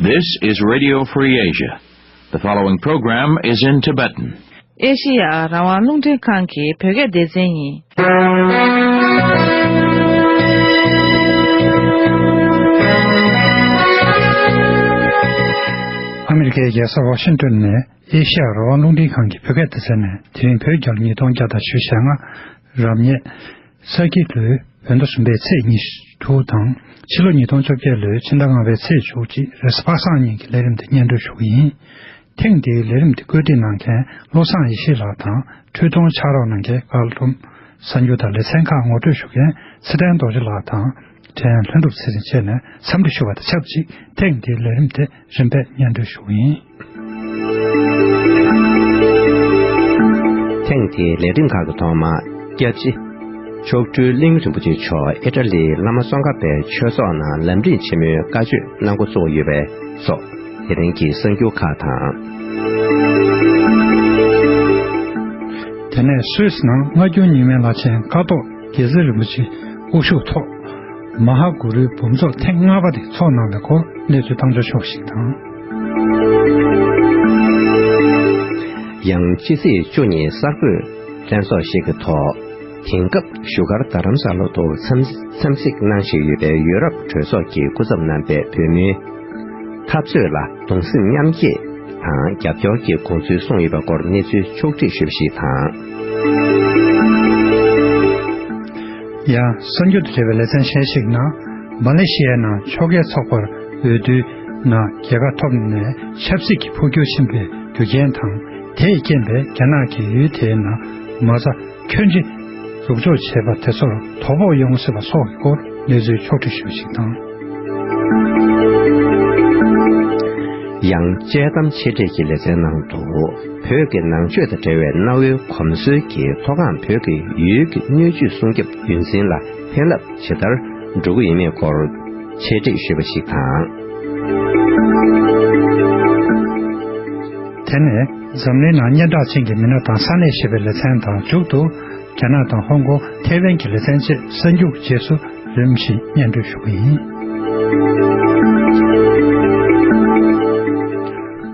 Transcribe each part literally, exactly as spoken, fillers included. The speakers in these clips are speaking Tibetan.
This is Radio Free Asia. The following program is in Tibetan. ཨེ་ཤེ་ཡ་རང་དབང་རླུང་འཕྲིན་ཁང་གི་བོད་སྐད་སྡེ་ཚན་ཡིན། ཨ་མི་རི་ཀའི་རྒྱལ་ས་ཝ་ཤིང་ཏོན་ནས་ཨེ་ཤེ་ཡ་རང་དབང་རླུང་འཕྲིན་ཁང་གི་བོད་སྐད་སྡེ་ཚན་ནས། དེ་རིང་བོད་རྒྱལ་ལོ་ཉིས་སྟོང་བརྒྱ་དང་བཞི་བཅུ་ཞེ་ལྔ། རབ་གནས་ས་ཁྱི་ལོའི་བོད་ཟླ་གསུམ་པའི་ཚེས་ཉི་ཤུ་དྲུག་དང་། ཕྱི་ལོ་ཉིས་སྟོང་བཅོ་བརྒྱད་ལོའི་ཕྱི་ཟླ་ལྔ་པའི་ཚེས་བཅུ་གཅིག་རེས་གཟའ་པ་སངས་ཉིན་གྱི་ལས་རིམ་དེ་སྙན་སྒྲོན་ཞུ་གི་ཡིན། ཐེངས་འདིའི་ལས་རིམ་དེ་བཀོད་སྒྲིག་གནང་མཁན་བློ་བཟང་ཡེ་ཤེས་ལགས་དང་། འཕྲུལ་གཏོང་ཕྱག་རོགས་གནང་མཁན་བཀའ་སློབ། གསར་འགྱུར་དང་ལེ་ཚན་ཁག་ངོ་སྤྲོད་ཞུ་མཁན་ཚེ་བརྟན་རྡོ་རྗེ་ལགས་དང་། ཕྲན་ལྷུན་གྲུབ་ཚེ་རིང་བཅས་ནས་འཚམས་འདྲི་ཞུ་བ་དང་ཆབས་ཅིག་ཐེངས་འདིའི་ལས་རིམ་དེ་རིམ་པས་སྙན་སྒྲོན་ཞུ་གི་ཡིན། ཐེངས་འདིའི་ལས་རིམ་ཁག་གི་ཐོག་མར། སྐྱབས་རྗེ་མཆོག་སྤྲུལ་གླིང་རིན་པོ་ཆེ་མཆོག་ཨི་ཊ་ལིའི་བླ་མ་ཙོང་ཁ་པའི་ཆོས་ཚོགས་ནང་ལམ་རིམ་ཆེན་མོའི་བཀའ་ཆོས་གནང་འགོ་བཙུགས་ཡོད་པའི་སོགས། དེ་རིང་གི་གསར་འགྱུར་ཁག་དང་། དེ་ནས་སུད་སི་ནང་སྔ་འགྱུར་རྙིང་མའི་བླ་ཆེན་ཀཿཐོག་དགེ་ཚུལ་རིན་པོ་ཆེ་དབུ་བཞུགས་ཐོག་མ་ཧཱ་གུ་རུའི་འབུམ་ཚོགས་ཐེངས་ལྔ་པ་དེ་འཚོགས་གནང་བའི་སྐོར་གནས་ཚུལ་བཏང་འབྱོར་ཤོག་ཞིག་དང་། ཡང་ཕྱི་ཚེས་བཅུ་གཉིས་གསར་འགོད་ལྷན་ཚོགས་ཤིག་གི་ཐོག་དེང་སྐབས་བཞུགས་སྒར་རྡ་རམ་ས་ལ་དུ་འཚམས་འཚམས་གཟིགས་གནང་བཞིན་ཡོད་པའི་ཡུ་རོབ་གྲོས་ཚོགས་ཀྱི་སྐུ་ཚབ་རྣམ་པས་བོད་མིའི་འཐབ་རྩོད་ལ་གདུང་སེམས་མཉམ་སྐྱེད་དང་རྒྱབ་སྐྱོར་གྱི་དགོངས་ཚུལ་གསུངས་ཡོད་པའི་སྐོར་གནས་ཚུལ་ཕྱོགས་བསྒྲིགས་ཞུས་པ་ཞིག་དང་། ཡང་གསར་འགྱུར་དང་འབྲེལ་བའི་ལེ་ཚན་གཞན་ཞིག་ནང་། མ་ལེ་ཤི་ཡའི་ནང་ཕྱོགས་འགལ་ཚོགས་པར་འོས་བསྡུའི་ནང་རྒྱལ་ཁ་ཐོབ་ནས་ཆབ་སྲིད་ཀྱི་འཕོ་འགྱུར་ཕྱིན་པའི་རྒྱུ་རྐྱེན་དང་། དེས་རྐྱེན་པས་རྒྱ་ནག་གིས་ཡུལ་དེའི་ནང་མ་རྩ་ཁྱོན་ཆེ་འཛུགས་འཇོག་བྱས་པ་དེ་ཚོར་དོ་ཕོག་ཡོང་སྲིད་པ་སོགས་ཀྱི་སྐོར་གནས་ཚུལ་ཕྱོགས་བསྒྲིགས་ཞུས་པ་ཞིག་དང་། ཡང་དཔྱད་གཏམ་ཆེ་གྲས་ཀྱི་ལེ་ཚན་ནང་དུ། བོད་ཀྱི་ནང་ཆོས་དང་འབྲེལ་བའི་གནའ་བོའི་གོམས་སྲོལ་གྱི་མཐོ་སྒང་བོད་ཀྱི་ཡུལ་གྱི་སྣོད་བཅུད་སྲུང་སྐྱོབ་རྒྱུན་འཛིན་ལ་ཕན་རླབས་ཇི་ལྟར་འགྲོ་གི་ཡོད་མེད་སྐོར་ཆེད་སྒྲིག་ཞུས་པ་ཞིག་དང་། དེ་ནས་འཛམ་གླིང་ནང་སྙན་གྲགས་ཅན་གྱི་མི་སྣ་དང་ས་གནས་ཞེས་པའི་ལེ་ཚན་དང་། མཇུག་ཏུ་རྒྱ་ནག་དང་ཧོང་ཀོང་། ཐའེ་ཝན་གྱི་ལེ་ཚན་བཅས་གསར་འགྱུར་རྗེས་སུ་རིམ་བཞིན་སྙན་སྒྲོན་ཞུ་གི་ཡིན།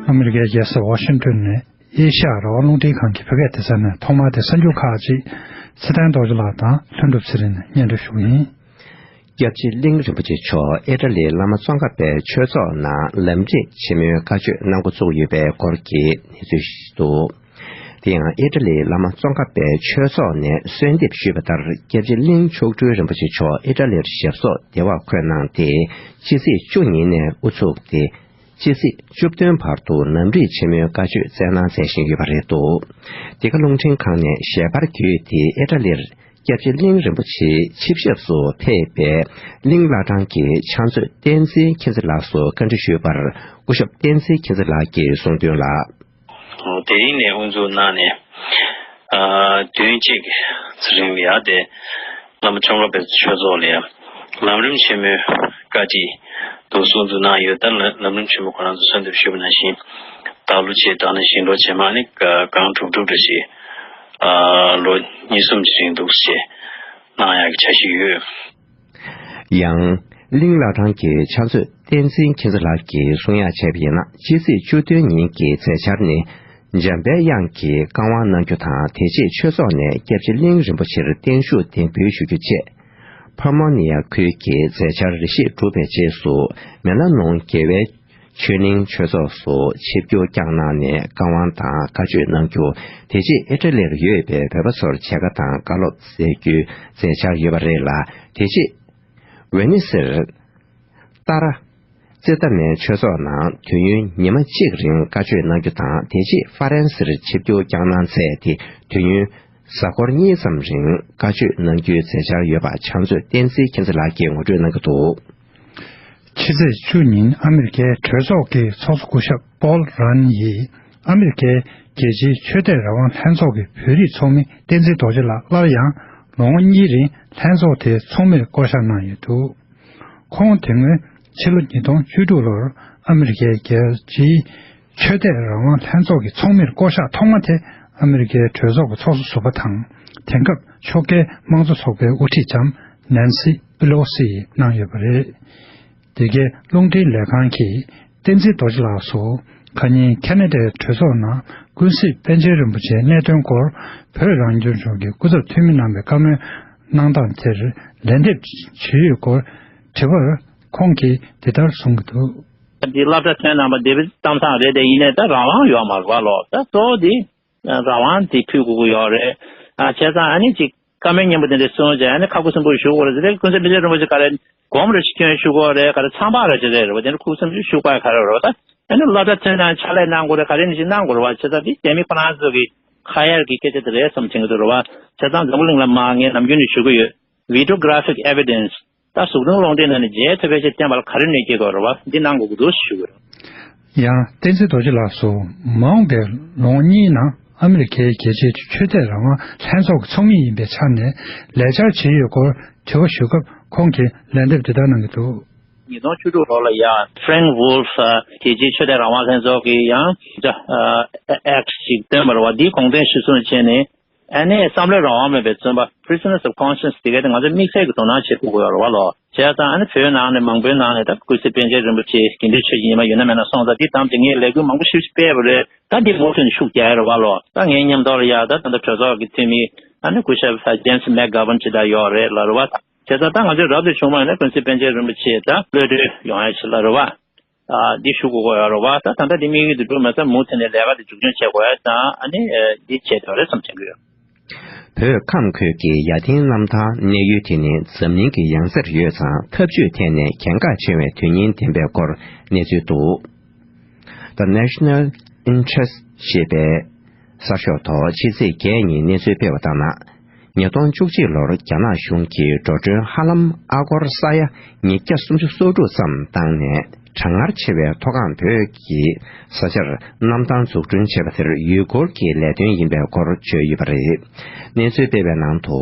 ཨ་མི་རི་ཀའི་རྒྱལ་ས་ཝ་ཤིང་ཏོན་ནས་ཨེ་ཤ་ཡ་རང་དབང་རླུང་འཕྲིན་ཁང་གི་བོད་སྐད་སྡེ་ཚན་ནས་ཐོག་མར་དེ་གསར་འགྱུར་ཁག་ཅིག་ཚེ་བརྟན་རྡོ་རྗེ་ལགས་དང་ལྷུན་གྲུབ་ཚེ་རིང་ནས་སྙན་སྒྲོན་ཞུ་གི་ཡིན། སྐྱབས་རྗེ་གླིང་རིན་པོ་ཆེ་མཆོག་ཨི་ཊ་ལིའི་བླ་མ་ཙོང་ཁ་པའི་ཆོས་ཚོགས་ནང་ལམ་རིམ་ཆེན་མོའི་བཀའ་ཆོས་གནང་འགོ་བཙུགས་ཡོད་པའི་སྐོར་གྱི་གནས་ཚུལ་ཞིག་འདུག་དེ་ཡང་ཨི་ཊ་ལིའི་བླ་མ་ཙོང་ཁ་པའི་ཆོས་ཚོགས་ནས་གསོལ་འདེབས་ཞུས་པ་ལྟར། སྐྱབས་རྗེ་གླིང་མཆོག་སྤྲུལ་རིན་པོ་ཆེ་མཆོག་ཨི་ཊ་ལིར་ཞབས་སོར་བདེ་བར་འཁོད་གནང་སྟེ། ཕྱི་ཚེས་བཅུ་ཉིན་ནས་དབུ་ཚུགས་ཏེ། ཕྱི་ཚེས་བཅུ་བདུན་བར་དུ་ལམ་རིམ་ཆེན་མོའི་བཀའ་ཆོས་སྩལ་གནང་མཛད་བཞིན་ཡོད་པ་རེད་འདུག་འདི་ག་རླུང་འཕྲིན་ཁང་ནས་ཞལ་པར་བརྒྱུད་དེ་ཨི་ཊ་ལིར་སྐྱབས་རྗེ་གླིང་རིན་པོ་ཆེ་ཆིབས་ཞབས་སུ་ཕེབས་པའི་གླིང་བླ་བྲང་གི་ཕྱག་མཛོད་བསྟན་འཛིན་མཁྱེན་བརྩེ་ལགས་སུ་བཀའ་འདྲི་ཞུས་པར། སྐུ་ཞབས་བསྟན་འཛིན་མཁྱེན་བརྩེ་ལགས་ཀྱིས་གསུངས་དོན་ལ། དེ་རིང་ནས་དབུ་འཛུགས་གནང་ནས་ཨ་བདུན་གཅིག་ཚེ་རིང་ལ་ཡ་དེ་བླ་མ་ཙོང་ཁ་པའི་ཆོས་ཚོགས་ལ་ཡ་ལམ་རིམ་ཆེན་མོའི་བཀའ་ཁྲིད་དུ་གསུང་འཛུགས་གནང་ཡོད། ད་ལ་ལམ་རིམ་ཆེན་མོ་ཁོ་རང་ཚོ་གསོལ་འདེབས་ཞུས་པ་ནང་བཞིན་ད་ལོ་ཆེ་ད་ནི་ཞིང་འབྲོག་ཆེ་མ་ནི་གང་གྲུབ་གྲུབ་འདྲ་ཞིག་ཨ་ལོ་གཉིས་གསུམ་གྱི་རིང་འདུག་ཞེས་གནང་ཡག་གི་འཆར་གཞི་ཡོད། ཡང་། གླིང་བླ་བྲང་གི་ཕྱག་མཛོད་བསྟན་འཛིན་མཁྱེན་བརྩེ་ལགས་ཀྱིས་གསུང་ཡག་བྱས་པ་ཡིན་ན། ཕྱི་ཚེས་བཅུ་བདུན་ཉིན་གྱི་མཛད་འཆར་ནི། འཇམ་པའི་དབྱངས་ཀྱིས་བཀའ་དབང་གནང་རྒྱུ་དང་། དེ་རྗེས་ཆོས་ཚོགས་ནས་སྐྱབས་རྗེ་གླིང་རིན་པོ་ཆེར་བརྟན་བཞུགས་གདན་འབུལ་ཞུ་རྒྱུ་བཅས། ཕ་མོ་ནི་ཡ་ཁུལ་གྱི་མཛད་འཆར་རེ་ཞིག་གྲུབ་པའི་རྗེས་སུ། མེ་ལ་ནོང་རྒྱལ་བའི་ཆོས་གླིང་ཆོས་ཚོགས་སུ་ཆིབས་བསྒྱུར་བསྐྱངས་གནང་ནས་བཀའ་དབང་དང་བཀའ་ཆོས་གནང་རྒྱུ། དེ་རྗེས་ཨི་ཊ་ལིར་ཡོད་པའི་བོད་པ་ཚོར་མཇལ་ཁ་དང་བཀའ་སློབ་སྩལ་རྒྱུའི་མཛད་འཆར་ཡོད་པ་རེད་ལ། དེ་རྗེས་ཝེ་ནི་སིར་ཏཱ་ར་ཙི་ཏཱ་མའི་ཆོས་ཚོགས་ནང་དུས་ཡུན་ཉི་མ་གཅིག་རིང་བཀའ་ཆོས་གནང་རྒྱུ་དང་། དེ་རྗེས་ཧྥ་རན་སིར་ཆིབས་བསྒྱུར་བསྐྱངས་གནང་མཛད་དེ། དུས་ཡུན་གཟའ་འཁོར་གཉིས་ཙམ་རིང་བཀའ་ཆོས་གནང་རྒྱུའི་མཛད་འཆར་ཡོད་པ་ཕྱག་མཛོད་བསྟན་འཛིན་མཁྱེན་བརྩེ་ལགས་ཀྱིས་ངོ་སྤྲོད་གནང་གི་འདུག་ཕྱི་ཚེས་བཅུ་ཉིན་ཨ་མི་རི་ཀའི་གྲོས་ཚོགས་ཀྱི་ཚོགས་གཙོ་སྐུ་ཞབས་པོལ་རན་ཡིས་ཨ་མི་རི་ཀའི་རྒྱལ་སྤྱིའི་ཆོས་དད་རང་དབང་ལྷན་ཚོགས་ཀྱི་བོད་རིགས་ཚོགས་མི་བསྟན་འཛིན་རྡོ་རྗེ་ལགས་སླར་ཡང་ལོ་ངོ་གཉིས་རིང་ལྷན་ཚོགས་དེའི་ཚོགས་མིར་བསྐོ་གཞག་གནང་ཡོད་འདུག་ཁོང་དེ་སྔོན་ཕྱི་ལོ་ཉིས་སྟོང་བཅུ་དྲུག་ལོར་ཨ་མི་རི་ཀའི་རྒྱལ་སྤྱིའི་ཆོས་དད་རང་དབང་ལྷན་ཚོགས་ཀྱི་ཚོགས་མིར་བསྐོ་གཞག་ཐོག་མ་དེ་ཨ་མི་རི་ཀའི་གྲོས་ཚོགས་ཀྱི་ཚོགས་གཙོ་ཟུར་པ་དང་། དེང་སྐབས་ཕྱོགས་འགལ་དམངས་གཙོ་ཚོགས་པའི་དབུ་ཁྲིད་ལྕམ་ནན་སི་པི་ལོ་སི་ཡིས་གནང་ཡོད་པ་རེད། འདི་གའི་རླུང་འཕྲིན་ལས་ཁང་གིས་ བསྟན་འཛིན་རྡོ་རྗེ་ལགས་སུ། ཁ་ཉིན་ཁེ་ན་ཌའི་གྲོས་ཚོགས་ནང་ཀུན་གཟིགས་པཎ་ཆེན་རིན་པོ་ཆེའི་གནད་དོན་སྐོར་བོད་རང་སྐྱོང་ལྗོངས་ཀྱི་སྐུ་ཚབ་འཐུས་མི་རྣམ་པས་བཀའ་མོལ་གནང་སྟངས་དེར་ལན་འདེབས་བྱེད་ཡུལ་སྐོར་དྲི་བར་ཁོང་གིས་འདི་ལྟར་གསུང་གི་འདུག། འདི་སློབ་གྲྭ་ཐོན་གནང་པ་འདི་བའི་གཏམ་བཟང་རེད་དེ། ཡིན་ནའི་ད་རང་དབང་ཡོད་མ་རེད་བ་ལོ། ད་གཙོ་བོ་འདི་རང་དབང་འདི་ཕུལ་དགོས་ཀྱི་ཡོད་རེད། ཨ་བྱས་ཙང་ཨ་ནི་ཅིག་བཀའ་མོལ་སྙན་པོ་དེ་འདྲ་གསུངས་བྱས་ཨ་ནི་ཁ་ཁུ་སིམ་པོ་ཞུ་དགོས་རེད་ཟེར་ཏེ། ཀུན་གཟིགས་པཎ་ཆེན་རིན་པོ་ཆེ་ག་རེ་དགོངས་རེ་ཞིག་སྐྱོན་ཞུ་དགོས་རེད། ག་རེ་མཚམས་པ་རེ་ཅིག་རེད་རེད་བ། དེ་འདྲ་ཁུ་སིམ་ཞིག་ཞུ་དགོས་ཡ་ག་རེ་རེད་བ། ད་ཨ་ནི་སློབ་གྲྭ་ཐོན་ནས་ཕྱག་ལས་གནང་དགོས་རེད། ག་རེ་ནས་ཞིག་གནང་དགོས་རེད་བ། བྱས་ཙང་འདི་རྒྱ་མི་ཁོ་རང་ཚོ་གི་ཁ་ཡར་གྱི་སྐད་ཆ་དེ་རེད་བསམ་དྲན་གྱི་འདུག་རེད་བ། བྱས་ཙང་འཛམ་བུ་གླིང་ལ་མ་ངས་ནམ་རྒྱུན་ནས་ཞུ་གི་ཡོད། Videographic evidence ད་གཟུགས་མཐོང་སློང་དེབ་ནང་ནས་མཇལ་ཐུབ་པའི་ཆེད་བསྟན་པ་ལ་ག་རེ་གནོད་སྐྱེལ་དགོས་རེད་བ། འདི་གནང་དགོས་ཀྱི་འདུག་ཞུ་གི་ཡོད། ཡང་བསྟན་འཛིན་རྡོ་རྗེ་ལགས་སུ། མ་འོངས་པའི་ལོ་ངོ་གཉིས་ནང་ཨ་མི་རི་ཀའི་རྒྱལ་སྤྱིའི་ཆོས་དད་རང་དབང་ལྷན་ཚོགས་ཀྱི་ཚོགས་མི་ཡིན་པའི་ཆ་ནས་ལས་འཆར་ཇི་ཡོད་སྐོར་དྲི་བ་ཞུས་སྐབས་ཁོང་གིས་ལན་འདེབས་འདི་ལྟར་གནང་གི་འདུག། ཉིས་སྟོང་བཅུ་དྲུག་ལོ་ལ་ཡ་Frank Wolf རྒྱལ་སྤྱིའི་ཆོས་དད་རང་དབང་ལྷན་ཚོགས་ཀྱིས་ཡང་Act ཞིག་བཏོན་པ་རེད་བ། འདིའི་དགོངས་དོན་གཞིར་བཟུང་བྱས་ནས། ཨ་ནི་བསམ་བློའི་རང་དབང་མེད་པའི་བཙོན་པ། Prisoners of Conscience དེ་ག་དེ་ང་ཚོས་དམིགས་བསལ་གྱི་དོ་སྣང་བྱེད་དགོས་ཀྱི་ཡོད་རེད་བ་ལོ། བྱས་ཙང་ཨ་ནི་བོད་ནང་ནས་མང་པོའི་ནང་ནས་ད་ཀུན་གཟིགས་པཎ་ཆེན་རིན་པོ་ཆེ་དགེ་འདུན་ཆོས་ཀྱི་ཉི་མ་ཡོད་ན་མེད་ན་སོང་ཙང་འདི་དམ་དེ་ངས་ལས་འགུལ་མང་པོ་ཞིག་སྤེལ་བ་རེད། ད་འདི་མུ་མཐུད་ནས་ཤུགས་རྒྱག་ཡ་རེད་བ་ལོ། ད་ངའི་མཉམ་དུ་ལ་ཡ་ད་ད་ལྟ་གྲོས་ཚོགས་ཀྱི་འཐུས་མི་ཨ་ནི་སྐུ་ཞབས་James McGovern ཅིག་ད་ཡོད་རེད་ལ་རེད་བ། བྱས་ཙང་ད་ང་ཚོས་རབ་ཏུ་བྱུང་བ་ཡིན་ན་ཀུན་གཟིགས་པཎ་ཆེན་རིན་པོ་ཆེ་ད་གློད་གྲོལ་ཡོང་ཡ་ཞིག་ལ་རེད་བ། ཨ་འདི་ཞུ་དགོས་ཀྱི་ཡོད་རེད་བ། ད་ད་ལྟ་འདི་དམིགས་ཡུལ་དུ་གྲུབ་མ་ཚད་མུ་མཐུད་ནས་ལས་ཀ་འདི་མཇུག་སྐྱོང་བྱེད་དགོས་ཡ་དང་ཨ་ནི་འདི་བྱེད་དགོས་རེད་བསམ་བྱེད་ཀྱི་ཡོད། བོད་ཁམས་ཁུལ་གྱི་ཡ་ཐིང་གནམ་ཐང་གནས་ཡུལ་དེ་ནི་འཛམ་གླིང་གི་ཡང་རྩེར་ཡོད་ཙང་འཐབ་ཇུས་ཐད་ནས་གལ་འགངས་ཆེ་བའི་དོན་སྙིང་ལྡན་པའི་སྐོར་གནས་ཚུལ་འདུག། The National Interest ཞེས་པའི་གསར་ཤོག་ཐོག་ཕྱི་ཚེས་བརྒྱད་ཉིན་གནས་ཚུལ་སྤེལ་བ་ལྟར་ན། ཉིས་སྟོང་བཅུ་གཅིག་ལོར་རྒྱ་ནག་གཞུང་གིས་འགྲོ་གྲོན་ཧ་ལམ་ཨ་སྒོར་ས་ཡ་ཉིས་བརྒྱ་སུམ་ཅུ་སོ་དྲུག་ཙམ་བཏང་ནས་གྲང་ངར་ཆེ་བའི་མཐོ་སྒང་བོད་ཀྱི་ས་ཆར་གནམ་ཐང་འཛུགས་སྐྲུན་བྱས་པ་དེར་ཡུལ་སྐོར་གྱི་ལས་དོན་ཡིན་པའི་སྐོར་བརྗོད་ཡོད་པ་རེད། གནས་ཚུལ་སྤེལ་བའི་ནང་དུ།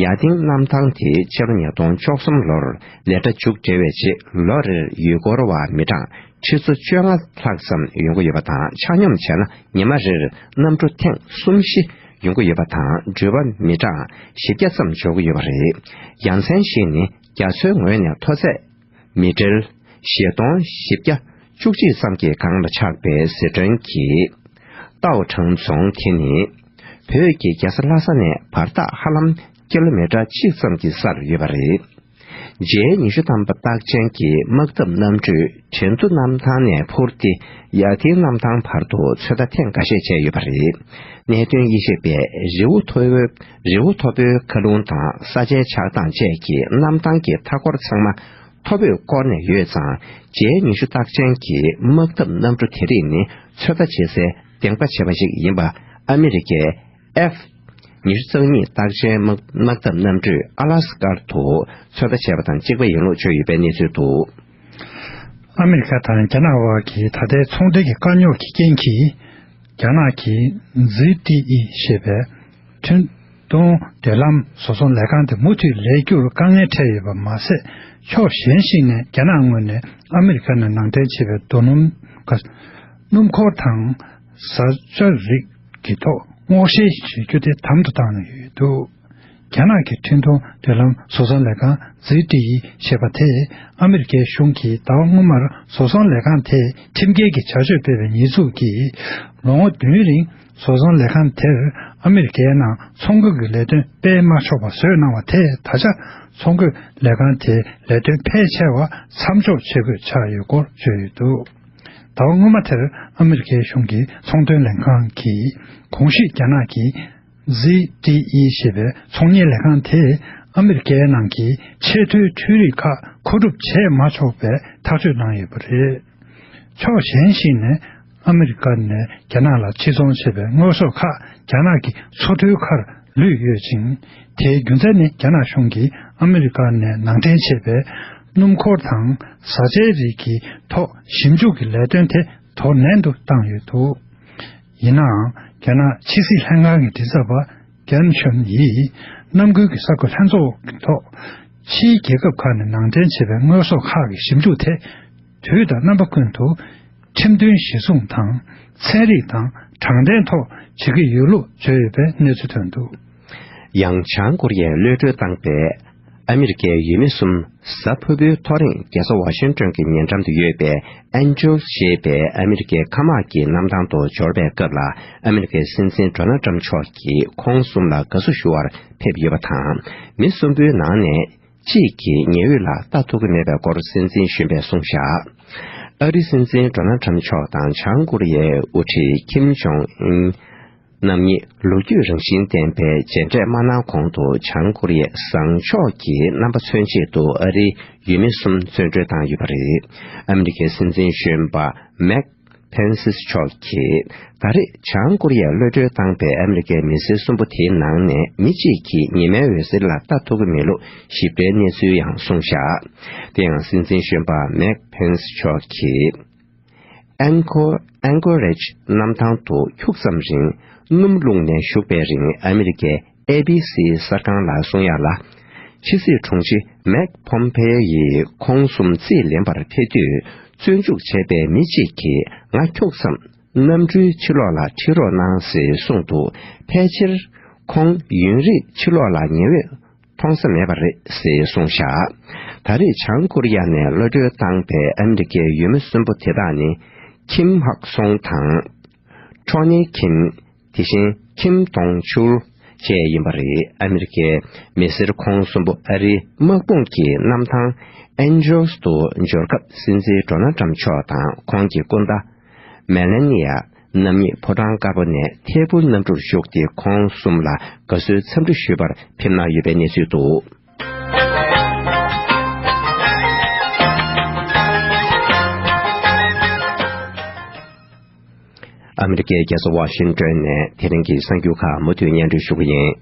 ཡ་ཐིང་གནམ་ཐང་དེ་ཕྱི་ལོ་ཉིས་སྟོང་བཅུ་གསུམ་ལོར་ལས་གྲྭ་མཇུག་སྒྲིལ་བའི་རྗེས་ལོ་རེར་ཡུལ་སྐོར་བ་མི་གྲངས་ཁྲི་ཚོ་བཅོ་ལྔ་ལྷག་ཙམ་ཡོང་གི་ཡོད་པ་དང་། ཆ་སྙོམས་བྱས་ན་ཉི་མ་རེར་གནམ་གྲུ་ཐེངས་གསུམ་བཞི་ཡོང་གི་ཡོད་པ་དང་། འགྲུལ་པ་མི་གྲངས་བཞི་བརྒྱ་ཙམ་འབྱོར་གྱི་ཡོད་པ་རེད། ཡ་མཚན་ཞིག་ནི་རྒྱ་མཚོའི་ངོས་ནས་མཐོ་ཚད་མི་ཊར་བཞི་སྟོང་བཞི་བརྒྱ་བཅུ་གཅིག་ཙམ་གྱི་སྒང་ལ་ཆགས་པའི་ཟི་ཁྲོན་གྱི་ཏའོ་ཁྲང་རྫོང་དེ་ནི། བོད་ཀྱི་རྒྱལ་ས་ལྷ་ས་ནས་བར་ཐག་ཧ་ལམ་ཀི་ལོ་མི་ཊར་གཅིག་ཙམ་གྱི་སར་ཡོད་པ་རེད། རྗེ་ཉི་ཤུ་ཐམ་པ་རྟགས་ཅན་གྱི་དམག་འཐབ་གནམ་གྲུས་ཁྲེང་ཏུའུ་གནམ་ཐང་ནས་འཕུར་ཏེ་ཡ་ཐིང་གནམ་ཐང་བར་དུ་ཚོད་ལྟ་ཐེངས་འགའ་ཤས་བྱས་ཡོད་པ་རེད། གནད་དོན་དབྱེ་ཞིབ་པས་རི་བོ་མཐོ་བོའི་རི་བོ་མཐོ་པོའི་མཁའ་རླུང་དང་ས་ཆའི་ཆགས་སྟངས་བཅས་ཀྱིས་གནམ་ཐང་གི་མཐའ་འཁོར་ཚང་མ་མཐོ་པོས་བསྐོར་ནས་ཡོད་ཙང་། རྗེ་ཉི་ཤུ་རྟགས་ཅན་གྱི་དམག་འཐབ་གནམ་གྲུ་དེ་རིགས་ནི་ཚོད་ལྟ་བྱེད་སའི་སྡིངས་པ་བྱེད་པ་ཞིག་ཡིན་པ་ཨ་མི་རི་ཀའི་ཨེཕ་ཉི་ཤུ་རྩ་གཉིས་རྟགས་ཅན་དམག་དམག་འཐབ་གནམ་གྲུས་ཨ་ལ་སི་ཀར་དུ་ཚོད་ལྟ་བྱས་པ་དང་གཅིག་པ་ཡིན་ལུགས་བརྗོད་ཡོད་པའི་གནས་ཚུལ་འདུག། ཨ་མི་རི་ཀ་དང་རྒྱ་ནག་དབར་གྱི་ད་ལྟའི་ཚོང་དོན་གྱི་དཀའ་རྙོག་གི་རྐྱེན་གྱིས། རྒྱ་ནག་གིས་ཛི་ཊི་ཨི་ཞེས་པའི་ཐུན་གཏོང་འབྲེལ་ལམ་བཟོ་ཚོང་ལས་ཁང་དེ་མུ་མཐུད་ལས་རྒྱུར་དཀའ་ངལ་འཕྲད་ཡོད་པ་མ་ཟད། ཕྱོགས་གཞན་ཞིག་ནས་རྒྱ་ནག་ངོས་ནས་ཨ་མི་རི་ཀ་ནས་ནང་འདྲེན་བྱས་པའི་རྡོ་སྣུམ་ག་སྣུམ་འཁོར་དང་བཟའ་བཅའ་རིགས་ཀྱི་ཐོག་སྔོག་བཤེར་བྱེད་རྒྱུ་དེ་དམ་དུ་བཏང་ཡོད་འདུག། རྒྱ་ནག་གི་ཐུན་མོང་འབྲེལ་ལམ་བཟོ་ཚོང་ལས་ཁང་ཛི་ཊི་ཨི་ཞེས་པ་དེས་ཨ་མི་རི་ཀའི་གཞུང་གིས་ཟླ་བ་སྔོན་མར་བཟོ་ཚོང་ལས་ཁང་དེས་ཁྲིམས་འགལ་གྱི་བྱ་སྤྱོད་སྤེལ་བའི་ཉེས་འཛུགས་ཀྱིས་ལོ་ངོ་བདུན་རིང་བཟོ་ཚོང་ལས་ཁང་དེར་ཨ་མི་རི་ཀའི་ནང་ཚོང་སྒོ་གི་ལས་དོན་སྤེལ་མ་ཆོག་པ་བཟོས་གནང་བ་དེས་ད་ཆ་ཚོང་སྒོ་ལས་ཁང་དེའི་ལས་དོན་ཕལ་ཆེ་བ་མཚམས་འཇོག་བྱེད་དགོས་ཆགས་ཡོད་སྐོར་བརྗོད་ཡོད་འདུག། ཟླ་བ་སྔོན་མ་དེར་ཨ་མི་རི་ཀའི་གཞུང་གི་ཚོང་དོན་ལས་ཁང་གིས་གོང་ཞུས་རྒྱ་ནག་གི་ཛི་ཊི་ཨི་ཞེས་པའི་ཚོང་གཉེར་ལས་ཁང་དེས་ཨ་མི་རི་ཀའི་ནང་གི་ཆེས་མཐོའི་འཕྲུལ་རིག་ཁག་མཁོ་སྒྲུབ་བྱས་མ་ཆོག་པའི་ཐག་གཅོད་གནང་ཡོད་པ་རེད། ཕྱོགས་གཞན་ཞིག་ནས་ཨ་མི་རི་ཀ་ནས་རྒྱ་ནག་ལ་ཕྱིར་ཚོང་བྱས་པའི་དངོས་ཟོག་ཁག་རྒྱ་ནག་གི་མཚོ་གྲུའི་ཁར་ལུས་ཡོད་ཅིང་། དེའི་རྒྱུ་མཚན་ནི་རྒྱ་ནག་གཞུང་གིས་ཨ་མི་རི་ཀ་ནས་ནང་འདྲེན་བྱས་པའི་སྣུམ་འཁོར་དང་བཟའ་བཅའི་རིགས་ཀྱི་ཐོག་ཞིབ་འཇུག་གི་ལས་དོན་དེ་དོ་ནན་དུ་བཏང་ཡོད་འདུག། ཡིན་ནའང་། རྒྱ་ནག་ཕྱི་སྲིད་ལྷན་ཁང་གི་མགྲིན་ཚབ་པ་ཀན་ཤོན་ཡིས་ནམ་རྒྱུན་གྱི་གསར་འགོད་ལྷན་ཚོགས་ཀྱི་ཐོག་ཕྱིའི་རྒྱལ་ཁབ་ཁག་ནས་ནང་འདྲེན་བྱས་པའི་དངོས་ཟོག་ཁག་གི་ཞིབ་འཇུག་དེ་དུས་དང་རྣམ་པ་ཀུན་ཏུ་ཁྲིམས་མཐུན་གཞི་བཟུང་དང་ཚན་རིག་དང་དྲང་བདེན་ཐོག་བྱེད་ཀྱི་ཡོད་ལུགས་བརྗོད་ཡོད་པའི་གནས་ཚུལ་ཐོན་འདུག། ཡང་བྱང་ཀོ་རི་ཡས་གློད་གྲོལ་བཏང་པའི་ ཨ་མི་རི་ཀའི་ཡུལ་མི་གསུམ་གཟའ་ཕུར་བུའི་ཐོ་རེངས་རྒྱལ་ས་ཝ་ཤིང་ཏོན་གྱི་ཉེ་འགྲམ་དུ་ཡོད་པའི་ཨན་ཇེལ་ཞེས་པའི་ཨ་མི་རི་ཀའི་མཁའ་དམག་གི་གནམ་ཐང་དུ་འབྱོར་བའི་སྐབས་ལ། ཨ་མི་རི་ཀའི་སྲིད་འཛིན་ཌོ་ནལ་ཏྲམ་མཆོག་གིས་ཁོང་གསུམ་ལ་དགའ་བསུ་ཞུ་བར་ཕེབས་ཡོད་པ་དང་། མི་གསུམ་པོའི་ནང་ནས་གཅིག་གིས་ཉེ་འོད་ལ་ལྟ་ཐུབ་ཀྱི་མེད་པའི་སྐོར་སྲིད་འཛིན་གཞོན་པས་གསུངས་བཞག་ཨ་རིའི་སྲིད་འཛིན་ཌོ་ནལ་ཏྲམ་མཆོག་དང་བྱང་ཀོ་རི་ཡའི་དབུ་ཁྲིད་ཁིམ་ཇོང་ཨུན་རྣམ་གཉིས་ལོ་རྒྱུས་རང་བཞིན་ལྡན་པའི་མཇལ་འཕྲད་མ་གནང་གོང་དུ། བྱང་ཀོ་རི་ཡའི་བཟང་ཕྱོགས་ཀྱི་རྣམ་པ་མཚོན་ཆེད་དུ་ཨ་རིའི་ཡུལ་མི་གསུམ་བཙོན་གྲོལ་བཏང་ཡོད་པ་རེད། ཨ་མི་རི་ཀའི་སྲིད་འཛིན་གཞོན་པ་མེག་ཕེན་སིས་མཆོག་གིས་ད་རེས་བྱང་ཀོ་རི་ཡས་གློད་གྲོལ་བཏང་པའི་ཨ་མི་རི་ཀའི་མི་སེར་གསུམ་པོ་དེའི་ནང་ནས་མི་གཅིག་གིས་ཉི་མའི་འོད་ཟེར་ལ་ལྟ་ཐུབ་ཀྱི་མེད་ལུགས་ཞིབ་ཕྲའི་གནས་ཚུལ་ཡང་གསུངས་བཞག་དེ་ཡང་སྲིད་འཛིན་གཞོན་པ་མེག་ཕེན་སི་མཆོག་གིས། ཨན་ཀོ་ཨན་ཀོ་རེཇ་གནམ་ཐང་དུ་འཁྱུག་ཙམ་རིང་སྣུམ་བླུགས་ནས་བཞུགས་པའི་རིང་། ཨ་མི་རི་ཀའི་ཨེ་བི་སི་གསར་ཁང་ལ་གསུང་ཡག་ལ། ཕྱི་སྲིད་དྲུང་ཆེ་མེག་ཕོམ་ཕེ་ཡིས་ཁོང་གསུམ་རྩིས་ལེན་པར་ཕེབས་དུས། བཙོན་འཇུག་བྱས་པའི་མི་གཅིག་གིས་ང་འཁྱུག་ཙམ་གནམ་གྲུའི་ཕྱི་ལོགས་ལ་ཁྲིད་རོགས་གནང་ཟེར་གསུངས་འདུག་ཕལ་ཆེར་ཁོང་ཡུན་རིང་ཕྱི་ལོགས་ལ་ཉེ་འོད་མཐོང་ས་མེད་པ་རེད་ཟེར་གསུངས་བཞག་ད་རེས་བྱང་ཀོ་རི་ཡ་ནས་གློད་གྲོལ་བཏང་པའི་ཨ་མི་རི་ཀའི་ཡུལ་མི་གསུམ་པོ་དེ་དག་ནི་ཁིམ་ཧག་སོང་དང་། ཁྲོ་ནེ་ཁིམ། དེ་བཞིན་ཁིམ་དོང་ཆུལ་བཅས་ཡིན་པ་རེད། ཨ་མི་རི་ཀའི་མི་སེར་ཁོང་གསུམ་པོ་ཨ་རིའི་དམག་དཔུང་གི་གནམ་ཐང་ཨན་ཇེལ་སི་དུ་འབྱོར་སྐབས། སྲིད་འཛིན་ཌོ་ནལ་ཏྲམ་མཆོག་དང་ཁོང་གི་སྐུ་ཟླ་མེ་ལེ་ནི་ཡ་རྣམ་གཉིས་ཕོ་བྲང་དཀར་པོ་ནས་ཐད་འཕུར་གནམ་གྲུར་བཞུགས་ཏེ། ཁོང་གསུམ་ལ་དགའ་བསུའི་འཚམས་འདྲི་ཞུས་པར་ཕེབས་གནང་ཡོད་པའི་གནས་ཚུལ་འདུག་ཨ་མི་རི་ཀའི་རྒྱལ་ས་ཝ་ཤིང་ཏོན་ནས་དེ་རིང་གི་གསར་འགྱུར་ཁག་མུ་མཐུད་སྙན་སྒྲོན་ཞུ་གི་ཡིན།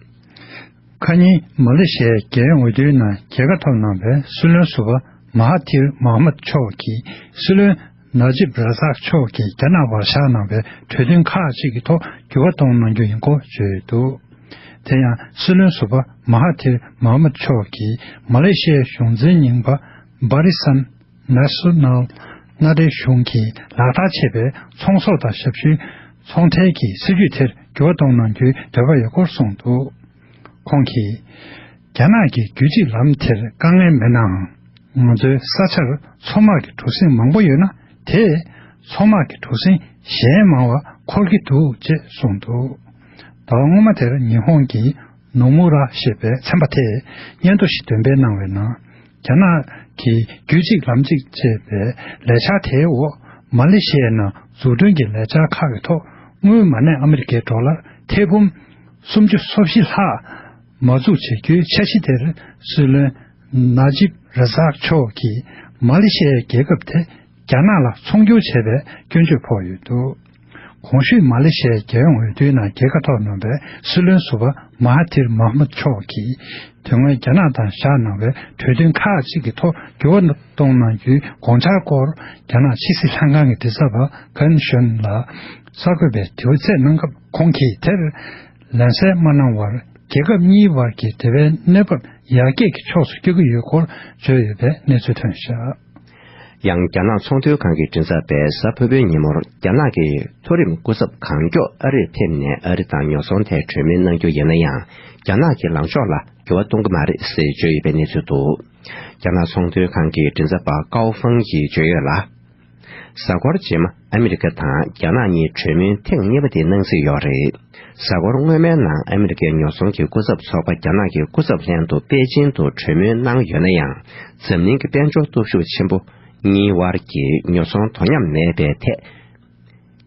ཁ་ཉིན་མ་ལེ་ཤི་ཡའི་རྒྱལ་ཡོངས་འོས་བསྡུའི་ནང་རྒྱལ་ཁ་ཐོབ་གནང་བའི་སྲིད་བློན་ཟུར་པ་མ་ཧ་ཐིར་མ་ཧ་མད་མཆོག་གིས། སྲིད་བློན་ན་ཇིབ་ར་ཛག་མཆོག་གིས་རྒྱ་ནག་བར་བཞག་གནང་བའི་གྲོས་མཐུན་ཁག་ཅིག་གི་ཐོག་འགྱུར་བ་གཏོང་གནང་རྒྱུ་ཡིན་སྐོར་བརྗོད་འདུག་དེ་ཡང་སྲིད་བློན་ཟུར་པ་མ་ཧ་ཐིར་མ་ཧ་མད་མཆོག་གིས་མ་ལེ་ཤི་ཡའི་གཞུང་འཛིན་རྙིང་པ་བྷ་རི་སན་ནེ་ཤི་ནལ་མནའ་འབྲེལ་གཞུང་གིས་ལག་བསྟར་བྱས་པའི་ཚོང་ཟོག་དང་ཞབས་ཞུའི་ཚོང་ཐད་ཀྱི་སྲིད་ཇུས་དེར་འགྱུར་བ་གཏོང་གནང་རྒྱུའི་འདོད་པ་ཡོད་སྐོར་གསུངས་འདུག་ཁོང་གིས། རྒྱ་ནག་གི་རྒྱུད་གཅིག་ལམ་དེར་དཀའ་ངལ་མེད་ནའང་། ང་ཚོའི་ས་ཆར་མཚོ་དམག་གི་གྲུ་གཟིངས་མང་པོ་ཡོད་ན། དེས་མཚོ་དམག་གི་གྲུ་གཟིངས་གཞན་མང་བ་འཁོར་གྱི་འདུག་ཅེས་གསུངས་འདུག་ཟླ་བ་སྔོན་མ་དེར་ཉི་ཧོང་གི་ནོ་མུ་ར་ཞེས་པའི་ཚན་པ་དེས་སྙན་ཐོ་ཞིག་འདོན་སྤེལ་གནང་བའི་ནང་། རྒྱ་ནག་གི་རྒྱུད་གཅིག་ལམ་གཅིག་ཅེས་པའི་ལས་འཆར་དེའི་འོག་མ་ལེ་ཤི་ཡའི་ནང་འཛུགས་སྐྲུན་གྱི་ལས་འཆར་ཁག་གི་ཐོག་དངུལ་མ་གནས་ཨ་མི་རི་ཀའི་ཌོ་ལར་ཐེར་འབུམ་སུམ་ཅུ་སོ་བཞི་ལྷག་མ་འཛུགས་བྱེད་རྒྱུའི་འཆར་གཞི་དེར། སྲིད་བློན་ན་ཇིབ་ར་ཛག་མཆོག་གིས་མ་ལེ་ཤི་ཡའི་རྒྱལ་ཁབ་དེ་རྒྱ་ནག་ལ་ཚོང་སྒྱུར་བྱས་པའི་སྐྱོན་བརྗོད་ཕོག་ཡོད་འདུག་གོང་ཞུས་མ་ལེ་ཤི་ཡའི་རྒྱལ་ཡོངས་འོས་བསྡུའི་ནང་རྒྱལ་ཁ་ཐོབ་གནང་བའི་སྲིད་བློན་ཟུར་པ་མ་ཧ་ཐིར་མ་ཧ་མད་མཆོག་གིས། དོན་དངོས་རྒྱ་ནག་དང་བཞག་གནང་བའི་གྲོས་མཐུན་ཁག་ཅིག་གི་ཐོག་འགྱུར་བ་གཏོང་གནང་རྒྱུའི་དགོངས་འཆར་སྐོར། རྒྱ་ནག་ཕྱི་སྲིད་ལྷན་ཁང་གི་མགྲིན་ཚབ་པ་ཀན་ཤོན་ལ་གསར་འགོད་པས་དྲི་བ་བསྩལ་གནང་སྐབས། ཁོང་གིས་དེར་ལན་གསལ་མ་གནང་བར། རྒྱལ་ཁབ་གཉིས་བར་གྱི་འབྲེལ་བའི་གནས་བབ་ཡར་རྒྱས་ཀྱི་ཕྱོགས་སུ་བསྐྱོད་ཀྱི་ཡོད་སྐོར་བརྗོད་ཡོད་པའི་གནས་ཚུལ་ཐོན་བཞག་ཡང་། རྒྱ་ནག་ཚོང་དོན་ཁང་གི་མགྲིན་ཚབ་པས་གཟའ་ཕུར་བུའི་ཉིན་མོར། རྒྱ་ནག་གི་མཐོ་རིམ་སྐུ་ཚབ་གང་མགྱོགས་ཨ་རིར་ཕེབས་ནས། ཨ་རི་དང་ཉོ་ཚོང་ཐད་གྲོས་མོལ་གནང་རྒྱུ་ཡིན་ན་ཡང་། རྒྱ་ནག་གི་ལངས་ཕྱོགས་ལ་འགྱུར་བ་གཏོང་གི་མ་རེད་ཟེར་བརྗོད་ཡོད་པའི་གནས་ཚུལ་འདུག་རྒྱ་ནག་ཚོང་དོན་ཁང་གི་མགྲིན་ཚབ་པ་ཀའོ་ཧྥང་གིས་བརྗོད་ཡོད་ལ། གཟའ་འཁོར་རྗེས་མ་ཨ་མི་རི་ཀ་དང་རྒྱ་ནག་གཉིས་གྲོས་མོལ་ཐེངས་གཉིས་པ་དེ་གནང་སྲིད་ཡོད་རེད། གཟའ་འཁོར་སྔོན་མའི་ནང་ཨ་མི་རི་ཀའི་ཉོ་ཚོང་གི་སྐུ་ཚབ་ཚོགས་པ་རྒྱ་ནག་གི་སྐུ་ཚབ་ལྷན་དུ་པེ་ཅིན་དུ་གྲོས་མོལ་གནང་ཡོད་ན་ཡང་། འཛམ་གླིང་གི་དཔལ་འབྱོར་སྟོབས་ཤུགས་ཆེན་པོ་གཉིས་དབར་གྱི་ཉོ་ཚོང་དོ་མཉམ་མེད་པའི་ཐད།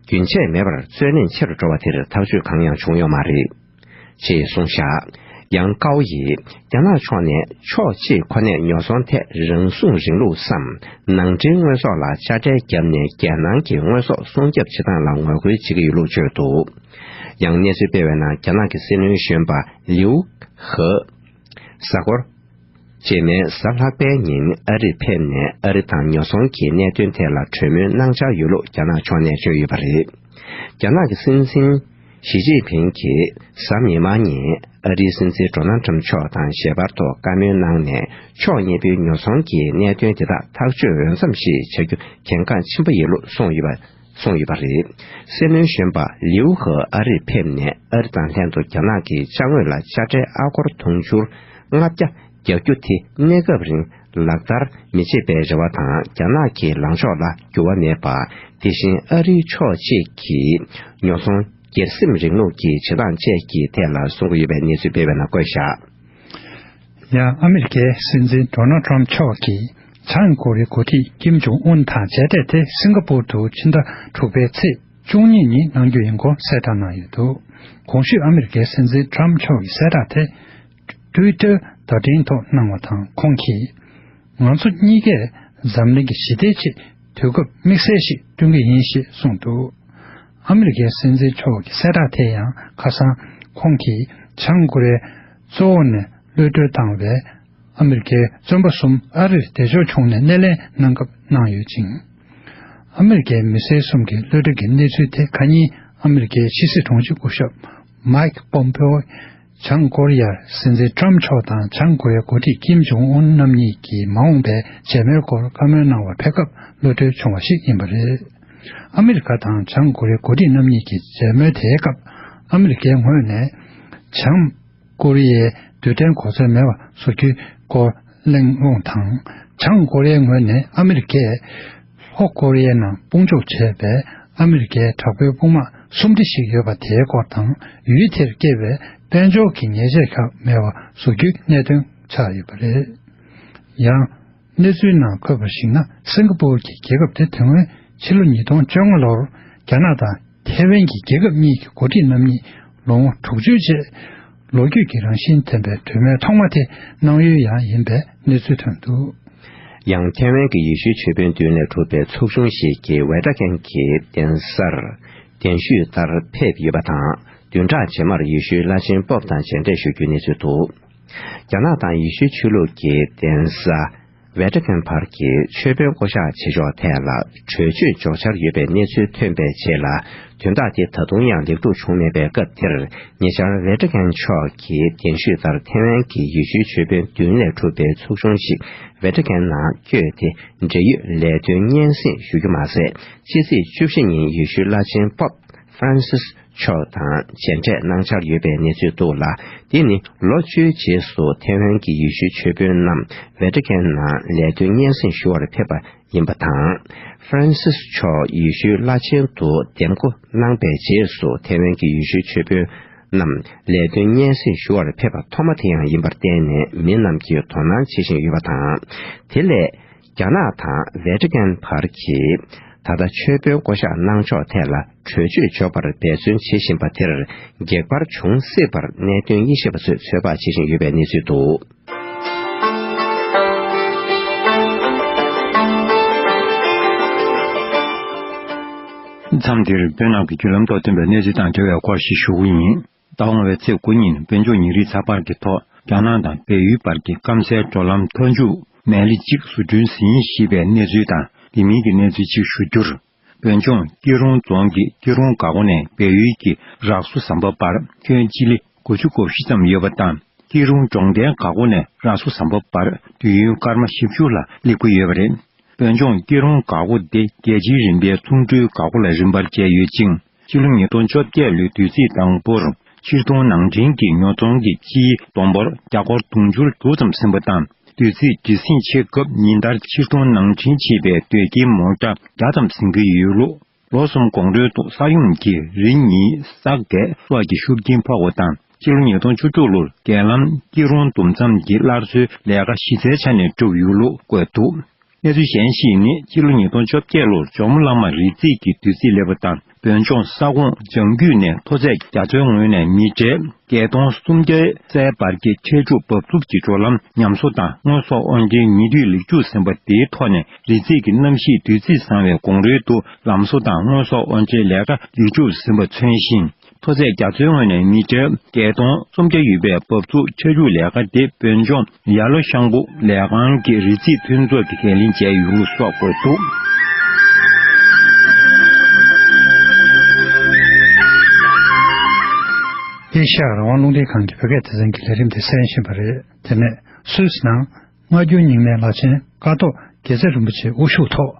རྒྱུན་ཆད་མེད་པར་རྩོད་གླེང་ཆེ་རུ་འགྲོ་བ་དེར་ཐག་གཅོད་གང་ཡང་བྱུང་ཡོད་མ་རེད། ཅེས་གསུངས་བཞག་ཡང་ཀའོ་ཡིས། རྒྱ་ནག་ཕྱོགས་ནས་ཕྱོགས་གཅིག་ཁོ་ནས་ཉོ་ཚོང་ཐད་རང་སྲུང་རིང་ལུགས་སམ། ནང་འདྲེན་དངོས་ཟོག་ལ་དཔྱ་ཁྲལ་བརྒྱབ་ནས། རྒྱལ་ནང་གི་དངོས་ཟོག་སྲུང་སྐྱོབ་བྱེད་སྟངས་ལ་ངོ་རྒོལ་བྱེད་ཀྱི་ཡོད་ལུགས་བརྗོད་འདུག་ཡང་། གནས་ཚུལ་སྤེལ་བའི་ནང་། རྒྱ་ནག་གི་སྲིད་བློན་གཞོན་པ་ལིའུ་ཧེ། གཟའ་འཁོར་རྗེས་མའི་གཟའ་ལྷག་པའི་ཉིན་ཨ་རིར་ཕེབས་ནས། ཨ་རི་དང་ཉོ་ཚོང་གི་གནད་དོན་ཐད་ལ་གྲོས་མོལ་གནང་འཆར་ཡོད་ལུགས་རྒྱ་ནག་ཕྱོགས་ནས་བརྗོད་ཡོད་པ་རེད། རྒྱ་ནག་གི་སྲིད་འཛིན་ཞི་ཅིན་ཕིང་གིས་གཟའ་མིག་དམར་ཉིན་ཨ་རིའི་སྲིད་འཛིན་ཌོ་ནལ་ཏྲམ་མཆོག་དང་ཞལ་པར་ཐོག་བཀའ་མོལ་གནང་ནས། ཕྱོགས་གཉིས་པོའི་ཉོ་ཚོང་གི་གནད་དོན་དེ་དག་ཐག་གཅོད་འོས་འཚམ་ཞིག་བྱ་རྒྱུ་གལ་འགངས་ཆེན་པོ་ཡིན་ལུགས་གསུངས་ཡོད་པ། གསུངས་ཡོད་པ་རེད། སྲིད་བློན་གཞོན་པ་ལིའུ་ཧེ་ཨ་རིར་ཕེབས་ནས། ཨ་རི་དང་ལྷན་དུ་རྒྱ་ནག་གི་ཅ་དངོས་ལ་དཔྱ་ཁྲལ་ཨ་སྒོར་དུང་ཕྱུར་ལྔ་བརྒྱ་ རྒྱག་རྒྱུ་དེ་གནས་སྐབས་རིང་ལག་བསྟར་མི་བྱེད་པའི་རེ་བ་དང་། རྒྱ་ནག་གི་ལངས་ཕྱོགས་ལ་འགྱུར་བ་མེད་པ། དེ་བཞིན་ཨ་རིའི་ཕྱོགས་གཅིག་གིས་ཉོ་ཚོང་སྒེར་སེམས་རིང་ལུགས་ཀྱི་བྱེད་སྟངས་བཅས་ཀྱི་ཐད་ལ་གསུང་གི་ཡོད་པའི་གནས་ཚུལ་སྤེལ་བའི་ནང་བཀོད་བཞག། ཡང་ཨ་མི་རི་ཀའི་སྲིད་འཛིན་ཌོ་ནལ་ཊམ་མཆོག་གིས་བྱང་ཀོ་རི་ཡའི་འགོ་ཁྲིད་ཀིམ་ཇོང་ཨུན་དང་མཇལ་འཕྲད་དེ་སིང་ག་པུར་དུ་ཕྱི་ཟླ་དྲུག་པའི་ཚེས་བཅུ་གཉིས་ཉིན་གནང་རྒྱུ་ཡིན་སྐོར་གསལ་བསྒྲགས་གནང་ཡོད་འདུག། གོང་ཞུས་ཨ་མི་རི་ཀའི་སྲིད་འཛིན་ཊམ་མཆོག་གི་གསལ་བསྒྲགས་དེ་ཊུའི་ཊར་བརྡ་འཕྲིན་ཐོག་གནང་བ་དང་། ཁོང་གིས། ང་ཚོ་གཉིས་ཀས་འཛམ་གླིང་གི་ཞི་བདེའི་ཆེད་དུས་སྐབས་དམིགས་བསལ་ཞིག་བསྐྲུན་གྱི་ཡིན་ཞེས་གསུངས་འདུག། ཨ་མི་རི་ཀའི་སྲིད་འཛིན་མཆོག་གི་གསལ་བསྒྲགས་དེ་ཡང་ཁ་སང་ཁོང་གིས་བྱང་ཀོ་རི་ཡ་གཙོ་བོ་ནས་གློད་གྲོལ་བཏང་བའི་ཨ་མི་རི་ཀའི་བཙོན་པ་གསུམ་ཨ་རིར་བདེ་འཇགས་བྱུང་ནས་སྣེ་ལེན་གནང་སྐབས་གནང་ཡོད་ཅིང་། ཨ་མི་རི་ཀའི་མི་སེར་གསུམ་གྱི་གློད་གྲོལ་གྱི་གནས་ཚུལ་དེ་ཁ་ཉིན་ཨ་མི་རི་ཀའི་ཕྱི་སྲིད་དྲུང་ཆེ་སྐུ་ཞབས་མའིག་པོམ་པེའོ་བྱང་ཀོ་རི་ཡར་སྲིད་འཛིན་ཊམ་མཆོག་དང་བྱང་ཀོ་རི་ཡའི་འགོ་ཁྲིད་ཀིམ་ཇོང་ཨུན་རྣམ་གཉིས་ཀྱིས་མ་འོངས་པའི་མཇལ་མོལ་སྐོར་བཀའ་མོལ་གནང་བར་ཕེབས་སྐབས་གློད་གྲོལ་བྱུང་བ་ཞིག་ཡིན་པ་རེད། ཨ་མི་རི་ཀ་དང་བྱང་ཀོ་རི་ཡའི་འགོ་ཁྲིད་རྣམ་གཉིས་ཀྱི་མཇལ་མོལ་དེའི་སྐབས་ཨ་མི་རི་ཀའི་ངོས་ནས་བྱང་ཀོ་རི་ཡའི་རྡུལ་ཕྲན་གོ་མཚོན་མེད་པ་བཟོ་རྒྱུའི་སྐོར་གླེང་སློང་དང་། བྱང་ཀོ་རི་ཡའི་ངོས་ནས་ཨ་མི་རི་ཀས་ལྷོ་ཀོ་རི་ཡའི་ནང་དཔུང་འཇོག་བྱས་པའི་ཨ་མི་རི་ཀའི་དྲག་པོའི་དཔུང་དམག་སུམ་ཁྲི་ཞིག་ཡོད་པ་དེའི་སྐོར་དང་། ཡུལ་དེར་སྐྱེས་པའི་དཔལ་འབྱོར་གྱི་ཉེས་ཆད་ཁག་མེད་པ་བཟོ་རྒྱུའི་གནད་དོན་ཆགས་ཡོད་པ་རེད། ཡང་། གནས་ཚུལ་ནང་འཁོད་པར་གཞིགས་ན། སིང་ག་པུར་གྱི་རྒྱལ་ཁབ་དེ་དེ་སྔོན་ཕྱི་ལོ་ཉིས་སྟོང་བཅོ་ལྔ་ལོར་རྒྱ་ནག་དང་ཐའེ་ཝན་གྱི་རྒྱལ་ཁབ་གཉིས་ཀྱི་འགོ་ཁྲིད་རྣམ་གཉིས་ལོ་ངོ་དྲུག་ཅུའི་རྗེས་ལོ་རྒྱུས་ཀྱི་རང་བཞིན་ལྡན་པའི་གྲོས་མོལ་ཐོག་མ་དེ་གནང་ཡུལ་ཡང་ཡིན་པའི་གནས་ཚུལ་ཐོན་འདུག། ཡང་ཐའེ་ཝན་གྱི་ཡེ་ཤུའི་ཆོས་དཔོན་མདུན་ལས་གྲུབ་པའི་ཚོགས་ཆུང་ཞིག་གིས་ཝེ་ཊི་ཀན་གྱི་གདན་སར་གདན་ཞུས་ལྟར་ཕེབས་ཡོད་པ་དང་། བདུན་ཕྲག་རྗེས་མར་ཡེ་ཤུའི་བླ་ཆེན་པོབ་དང་མཇལ་འཕྲད་ཞུ་རྒྱུའི་གནས་ཚུལ་འདུག། རྒྱ་ནག་དང་ཡེ་ཤུའི་ཆོས་ལུགས་ཀྱི་གདན་ས་ཝེ་ཊི་ཀན་བར་གྱི་ཆོས་དཔོན་བསྐོ་གཞག་བྱེད་ཕྱོགས་ཐད་ལ་གྲོས་ཆོད་འཇོག་འཆར་ཡོད་པའི་གནས་ཚུལ་ཐོན་པའི་རྗེས་ལ། དོན་དག་དེ་ད་དུང་ཡང་ལེགས་གྲུབ་བྱུང་མེད་པའི་སྐབས་དེར། ཉེ་ཆར་ཝེ་ཊི་ཀན་མཆོག་གིས་གདན་ཞུས་ལྟར་ཐའེ་ཝན་གྱི་ཡེ་ཤུའི་ཆོས་དཔོན་བདུན་ལས་གྲུབ་པའི་ཚོགས་ཆུང་ཞིག་ཝེ་ཊི་ཀན་ནང་བསྐྱོད་དེ། འབྲེལ་ཡོད་ལས་དོན་སྙན་སེང་ཞུ་རྒྱུ་མ་ཟད། ཕྱི་ཚེས་བཅུ་བཞི་ཉིན་ཡེ་ཤུའི་བླ་ཆེན་པོབ་ཧྥ་རན་སིས་མཆོག་དང་མཇལ་འཕྲད་གནང་འཆར་ཡོད་པའི་གནས་ཚུལ་འདུག་ལ། འདི་ནི་ལོ་བཅུའི་རྗེས་སུ་ཐའེ་ཝན་གྱི་ཡེ་ཤུའི་ཆོས་དཔོན་རྣམས་ཝེ་ཊི་ཀན་ནང་ལས་དོན་སྙན་སེང་ཞུ་བར་ཕེབས་པ་ཡིན་པ་དང་། ཧྥ་རན་སིས་མཆོག་ཡེ་ཤུའི་བླ་ཆེན་དུ་འདེམས་བསྐོ་གནང་པའི་རྗེས་སུ། ཐའེ་ཝན་གྱི་ཡེ་ཤུའི་ཆོས་དཔོན་རྣམས་ལས་དོན་སྙན་སེང་ཞུ་བར་ཕེབས་པ་ཐོག་མ་དེ་ཡང་ཡིན་པར་བརྟེན་ནས། མི་རྣམས་ཀྱིས་དོ་སྣང་བྱེད་བཞིན་ཡོད་པ་དང་། དེ་ལས། རྒྱ་ནག་དང་ཝེ་ཊི་ཀན་བར་གྱི་ད་ལྟ་ཆོས་དཔོན་བསྐོ་གཞག་གནང་ཕྱོགས་ཐད་ལ་གྲོས་ཆོད་འཇོག་པར་འབད་བརྩོན་བྱེད་བཞིན་པ་དེར་འགྱུར་བ་འབྱུང་སྲིད་པར་གནད་དོན་དབྱེ་ཞིབ་པ་ཚོས་ཚོད་དཔག་བྱེད་བཞིན་ཡོད་པའི་གནས་ཚུལ་འདུག། མཚམས་འདིར་བོད་ནང་གི་བརྒྱུད་ལམ་ཐོག་ཐོན་པའི་གནས་ཚུལ་དང་འབྲེལ་བའི་སྐོར་ཞིག་ཞུ་གི་ཡིན། ཟླ་འོང་བའི་ཚེས་དགུ་ཉིན་བོད་ལྗོངས་ཉིན་རེའི་ཚགས་པར་གྱི་ཐོག་རྒྱ་ནག་དང་བལ་ཡུལ་བར་གྱི་སྐམ་སའི་འགྲོ་ལམ་མཐའ་མཇུག་མལ་ལེ་གཅིག་བཟོ་སྐྲུན་ཟིན་ཞེས་པའི་གནས་ཚུལ་དང་། དེ་མིན་གྱི་གནས་ཚུལ་གཅིག་ཞུ་རྒྱུར། བོད་ལྗོངས་སྐྱིད་རོང་རྫོང་གི་སྐྱིད་རོང་འགག་སྒོ་ནས་བལ་ཡུལ་གྱི་རག་སོ་ཟམ་པ་བར་ཁྱོན་སྤྱི་ལེ་དགུ་བཅུ་གོ་བཞི་ཙམ་ཡོད་པ་དང་། སྐྱིད་རོང་འབྲོང་ལྡན་འགག་སྒོ་ནས་རག་སོ་ཟམ་པ་བར་དུས་ཡུན་སྐར་མ་བཞི་བཅུ་ལ་སླེབས་ཀྱི་ཡོད་པ་རེད། བོད་ལྗོངས་སྐྱིད་རོང་འགག་སྒོ་དེ་རྒྱལ་སྤྱིའི་རིམ་པའི་ཚོང་འགྲུལ་འགག་སྒོ་ལ་རིམ་པར་བྱས་ཡོད་ཅིང་། ཕྱི་ལོ་ཉིས་སྟོང་བཅོ་བརྒྱད་ལོའི་དུས་ཚིགས་དང་པོར་ཕྱིར་གཏོང་ནང་འདྲེན་གྱི་ཉོ་ཚོང་གི་སྤྱིའི་བསྡོམས་འབོར་རྒྱ་སྒོར་དུང་ཕྱུར་དྲུག་ཙམ་ཟིན་པ་དང་། དུས་ཚིགས་ཇི་སྲིད་ཆད་སྐབས་ཉིན་ལྟར་ཕྱིར་གཏོང་ནང་འདྲེན་བྱེད་པའི་སྡོད་ཁྱིམ་མོ་ཊ་བརྒྱ་ཙམ་ཟིན་གྱི་ཡོད་ལུགས། ལོ་གསུམ་གོང་རོལ་དུ་ས་ཡོམ་གྱིས་རི་གཉིས་ས་བརྒལ་སོགས་ཀྱི་ཤུགས་རྐྱེན་ཕོག་པ་དང་། ཕྱི་ལོ་ཉིས་སྟོང་བཅུ་དྲུག་ལོར་རྒྱལ་ལམ་སྐྱིད་རོང་དུམ་མཚམས་ཀྱི་སླར་གསོའི་ལས་ཀ་གཞི་རྩའི་ཆ་ནས་བསྒྲུབས་ཡོད་ལུགས་བཀོད་འདུག། གནས་ཚུལ་གཞན་ཞིག་ནི། ཕྱི་ལོ་ཉིས་སྟོང་བཅོ་བརྒྱད་ལོར་ཇོ་མོ་གླང་མ་རི་རྩེད་ཀྱི་དུས་ཚིགས་སླེབས་པ་དང་། བོད་ལྗོངས་ས་ཁོངས་ལྗང་རྒྱུད་ནས་མཐོ་ཚད་རྒྱ་མཚོའི་ངོས་ནས་མི་ཊར་བརྒྱད་སྟོང་སུམ་བརྒྱ་སའི་བར་གྱི་ཆར་ཆུ་འབབ་ཚུགས་ཀྱི་འགྲོ་ལམ་ཉམས་གསོ་དང་། དངོས་ཟོག་དབོར་འདྲེན་ཉིན་དུས་ལེགས་བཅུ་ཟིན་པ་དེའི་ཐོག་ནས། རི་རྩེད་ཀྱི་གནམ་གཤིས་དུས་ཚིགས་བཟང་བའི་གོང་རོལ་དུ་ལམ་བཟོ་དང་། དངོས་ཟོག་དབོར་འདྲེན་ལས་ཀ་ལེགས་གྲུབ་ཟིན་པ་མཚོན་བཞིན། མཐོ་ཚད་རྒྱ་མཚོའི་ངོས་ནས་མི་ཊར་བརྒྱད་སྟོང་སུམ་བརྒྱ་ཡོད་པའི་འབབ་ཚུགས་ཆར་ཆུ་ལས་ཀ་དེ་བོད་ལྗོངས་ཡར་ལྷོ་ཤང་སྦུག་ལས་ཁང་གི་རི་རྩེད་མཐུན་ཚོགས་ཀྱིས་འགན་ལེན་བྱས་ཡོད་ལུགས་སོགས་བཀོད་འདུག། ཨེ་ཤ་ཡ་རང་དབང་རླུང་འཕྲིན་ཁང་གི་བོད་སྐད་སྡེ་ཚན་གྱི་ལས་རིམ་དེ་གསན་བཞིན་པ་རེད། དེ་ནས་སུད་སི་ནང་སྔ་འགྱུར་རྙིང་མའི་བླ་ཆེན་ཀ་ཐོག་དགེ་རྩེ་རིན་པོ་ཆེའི་དབུ་བཞུགས་ཐོག་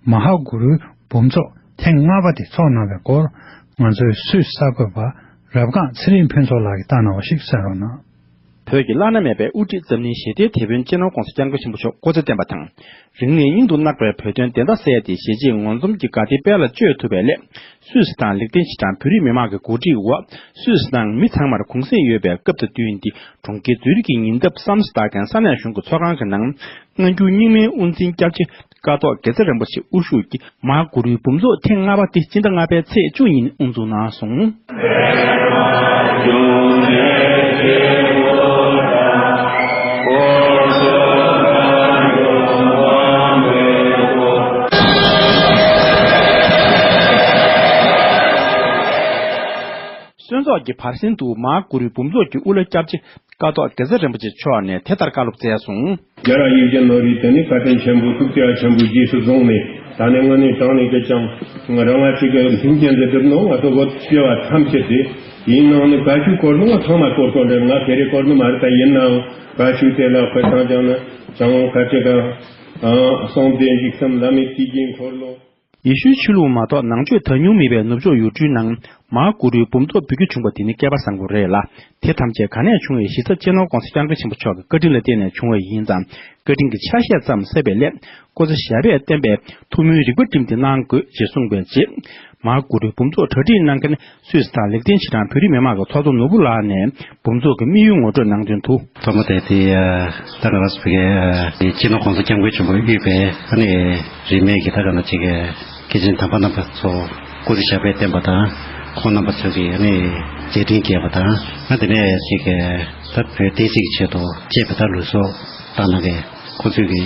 མ་ཧཱ་གུ་རུའི་འབུམ་ཚོགས་ཐེངས་ལྔ་པ་དེ་ཚོགས་གནང་བའི་སྐོར། ང་ཚོའི་སུད་སི་གསར་འགོད་པ་རབ་སྒང་ཚེ་རིང་ཕུན་ཚོགས་ལགས་ཀྱིས་བཏང་གནང་བ་ཞིག་གསན་རོགས་གནང་། བོད་ཀྱི་བླ་ན་མེད་པའི་དབུ་ཁྲིད་འཛམ་གླིང་ཞི་བདེའི་དེད་དཔོན་སྤྱི་ནོར་༧གོང་ས་༧སྐྱབས་མགོན་ཆེན་པོ་མཆོག་སྐུ་ཚེ་བརྟན་པ་དང་། རིང་ནས་སྙིང་དུ་བརྣག་པའི་བོད་དོན་བདེན་མཐའ་གསལ་ཏེ་གཞིས་བྱེས་མངོན་འཛོམས་ཀྱི་དགའ་བདེའི་དཔལ་ལ་བཅོས་ཐུབ་པའི་སླད། སུད་སི་དང་ལེགས་ལྡན་ཕྱི་བྲང་བོད་རིགས་མི་མང་གི་གོ་སྒྲིག་འོག་སུད་སི་ནང་མི་ཚང་མར་གུང་གསེང་ཡོད་པའི་སྐབས་དང་བསྟུན་ཏེ། གྲོང་ཁྱེར་ཛུ་རིག་གི་ཉེ་འདབས་སམ་སི་ཏཱ་གྷན་ས་གནས་གཞུང་གི་ཚོགས་ཁང་གི་ནང་། སྔ་འགྱུར་རྙིང་མའི་དབུ་འཛིན་སྐྱབས་རྗེ་ཀཿཐོག་དགེ་རྩེ་རིན་པོ་ཆེ་དབུ་བཞུགས་ཀྱིས་མ་གུ་རུའི་འབུམ་ཚོགས་ཐེངས་ལྔ་པ་དེ་སྤྱི་ཟླ་ལྔ་པའི་ཚེས་བཅུ་ཉིན་དབུ་འཛུགས་གནང་སོང་། གསོལ་ཚོགས་ཀྱི་བར་གསེང་དུ་མ་གུ་རུའི་འབུམ་ཚོགས་ཀྱི་དབུ་བླ་སྐྱབས་རྗེ་ཀཿཐོག་དགེ་རྩེ་རིན་པོ་ཆེ་མཆོག་ནས་དེ་ལྟར་བཀའ་སློབ་སྩལ་སོང་། རྒྱལ་བ་ཡིད་བཞིན་ནོར་བུའི་དོན་ནི་བཀའ་དྲིན་ཆེན་པོ་ཐུགས་རྗེ་ཆེན་པོ་རྗེས་སུ་བཟུང་ནས། ད་ནི་དངོས་གནས་དྲང་གནས་ཀྱི་ཀྱང་རང་ང་ཅིག་གི་མཐུན་རྐྱེན་འདི་བསྒྲུབས་ནོ། ང་ཚོ་བོད་སྐྱེ་བ་ཐམས་ཅད་དེ་ཡིན་ནང་ནི་ག་ཞུ་སྐོར་ནི་ང་ཚང་མ་སྐོར་སྐོར་འདྲ། ང་ཁེ་རེ་སྐོར་ནི་མ་རེད། ད་ཡིན་ནའང་ག་ཞུ་དེ་ལ་དཔེ་བཏང་ཀྱང་ནི་ཀྱང་ག་ཅི་ག་གསང་བདེ་འཇིགས་གསུམ་བླ་མའི་ཐུགས་རྗེའི་འཁོར་ལོ། ཡེ་ཤུའི་ཆོས་ལུགས་མ་གཏོགས་ནང་ཆོས་ད་མྱོང་མེད་པའི་ནུབ་ཕྱོགས་ཡུལ་གྲུའི་ནང་མ་གུ་རུའི་འབུམ་ཚོགས་འབུལ་རྒྱུ་བྱུང་བ་དེ་ནི་སྐལ་པ་བཟང་པོ་རེད་ལ། དེ་ཐམས་ཅད་ག་ནས་བྱུང་བའི་གཞི་རྩ་སྤྱི་ནོར་༧གོང་ས་༧སྐྱབས་མགོན་ཆེན་པོ་མཆོག་གི་བཀའ་དྲིན་ལ་བརྟེན་ནས་བྱུང་བ་ཡིན་ཙང་། བཀའ་དྲིན་གྱི་ཆ་ཤས་ཙམ་གསབ་པའི་སླད། སྐུ་ཚེ་ཞབས་པད་བརྟན་པའི་ཐུགས་སྨོན་རིག་པ་བསྒྲིམས་ཏེ་གནང་དགོས་ཅེས་གསུངས་པའི་རྗེས། མ་གུ་རུའི་འབུམ་ཚོགས་གྲ་སྒྲིག་གནང་མཁན་སུད་སི་དང་ལེགས་ལྡན་ཕྱི་བྲང་བོད་རིགས་མི་མང་གི་ཚོགས་གཙོ་ནོར་བུ་ལགས་ནས་འབུམ་ཚོགས་ཀྱི་དམིགས་ཡུལ་ངོ་སྤྲོད་གནང་དོན་དུ། ཐོག་མ་དེ་དེ་ད་ག་རང་སུ་གི་སྤྱི་ནོར་༧གོང་ས་༧སྐྱབས་མགོན་ཆེན་པོ་དབུས་པའི་ཨ་ནི་རིས་མེད་ཀྱི་ད་ག་ན་ཅིག་གི་སྐྱེས་ཆེན་དམ་པ་རྣམ་པ་ཚོ་སྐུ་ཚེ་ཞབས་པད་བརྟན་པ་དང་། ཁོང་རྣམ་པ་ཚོ་གི་ཨ་ནི་མཛད་འཕྲིན་རྒྱས་པ་དང་། ཨ་དེ་ནས་ཅིག་གི་ད་བོད་བསྟན་སྲིད་ཀྱི་ཆེད་དུ་གཅེས་པ་ད་ལུས་སྲོག་བཏང་གནང་མཁན་ཁོང་ཚོའི་གི་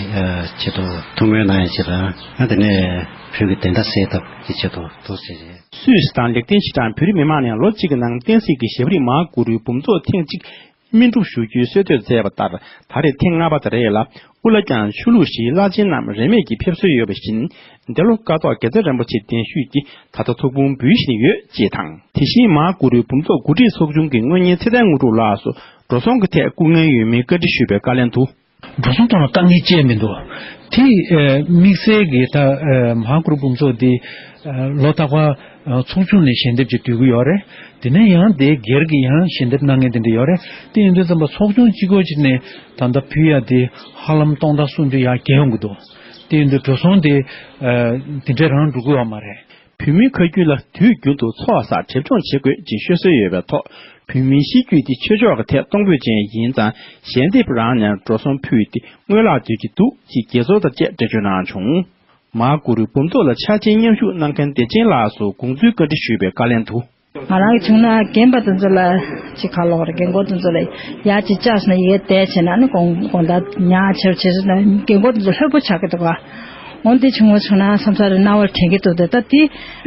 ཆེད་དུ་ཐུགས་སྨོན་གནང་ཡ་ཆེད་དང་། ཨ་དེ་ནས་བོད་ཀྱི་བདེན་མཐའ་གསལ་ཐབས་ཀྱི་ཆེད་དུ་འདུག་ཟེར་རེད། སུད་སི་དང་ལེགས་ལྡན་ཕྱི་བྲང་བོད་རིགས་མི་མང་ནས་ལོ་གཅིག་གི་ནང་བསྟན་སྲིད་ཀྱི་ཞབས་རིམ་མ་གུ་རུའི་འབུམ་ཚོགས་ཐེངས་གཅིག་སྨིན་སྒྲུབ་ཞུ་རྒྱུའི་གསོལ་སྟོན་མཛད་པ་ལྟར། ད་རེས་ཐེངས་ལྔ་པ་དེ་རེད་ལ། དབུ་བླ་ཀྱང་ཆོས་ལུགས་བཞིའི་བླ་ཆེན་རྣམས་རིས་མེད་ཀྱིས་ཕེབས་སྲོལ་ཡོད་པ་བཞིན། འདི་ལོ་ཀཿཐོག་དགེ་རྩེ་རིན་པོ་ཆེ་གདན་ཞུས་ཀྱིས་ད་ལྟ་ཐུགས་ཕུང་འབུལ་བཞིན་ཡོད་ཅེས་དང་། དེ་བཞིན་མ་གུ་རུའི་འབུམ་ཚོགས་འགོ་ཁྲིད་ཚོགས་ཆུང་གི་དངོས་གཉེར་ཚེ་བརྟན་དངོས་གྲུབ་ལགས་སུ་འགྲོ་སོང་གི་ཐད་སྐུ་ངལ་ཡོད་མེད་བཀའ་འདྲི་ཞུས་པའི་བཀའ་ལན་དུ། འགྲོ་སོང་གཏོང་ལ་དཀའ་ངལ་ཅི་ཡང་མི་འདུག་དེ་ཨེ་དམིགས་བསལ་གྱི་ད་ཨེ་མ་གུ་རུ་འབུམ་ཚོགས་འདི་ཨེ་ལོ་རྟག་པར་ཨེ་ཚོགས་ཆུང་ནས་ཞལ་འདེབས་ཅིག་བསྡུ་གི་ཡོད་རེད། དེ་ནས་ཡང་དེ་སྒེར་གྱི་ཡང་ཞལ་འདེབས་གནང་མཁན་དེ་འདྲ་ཡོད་རེད། དེ་ཡིན་དུས་ཙམ་པ་ཚོགས་ཆུང་གཅིག་པོ་ཅིག་ནས་ད་ལྟ་ཕུལ་ཡ་དེ་ཧ་ལམ་སྟོང་ཕྲག་སུམ་ཅུ་ཡར་བརྒལ་ཡོང་གི་འདུག་དེ་ཡིན་དུས་འགྲོ་སོང་དེ་ཨེ་དེ་འདྲ་རང་འགྲོ་གི་ཡོད་མ་རེད། བོད་མིའི་ཁ་རྒྱུན་ལ་དུས་རྒྱུན་དུ་འཚོ་བ་སར་འགྲེམས་སྦྱོང་བྱེད་དགོས་ཅེས་ཤོད་སྲོལ་ཡོད་པའི་ཐོག་བོད་མིའི་གཤིས་རྒྱུད་དེ་ཆོས་ཕྱོགས་ཀྱི་ཐད་གཏོང་ཕོད་ཅན་ཡིན་ཙང་ཞལ་འདེབས་རང་ནས་འགྲོ་སོང་ཕུལ་ཏེ་དངུལ་ལག་སྡུད་ཀྱི་འདུག་ཅེས་དགྱེས་ཚོར་དང་བཅས་འགྲེལ་བརྗོད་གནང་བྱུང་། མ་གུ་རུའི་འབུམ་ཚོགས་ལ་ཕྱག་ཆེན་མཉམ་ཞུགས་གནང་མཁན་བདེ་ཆེན་ལགས་སུ་དགོངས་ཚུལ་བཀའ་འདྲི་ཞུས་པའི་བཀའ་ལན་དུ། ང་རང་གི་བྱུང་ན་རྒན་པ་དེ་ཚོ་ལ་ཅིག་ག་ལོག་རེད། རྒན་གོག་དེ་ཚོ་ལ་ཡར་ཅིག་བཅར་སོང་ན་ཡ་གི་བསྡད་བྱས་ན་ནི་དགོང་དགོང་དག་ཉལ་བྱས་བྱས་སོང་ན་རྒན་གོག་དེ་ཚོ་ལྷོད་པོ་ཆགས་ཀྱི་འདུག་ག་འོ་འདི་བྱུང་བ་བྱུང་ན་བསམ་ས་རེད། རྣ་བར་དྲན་གྱི་འདུག་དེ་ད་དེ་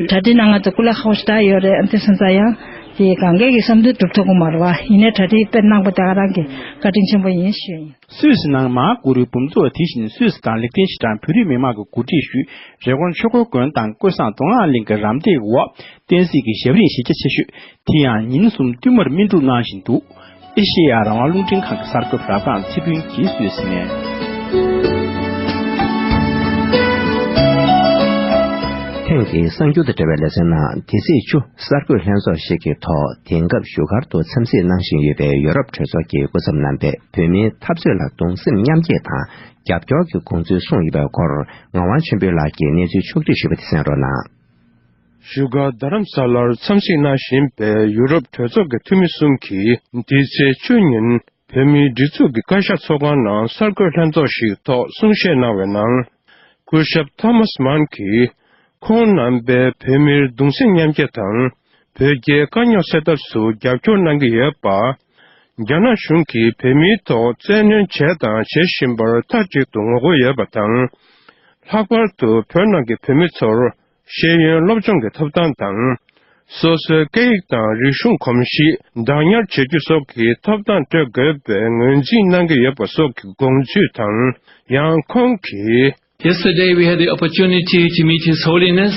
གྲ་སྒྲིག་གནང་ང་ཚོ་སྐུ་ལས་ཁག་པོ་ཞེ་དྲག་ཡོད་རེད། ཨ་འདི་སོང་ཙང་ཡང་དེ་གང་གས་ཀྱི་བསམ་འདུན་སྒྲུབ་ཐུབ་ཀྱི་མ་རེད་བ། ཡིན་ནའི་གྲ་སྒྲིག་དཔེ་གནང་པ་དེ་ག་རང་གི་བཀའ་དྲིན་ཆེན་པོ་ཡིན་ཞུ་ཡིན། སུད་སི་ནང་མ་གུ་རུའི་འབུམ་ཚོགས་དེ་བཞིན་སུད་སི་དང་ལེགས་ལྡན་ཕྱི་བྲང་བོད་རིགས་མི་མང་གིས་གོ་སྒྲིག་ཞུས། རི་ཀོན་ཆོས་འཁོར་དགོན་དང་ཀོས་བཟང་མདོ་སྔགས་གླིང་གི་རམ་འདེགས་འོག་བསྟན་སྲིད་ཀྱི་ཞབས་རིམ་གཞི་རྒྱ་ཆེ་ཤོས་དེ་ཡང་ཉིན་གསུམ་བསྟུད་མར་སྨིན་སྒྲུབ་གནང་བཞིན་འདུག་ཨེ་ཤེ་ཡ་རང་དབང་རླུང་འཕྲིན་ཁང་གི་གསར་འགོད་པ་རབ་སྒང་ཚེ་ཕུན་གྱིས་སུད་སི་ནས། ཐེངས་འདིའི་གསར་འགྱུར་དང་འབྲེལ་བའི་ལེ་ཚན་ནང་འདི་ཚེས་བཅུ་གསར་འགོད་ལྷན་ཚོགས་ཤིག་གི་ཐོག་དེང་སྐབས་བཞུགས་སྒར་དུ་འཚམས་གཟིགས་གནང་བཞིན་ཡོད་པའི་ཡོ་རོབ་གྲོས་ཚོགས་ཀྱི་སྐུ་ཚབ་རྣམ་པས་བོད་མིའི་འཐབ་རྩོད་ལ་གདུང་སེམས་མཉམ་སྐྱེད་དང་རྒྱབ་སྐྱོར་གྱི་དགོངས་ཚུལ་གསུངས་ཡོད་པའི་སྐོར་ངག་དབང་ཆོས་འཕེལ་ལགས་ཀྱིས་གནས་ཚུལ་ཕྱོགས་བསྒྲིགས་ཞུས་པ་དེ་གསན་རོགས་གནང་། བཞུགས་སྒར་རྡ་རམ་ས་ལར་འཚམས་གཟིགས་གནང་བཞིན་པའི་ཡུ་རོབ་གྲོས་ཚོགས་ཀྱི་འཐུས་མི་གསུམ་གྱིས་འདི་ཚེས་བཅུ་ཉིན་བོད་མིའི་སྒྲིག་འཛུགས་ཀྱི་བཀའ་ཤག་ཚོགས་ཁང་ནང་གསར་འགོད་ལྷན་ཚོགས་ཤིག་ཐོག་གསུང་བཤད་གནང་བའི་ནང་། སྐུ་ཞབས་ཐོ་མཱས་མཱན་གྱིས་ཁོང་རྣམ་པས་བོད་མིར་གདུང་སེམས་མཉམ་སྐྱེད་དང་བོད་རྒྱའི་དཀའ་རྙོག་སེལ་ཐབས་སུ་རྒྱབ་སྐྱོར་གནང་གི་ཡོད་པ། རྒྱ་ནག་གཞུང་གིས་བོད་མིའི་ཐོག་བཙན་གནོན་བྱས་དང་བྱེད་བཞིན་པར་མཐའ་གཅིག་ཏུ་ངོ་རྒོལ་ཡོད་པ་དང་། ལྷག་པར་དུ་བོད་ནང་གི་བོད་མི་ཚོར་ཤེས་ཡོན་སློབ་སྦྱོང་གི་ཐོབ་ཐང་དང་། སོ་སོའི་སྐད་ཡིག་དང་རིག་གཞུང་གོམས་གཤིས་བདག་ཉར་བྱེད་རྒྱུ་སོགས་ཀྱི་ཐོབ་ཐང་སྤྲོད་དགོས་པའི་ངོས་འཛིན་གནང་གི་ཡོད་པ་སོགས་ཀྱི་དགོངས་ཚུལ་དང་། ཡང་ཁོང་གིས། Yesterday we had the opportunity to meet His Holiness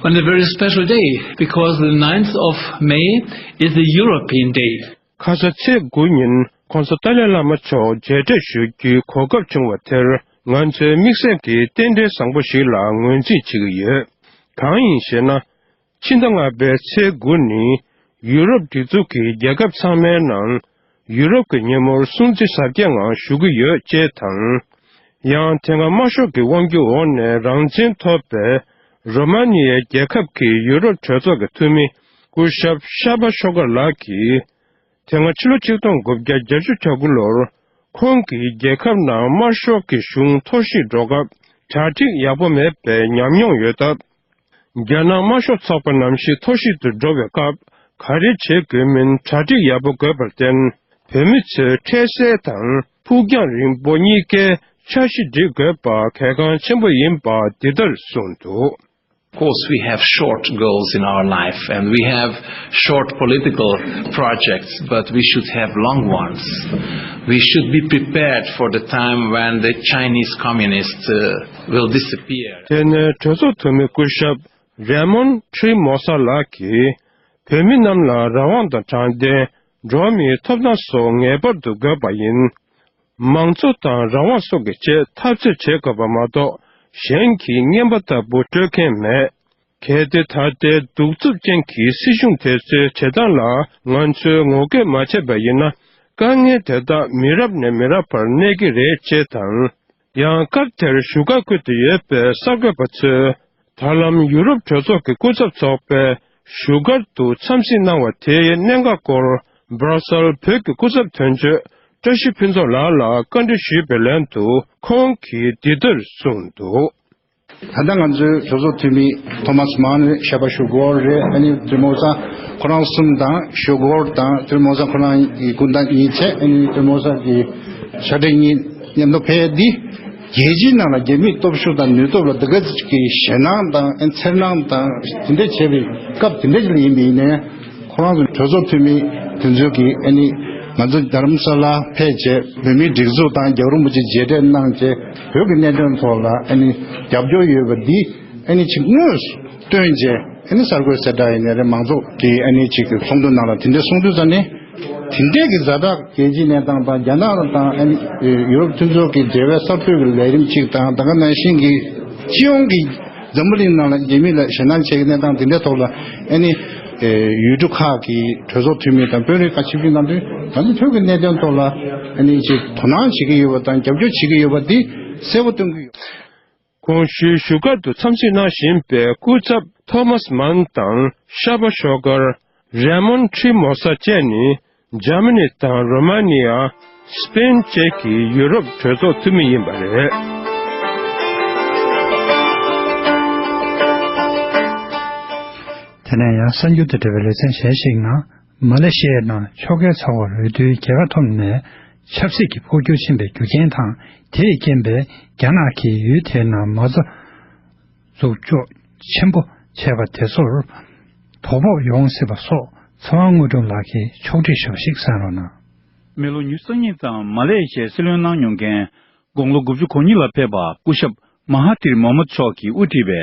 on a very special day because the ninth of May is the European Day. ཁ་ས་ཚེས་དགུ་ཉིན་༧གོང་ས་ཏཱ་ལའི་བླ་མ་མཆོག་མཇལ་འཕྲད་ཞུ་རྒྱུའི་གོ་སྐབས་བྱུང་བ་དེར་ང་ཚོའི་དམིགས་བསལ་གྱི་རྟེན་འབྲེལ་བཟང་པོ་ཞིག་ལ་ངོས་འཛིན་བྱེད་ཀྱི་ཡོད། གང་ཡིན་ཞེ་ན། ཕྱི་ཟླ་ལྔ་པའི་ཚེས་དགུ་ནི་ཡུ་རོབ་སྒྲིག་འཛུགས་ཀྱི་རྒྱལ་ཁབ་ཚང་མའི་ནང་ ཡུ་རོབ་ཀྱི་ཉིན་མོར་སྲུང་བརྩི་གཟབ་རྒྱས་ངང་ཞུ་གི་ཡོད་ཅེས་དང་། ཡང་དེ་སྔ་དམར་ཤོག་གི་དབང་སྒྱུར་འོག་ནས་རང་བཙན་ཐོབ་པའི་རོ་མ་ནི་ཡའི་རྒྱལ་ཁབ་ཀྱི་ཡུ་རོབ་གྲོས་ཚོགས་ཀྱི་འཐུས་མི་སྐུ་ཞབས་ཤ་པ་ཤོ་ཀར་ལགས་ཀྱིས། དེ་སྔ་ཕྱི་ལོ་ཆིག་སྟོང་དགུ་བརྒྱ་བརྒྱད་ཅུ་གྱ་དགུ་ལོར་ཁོང་གིས་རྒྱལ་ཁབ་ནང་དམར་ཤོག་གི་གཞུང་འཐོར་ཞིག་འགྲོ་སྐབས་གྲ་སྒྲིག་ཡག་པོ་མེད་པའི་ཉམས་མྱོང་ཡོད་སྟབས། རྒྱ་ནག་དམར་ཤོག་ཚོགས་པ་ནམ་ཞིག་འཐོར་ཞིག་ཏུ་འགྲོ་བའི་སྐབས་ག་རེ་བྱེད་དགོས་མིན་གྲ་སྒྲིག་ཡག་པོ་དགོས་པར་བརྟེན། བོད་མི་ཚོས་འཕྲལ་སེལ་དང་ཕུགས་རྒྱང་རིང་པོ་གཉིས་ཀའི་འཆར་གཞི་སྒྲིག་དགོས་པ་གལ་འགངས་ཆེན་པོ་ཡིན་པ་འདི་ལྟར་གསུངས་འདུག། Of course, we have short goals in our life and we have short political projects, but we should have long ones. We should be prepared for the time when the Chinese communists uh, will disappear. དེ་ནས་གྲོས་ཚོགས་འཐུས་མི་སྐུ་ཞབས་རེ་མོན་ཁྲི་མོ་ས་ལགས་ཀྱིས། བོད་མི་རྣམས་ལ་རང་དབང་དང་དྲང་བདེན། འགྲོ་བ་མིའི་ཐོབ་ཐང་སོགས་ངེས་པར་དུ་དགོས་པ་ཡིན། མང་གཙོ་དང་རང་དབང་སོགས་ཀྱི་ཆེད་འཐབ་རྩོད་བྱེད་དགོས་པ་མ་གཏོགས་གཞན་གྱིས་རྔན་པ་ལྟ་བུ་སྤྲོད་མཁན་མེད། གལ་ཏེ་ད་ལྟའི་གདུག་རྩུབ་ཅན་གྱི་སྲིད་གཞུང་དེ་ཚོའི་བྱེད་སྟངས་ལ་ང་ཚོས་ངོ་རྒོལ་མ་བྱས་པ་ཡིན་ན། དཀའ་ངལ་དེ་དག་མི་རབས་ནས་མི་རབས་བར་གནས་ཀྱི་རེད་ཅེས་དང་། ཡང་སྐབས་དེར་བཞུགས་སྒར་ཁུལ་དུ་ཡོད་པའི་གསར་འགོད་པ་ཚོས། ད་ལམ་ཡུ་རོབ་གྲོས་ཚོགས་ཀྱི་སྐུ་ཚབ་ཚོགས་པས་བཞུགས་སྒར་དུ་འཚམས་གཟིགས་གནང་བ་དེའི་གནད་འགག་སྐོར། སྦྲ་སལ་བོད་ཀྱི་སྐུ་ཚབ་དོན་གཅོད་བཀྲ་ཤིས་ཕུན་ཚོགས་ལགས་ལ་བཀའ་འདྲི་ཞུས་པའི་ལན་དུ་ཁོང་གིས་འདི་ལྟར་གསུངས་འདུག། ད་ལྟ་ང་ཚོའི་གྲོས་ཚོགས་འཐུས་མི་ཐོ་མཱས་མཱན་རེད། ཤ་པ་ཤོ་ཀོར་རེད། ཨ་ནི་ཏྲི་མོ་ས་ཁོ་རང་གསུམ་དང་། ཤོ་ཀོར་དང་ཏྲི་མོ་ས་ཁོ་རང་གི་སྐུ་ཟླ་གཉིས་བྱས། ཨ་ནི་ཏྲི་མོ་ས་གི་ཤ་ཁྲེ་གཉིས་མཉམ་དུ་ཕེབས་ཏེ། རྒྱལ་སྤྱིའི་ནང་ལ་རྒྱ་མིའི་སྟོབས་ཤུགས་དང་ནུས་སྟོབས་ལ་འདི་ག་ཅིག་གི་ཞེད་སྣང་དང་ཨ་འཚེར་སྣང་དང་དེ་འདྲ་བྱས་པའི་སྐབས་དེ་འདྲ་ཅིག་ལ་ཡིན་པ་ཡིན་ནའི། ཁོ་རང་ཚོ་གྲོས་ཚོགས་འཐུས་མི་དེ་ཚོས་ཀྱིས་ཨ་ནི་ང་ཚོ་རྡ་རམ་ས་ལ་ཕེབས་བྱས། བོད་མིའི་སྒྲིག་འཛུགས་དང་རྒྱལ་བ་རིན་པོ་ཆེ་མཇལ་འཕྲད་གནང་བྱས། བོད་ཀྱི་གནད་དོན་ཐོག་ལ་ཨ་ནི་རྒྱབ་སྐྱོར་ཡོད་པ་འདི་ཨ་ནི་ཅིག་དངོས་སུ་སྟོན་བྱས། ཨ་ནི་གསར་འགོད་གསལ་བསྒྲགས་ཡིན་ནའི་རེད། མང་ཚོགས་ཀྱིས་ཨ་ནི་ཅིག་གི་ཚོགས་འདུ་ནང་ལ་དེ་འདྲ་གསུངས་དུས་ཙ་ནས། དེ་འདྲས་ཀྱི་ཛ་དྲག་རྒྱལ་སྤྱིའི་གནས་སྟངས་དང་། རྒྱ་ནག་དང་ཨ་ནི་ཡུ་རོབ་མཐུན་ཚོགས་ཀྱི་འབྲེལ་བའི་གསར་གཏོད་ཀྱི་ལས་རིམ་གཅིག་དང་། ད་ག་ནང་བཞིན་གྱི་སྤྱི་ཡོངས་ཀྱི་འཛམ་བུ་གླིང་ནང་ལ་རྒྱ་མི་ལ་ཞེད་སྣང་བྱེད་ཀྱི་གནས་སྟངས་དེ་འདྲའི་ཐོག་ལ་ཨ་ནི་ཡུལ་གྲུ་ཁག་གི་གྲོས་ཚོགས་འཐུས་མི་དང་དཔོན་རིགས་ཁག་ཆིབས་བསྒྱུར་གནང་དུས། ང་ཚོ་བོད་ཀྱི་གནད་དོན་ཐོག་ལ་ཨ་ནི་ཅིག་དོ་སྣང་བྱེད་ཀྱི་ཡོད་པ་དང་རྒྱབ་སྐྱོར་བྱེད་ཀྱི་ཡོད་པ་འདི་གསལ་པོ་སྟོན་གྱི་ཡོད། གོང་ཞུས་བཞུགས་སྒར་དུ་འཚམས་གཟིགས་གནང་བཞིན་པའི་སྐུ་ཚབ་ཐོ་མཱས་མཱན་དང་ཤ་པ་ཤོ་ཀར། རེ་མོན་ཁྲི་མོ་ས་བཅས་ནི་འཇར་མ་ནི་དང་རོ་མ་ནི་ཡ། སི་པེན་བཅས་ཀྱི་ཡུ་རོབ་གྲོས་ཚོགས་འཐུས་མི་ཡིན་པ་རེད། དེ་ནས་ཡང་གསར་འགྱུར་དང་འབྲེལ་བའི་ལེ་ཚན་གཞན་ཞིག་ནང་། མ་ལེ་ཤི་ཡའི་ནང་ཕྱོགས་འགལ་ཚོགས་པར་འོས་བསྡུའི་རྒྱལ་ཁ་ཐོབ་ནས་ཆབ་སྲིད་ཀྱི་འཕོ་འགྱུར་ཕྱིན་པའི་རྒྱུ་རྐྱེན་དང་། དེས་རྐྱེན་པས་རྒྱ་ནག་གིས་ཡུལ་དེའི་ནང་མ་རྩ་འཛུགས་འཇོག་ཆེན་པོ་བྱས་པ་དེ་ཚོར་དོ་ཕོག་ཡོང་སྲིད་པ་སོགས། ཚེ་དབང་དངོས་གྲུབ་ལགས་ཀྱིས་ཕྱོགས་སྒྲིག་ཞུ་བ་ཞིག་གསན་རོགས་གནང་། མི་ལོ་ཉི་ཤུ་རྩ་གཉིས་ཙམ་མ་ལེ་ཤི་ཡའི་སྲིད་བློན་གནང་མྱོང་མཁན། དགུང་ལོ་དགུ་བཅུ་གོ་གཉིས་ལ་ཕེབས་པ་སྐུ་ཞབས་མ་ཧ་ཐིར་མོ་མད་མཆོག་གིས་དབུ་ཁྲིད་པའི་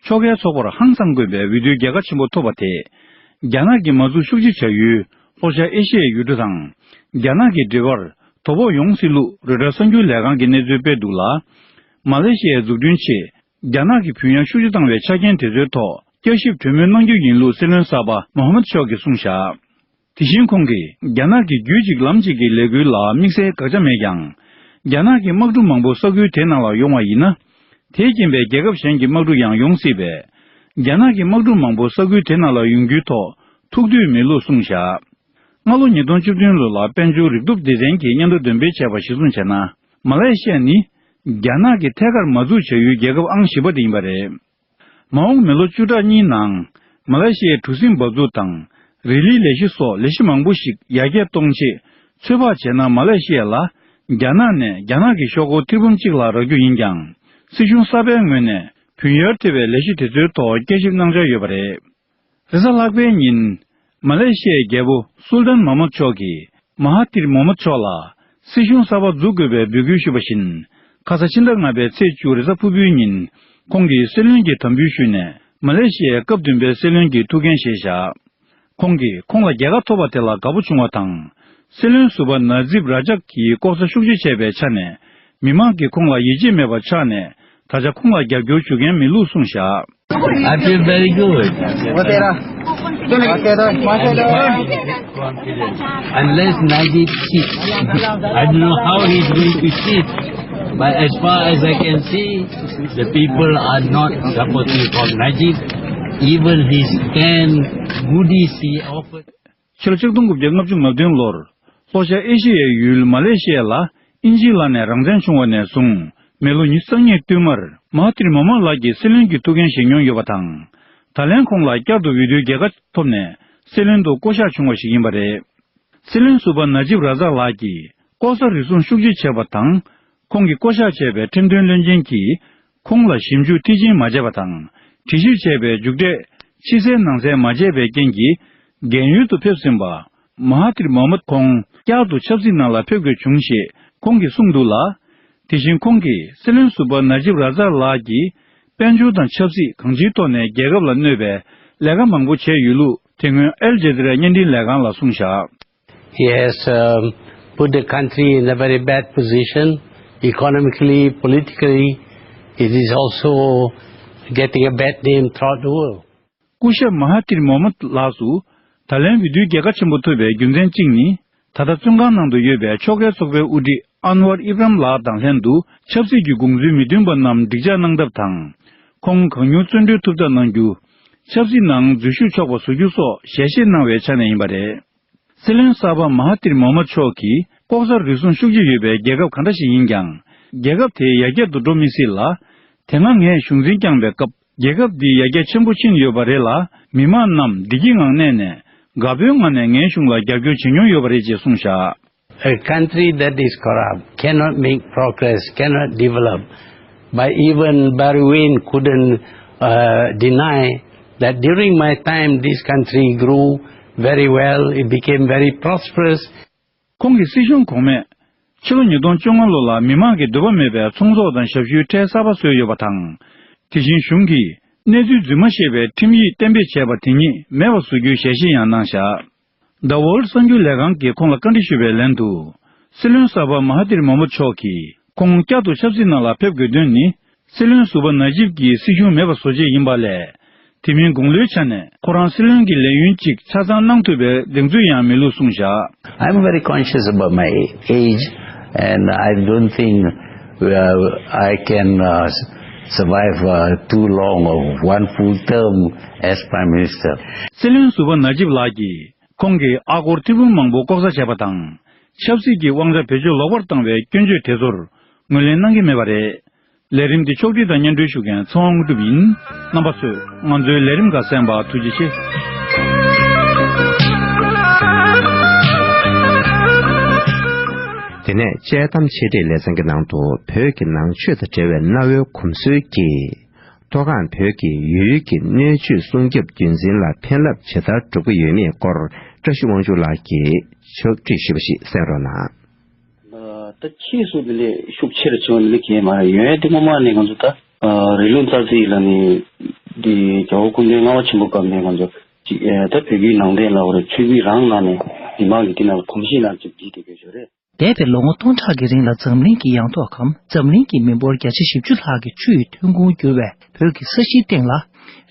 ཕྱོགས་འགལ་ཚོགས་པར་ཧང་སང་དགོས་པའི་འོས་བསྡུའི་རྒྱལ་ཁ་ཆེན་པོ་ཐོབ་པ་དེས། རྒྱ་ནག་གི་མ་འཛུགས་ཤུགས་ཆེ་བྱ་ཡུལ་ལྷོ་ཤར་ཨེ་ཤི་ཡའི་ཡུལ་གྲུ་དང་། རྒྱ་ནག་གི་འབྲེལ་བར་དོ་ཕོག་ཡོང་སྲིད་ལུགས་རོའི་ཊར་གསར་འགྱུར་ལས་ཁང་གིས་གནས་ཚུལ་སྤེལ་འདུག་ལ། མ་ལེ་ཤི་ཡའི་འཛུགས་སྐྲུན་ཆེད་རྒྱ་ནག་གིས་ཕུད་ཡང་ཤུགས་ཆེ་བཏང་བའི་ཆ་རྐྱེན་དེ་ཚོའི་ཐོག་བསྐྱར་ཞིབ་གྲོས་མོལ་གནང་རྒྱུ་ཡིན་ལུགས་སྲིད་བློན་གསར་པ་མོ་ཧ་མད་མཆོག་གིས་གསུངས་བཞག། དེ་བཞིན་ཁོང་གིས། རྒྱ་ནག་གིས་རྒྱུད་གཅིག་ལམ་གཅིག་གི་ལས་འགུལ་ལ་དམིགས་བསལ་དགག་བྱ་མེད་ཀྱང་། རྒྱ་ནག་གི་དམག་གྲུ་མང་པོ་ས་ཁུལ་དེ་ནང་ལ་ཡོང་བ་ཡིན་ན། དེས་རྐྱེན་པས་རྒྱལ་ཁབ་གཞན་གྱི་དམག་གྲུ་ཡང་ཡོང་སྲིད་པས། རྒྱ་ནག་གི་དམག་གྲུ་མང་པོ་ས་ཁུལ་དེ་ནང་ལ་ཡོང་རྒྱུའི་ཐོག་ཐུག་འདོད་མེད་ལུགས་གསུངས་བཞག། སྔ་ལོ་ཉིས་སྟོང་བཅུ་བདུན་ལོ་ལ་དཔལ་འབྱོར་རིག་སྟོབས་སྡེ་ཚན་གྱིས་སྙན་ཐོ་འདོན་སྤེལ་བྱས་པར་གཞི་བཟུང་བྱས་ན། མ་ལེ་ཤི་ཡ་ནི། རྒྱ་ནག་གི་ཐད་ཀར་མ་འཛུགས་བྱ་ཡུལ་རྒྱལ་ཁབ་ཨང་བཞི་པ་དེ་ཡིན་པ་རེད། མ་འོངས་མི་ལོ་བཅུ་ཕྲག་གཉིས་ནང་། མ་ལེ་ཤི་ཡའི་གྲུ་གཟིངས་འབབ་ཚུགས་དང་། རི་ལིའི་ལས་གཞི་སོགས་ལས་གཞི་མང་པོ་ཞིག་ཡར་རྒྱས་གཏོང་ཆེད། ཚོད་དཔག་བྱས་ན། མ་ལེ་ཤི་ཡ་ལ་རྒྱ་ནག་ནས་རྒྱ་ནག་གི་ཤོག་སྒོར་ཐེར་འབུམ་གཅིག་ལྷག་རག་རྒྱུ་ཡིན་ཀྱང་། སྲིད་གཞུང་གསར་པའི་ངོས་ནས་ཕུད་ཡར་ཐེ་བའི་ལས་གཞི་དེ་ཚོའི་ཐོག་བསྐྱར་ཞིབ་གནང་འཆར་ཡོད་པ་རེད། རེས་གཟའ་ལྷག་པའི་ཉིན། མ་ལེ་ཤི་ཡའི་རྒྱལ་པོ་སུལ་ཏན་མ་མུད་མཆོག་གིས་མ་ཧ་ཐིར་མོ་མུད་མཆོག་ལ་སྲིད་གཞུང་གསར་པ་འཛུགས་དགོས་པའི་འབོད་སྐུལ་ཞུས་པ་བཞིན། ཁ་ས་ཕྱི་ཟླ་ལྔ་པའི་ཚེས་བཅུ་རེས་གཟའ་ཕུར་བུའི་ཉིན། ཁོང་གིས་སྲིད་བློན་གྱི་དམ་འབུལ་ཞུས་ནས། མ་ལེ་ཤི་ཡའི་སྐབས་བདུན་པའི་སྲིད་བློན་གྱི་ཐུགས་འགན་བཞེས་བཞག། ཁོང་གིས་ཁོང་ལ་རྒྱལ་ཁ་ཐོབ་པ་དེ་ལ་དགའ་པོ་བྱུང་བ་དང་། སྲིད་བློན་ཟུར་པ་ན་ཛིབ་ར་ཇབ་ཀྱིས་ལྐོག་ཟ་ཤུགས་ཆེ་བྱས་པའི་ཆ་ནས། མི་མང་གིས་ཁོང་ལ་ཡིད་ཆེས་མེད་པ་ཆགས་ནས། ད་ཆ་ཁོང་ལ་རྒྱབ་སྐྱོར་ཞུ་མཁན་མེད་ལུགས་གསུངས་བཞག། I feel very good. What era? Unless Najib cheats, I don't know how he's going to cheat. But as far as I can see, the people are not supportive of Najib. Even his ten goodies he offered. ཕྱི་ལོ་ཆིག་སྟོང་དགུ་བརྒྱ་ལྔ་བཅུ་ང་བདུན་ལོར་ལྷོ་ཤར་ཨེ་ཤི་ཡའི་ཡུལ་མ་ལེ་ཤི་ཡ་ལ་དབྱིན་ཇིའི་ལག་ནས་རང་བཙན་བྱུང་བ་ནས་བཟུང་མི་ལོ་ཉི་ཤུ་རྩ་གཉིས་བསྟུད་མར་མ་ཧ་ཐིར་མོ་མད་ལགས་ཀྱིས་སྲིད་བློན་གྱི་ཐུགས་འགན་བཞེས་མྱོང་ཡོད་པ་དང་། ད་ལན་ཁོང་ལ་བསྐྱར་དུ་འོས་བསྡུའི་རྒྱལ་ཁ་ཐོབ་ནས་སྲིད་བློན་དུ་བསྐོ་གཞག་བྱུང་བ་ཞིག་ཡིན་པ་རེད། སྲིད་བློན་ཟུར་པ་ན་ཇིབ་ར་ཛག་ལགས་ཀྱིས་ལྐོག་ཟ་རུལ་སུངས་ཤུགས་ཆེ་བྱས་པ་དང་། ཁོང་གིས་བསྐོ་གཞག་བྱས་པའི་ཁྲིམས་དོན་བློན་ཆེན་གྱིས་ཁོང་ལ་ཞིབ་འཇུག་མཐིལ་ཕྱིན་མ་བྱས་པ་དང་། དྲི་ཞིབ་བྱས་པའི་མཇུག་འབྲས་ཕྱི་གསལ་ནང་གསལ་མ་བྱས་པའི་རྐྱེན་གྱིས། རྒན་ཡོལ་དུ་ཕེབས་ཟིན་པ་མ་ཧ་ཐིར་མོ་མད་ཁོང་བསྐྱར་དུ་ཆབ་སྲིད་ནང་ལ་ཕེབས་དགོས་བྱུང་ཞེས་ཁོང་གིས་གསུངས་འདུག་ལ། དེ་བཞིན་ཁོང་གིས་སྲིད་བློན་ཟུར་པ་ན་ཇིབ་ར་ཛག་ལགས་ཀྱིས་དཔལ་འབྱོར་དང་ཆབ་སྲིད་གང་ཅིའི་ཐོག་ནས་རྒྱལ་ཁབ་ལ་གནོད་པའི་ལས་ཀ་མང་པོ་བྱས་ཡོད་ལུགས་དེ་སྔོན་ཨལ་ཇ་ཛི་ར་བརྙན་འཕྲིན་ལས་ཁང་ལ་གསུངས་བཞག། He has um, put the country in a very bad position, economically, politically. It is also getting a bad name throughout the world. སྐུ་ཞབས་མ་ཧ་ཐིར་མོ་མད་ལགས་སུ་ད་ལན་འོས་བསྡུའི་རྒྱལ་ཁ་ཆེན་པོ་ཐོབ་པའི་རྒྱུ་མཚན་གཅིག་ནི། ད་ལྟ་བཙོན་ཁང་ནང་དུ་ཡོད་པའི་ཕྱོགས་འགལ་ཚོགས་པའི་དབུ་ཁྲིད་ཨན་ཝར་ཨི་བྷ་རམ་ལགས་དང་ལྷན་དུ་ཆབ་སྲིད་ཀྱི་དགོངས་ཚུལ་མི་མཐུན་པ་རྣམས་འགྲིག་འཇགས་གནང་ཐབས་དང་། ཁོང་གང་མྱུར་བཙོན་གྲོལ་ཐུབ་ཐབས་གནང་རྒྱུ། ཆབ་སྲིད་ནང་འཛུལ་ཞུགས་ཆོག་པ་བཟོ་རྒྱུ་སོགས་ཞལ་བཞེས་གནང་བའི་ཆ་ནས་ཡིན་པ་རེད། སྲིད་བློན་གསར་པ་མ་ཧ་ཐིར་མོ་མད་མཆོག་གིས་ལྐོག་ཟ་རུལ་སུངས་ཤུགས་ཆེ་ཡོད་པའི་རྒྱལ་ཁབ་ག་འདྲ་ཞིག་ཡིན་ཀྱང་། རྒྱལ་ཁབ་དེ་ཡར་རྒྱས་དུ་འགྲོ་མི་སྲིད་ལ། དེ་སྔ་ངས་གཞུང་འཛིན་བསྐྱངས་པའི་སྐབས་རྒྱལ་ཁབ་འདི་ཡར་རྒྱས་ཆེན་པོ་ཕྱིན་ཡོད་པ་རེད་ལ། མི་མང་རྣམས་བདེ་སྐྱིད་ངང་གནས་ནས་དགའ་པོའི་ངང་ནས་ངའི་གཞུང་ལ་རྒྱབ་སྐྱོར་བྱེད་མྱོང་ཡོད་པ་རེད་ཅེས་གསུངས་བཞག། A country that is corrupt cannot make progress, cannot develop. But even Barry Wayne couldn't uh, deny that during my time this country grew very well, it became very prosperous. ཁོང་གིས་སྲིད་གཞུང་གོང་མས་ཕྱི་ལོ་ཉིས་སྟོང་བཅོ་ལྔ་ལོ་ལ་མི་མང་གི་འདོད་པ་མེད་པའི་ཚོང་ཟོག་དང་ཞབས་ཞུའི་ཁྲལ་གསར་པ་བཟོས་ཡོད་པ་དང་། དེ་བཞིན་གཞུང་གིས་གནས་ཚུལ་རྫུན་མ་བཤད་པའི་ཁྲིམས་ཡིག་གཏན་འབེབས་བྱས་པ་དེ་ཉིད་མེད་པ་བཟོ་རྒྱུའི་ཞལ་བཞེས་ཡང་གནང་བཞག། The World གསར་འགྱུར་ལས་ཁང་གིས་ཁོང་ལ་བཀའ་འདྲི་ཞུས་པའི་ལན་དུ། སྲིད་བློན་གསར་པ་མ་ཧ་ཐིར་མོ་མད་མཆོག་གིས་ཁོང་བསྐྱར་དུ་ཆབ་སྲིད་ནང་ལ་ཕེབས་དགོས་དོན་ནི། སྲིད་བློན་ཟུར་པ་ན་ཇིབ་ཀྱིས་སྲིད་གཞུང་མེད་པ་བཟོ་ཆེད་ཡིན་པ་ལས། དེ་མིན་དགུང་ལོའི་ཆ་ནས་ཁོ་རང་སྲིད་བློན་གྱི་ལས་ཡུན་གཅིག་ཆ་ཚང་གནང་ཐུབ་པའི་གདེང་ཚོད་ཡང་མེད་ལུགས་གསུངས་བཞག། I'm very conscious about my age, and I don't think uh, I can uh, survive uh, too long of one full term as Prime Minister. སྲིད་བློན་ཟུར་པ་ན་ཇིབ་ལགས་ཀྱིས་ཁོང་གིས་ཨ་སྒོར་ཐེར་འབུམ་མང་པོ་ལྐོག་ཟ་བྱས་པ་དང་། ཆབ་སྲིད་ཀྱི་དབང་ཆ་བེད་སྤྱོད་ལོག་པར་བཏང་བའི་སྐྱོན་བརྗོད་དེ་ཚོར་ངོས་ལེན་གནང་གི་མེད་པ་རེད། ལས་རིམ་འདི་ཕྱོགས་སྒྲིག་དང་སྙན་སྒྲོན་ཞུ་མཁན་ཚེ་དབང་དངོས་གྲུབ་ཡིན། རྣམ་པ་ཚོས་ང་ཚོའི་ལས་རིམ་ཁག་གསན་པར་ཐུགས་རྗེ་ཆེ། དེ་ནས་དཔྱད་གཏམ་ཆེད་སྒྲིག་ལེ་ཚན་གྱི་ནང་དུ་བོད་ཀྱི་ནང་ཆོས་དང་འབྲེལ་བའི་གནའ་བོའི་གོམས་སྲོལ་གྱིས། མཐོ་སྒང་བོད་ཀྱི་ཡུལ་གྱི་གནས་ཆུ་སྲུང་སྐྱོབ་རྒྱུན་འཛིན་ལ་ཕན་རླབས་ཇི་ལྟར་སྒྲུབ་ཀྱི་ཡོད་མེད་སྐོར་བཀྲ་ཤིས་དབང་ཕྱུག་ལགས་ཀྱིས་ཕྱོགས་སྒྲིག་ཞུས་པ་ཞིག་གསན་རོགས་གནང་། ད་ཕྱིས་སུ་འདི་ལས་ཤུགས་ཆེ་རུ་ཕྱིན་པ་འདི་ལས་གལ་མ་རེད། ཡོན་ཏན་སྔོན་མ་ནས་ང་ཚོ་ད་རི་ལུང་ཙར་ཙི་ལ་ནི་འདི་རྒྱལ་བ་སྐུ་ཕྲེང་ལྔ་པ་ཆེན་པོ་སྐབས་ནས་ང་ཚོ་ཅིག་ད་བོད་བརྒྱུད་ནང་བསྟན་ལ་འོ་རེད། ཆོས་བརྒྱུད་རང་ནང་ནས་མི་མང་གི་འདི་ནང་ལ་གོམས་གཤིས་ནང་ཅིག་འདི་དེ་གས་ཞོ་རེད། འདས་པའི་ལོ་ངོ་སྟོང་ཕྲག་གི་རིང་ལ་འཛམ་གླིང་གི་ཡང་ཐོག་གམ་འཛམ་གླིང་གི་མི་འབོར་བརྒྱ་ཆ་བཞི་བཅུ་ལྷག་གིས་ཆུ་ཡི་ཐོན་ཁུངས་གྱུར་བའི་བོད་ཀྱི་ས་གཞིའི་སྟེང་ལ་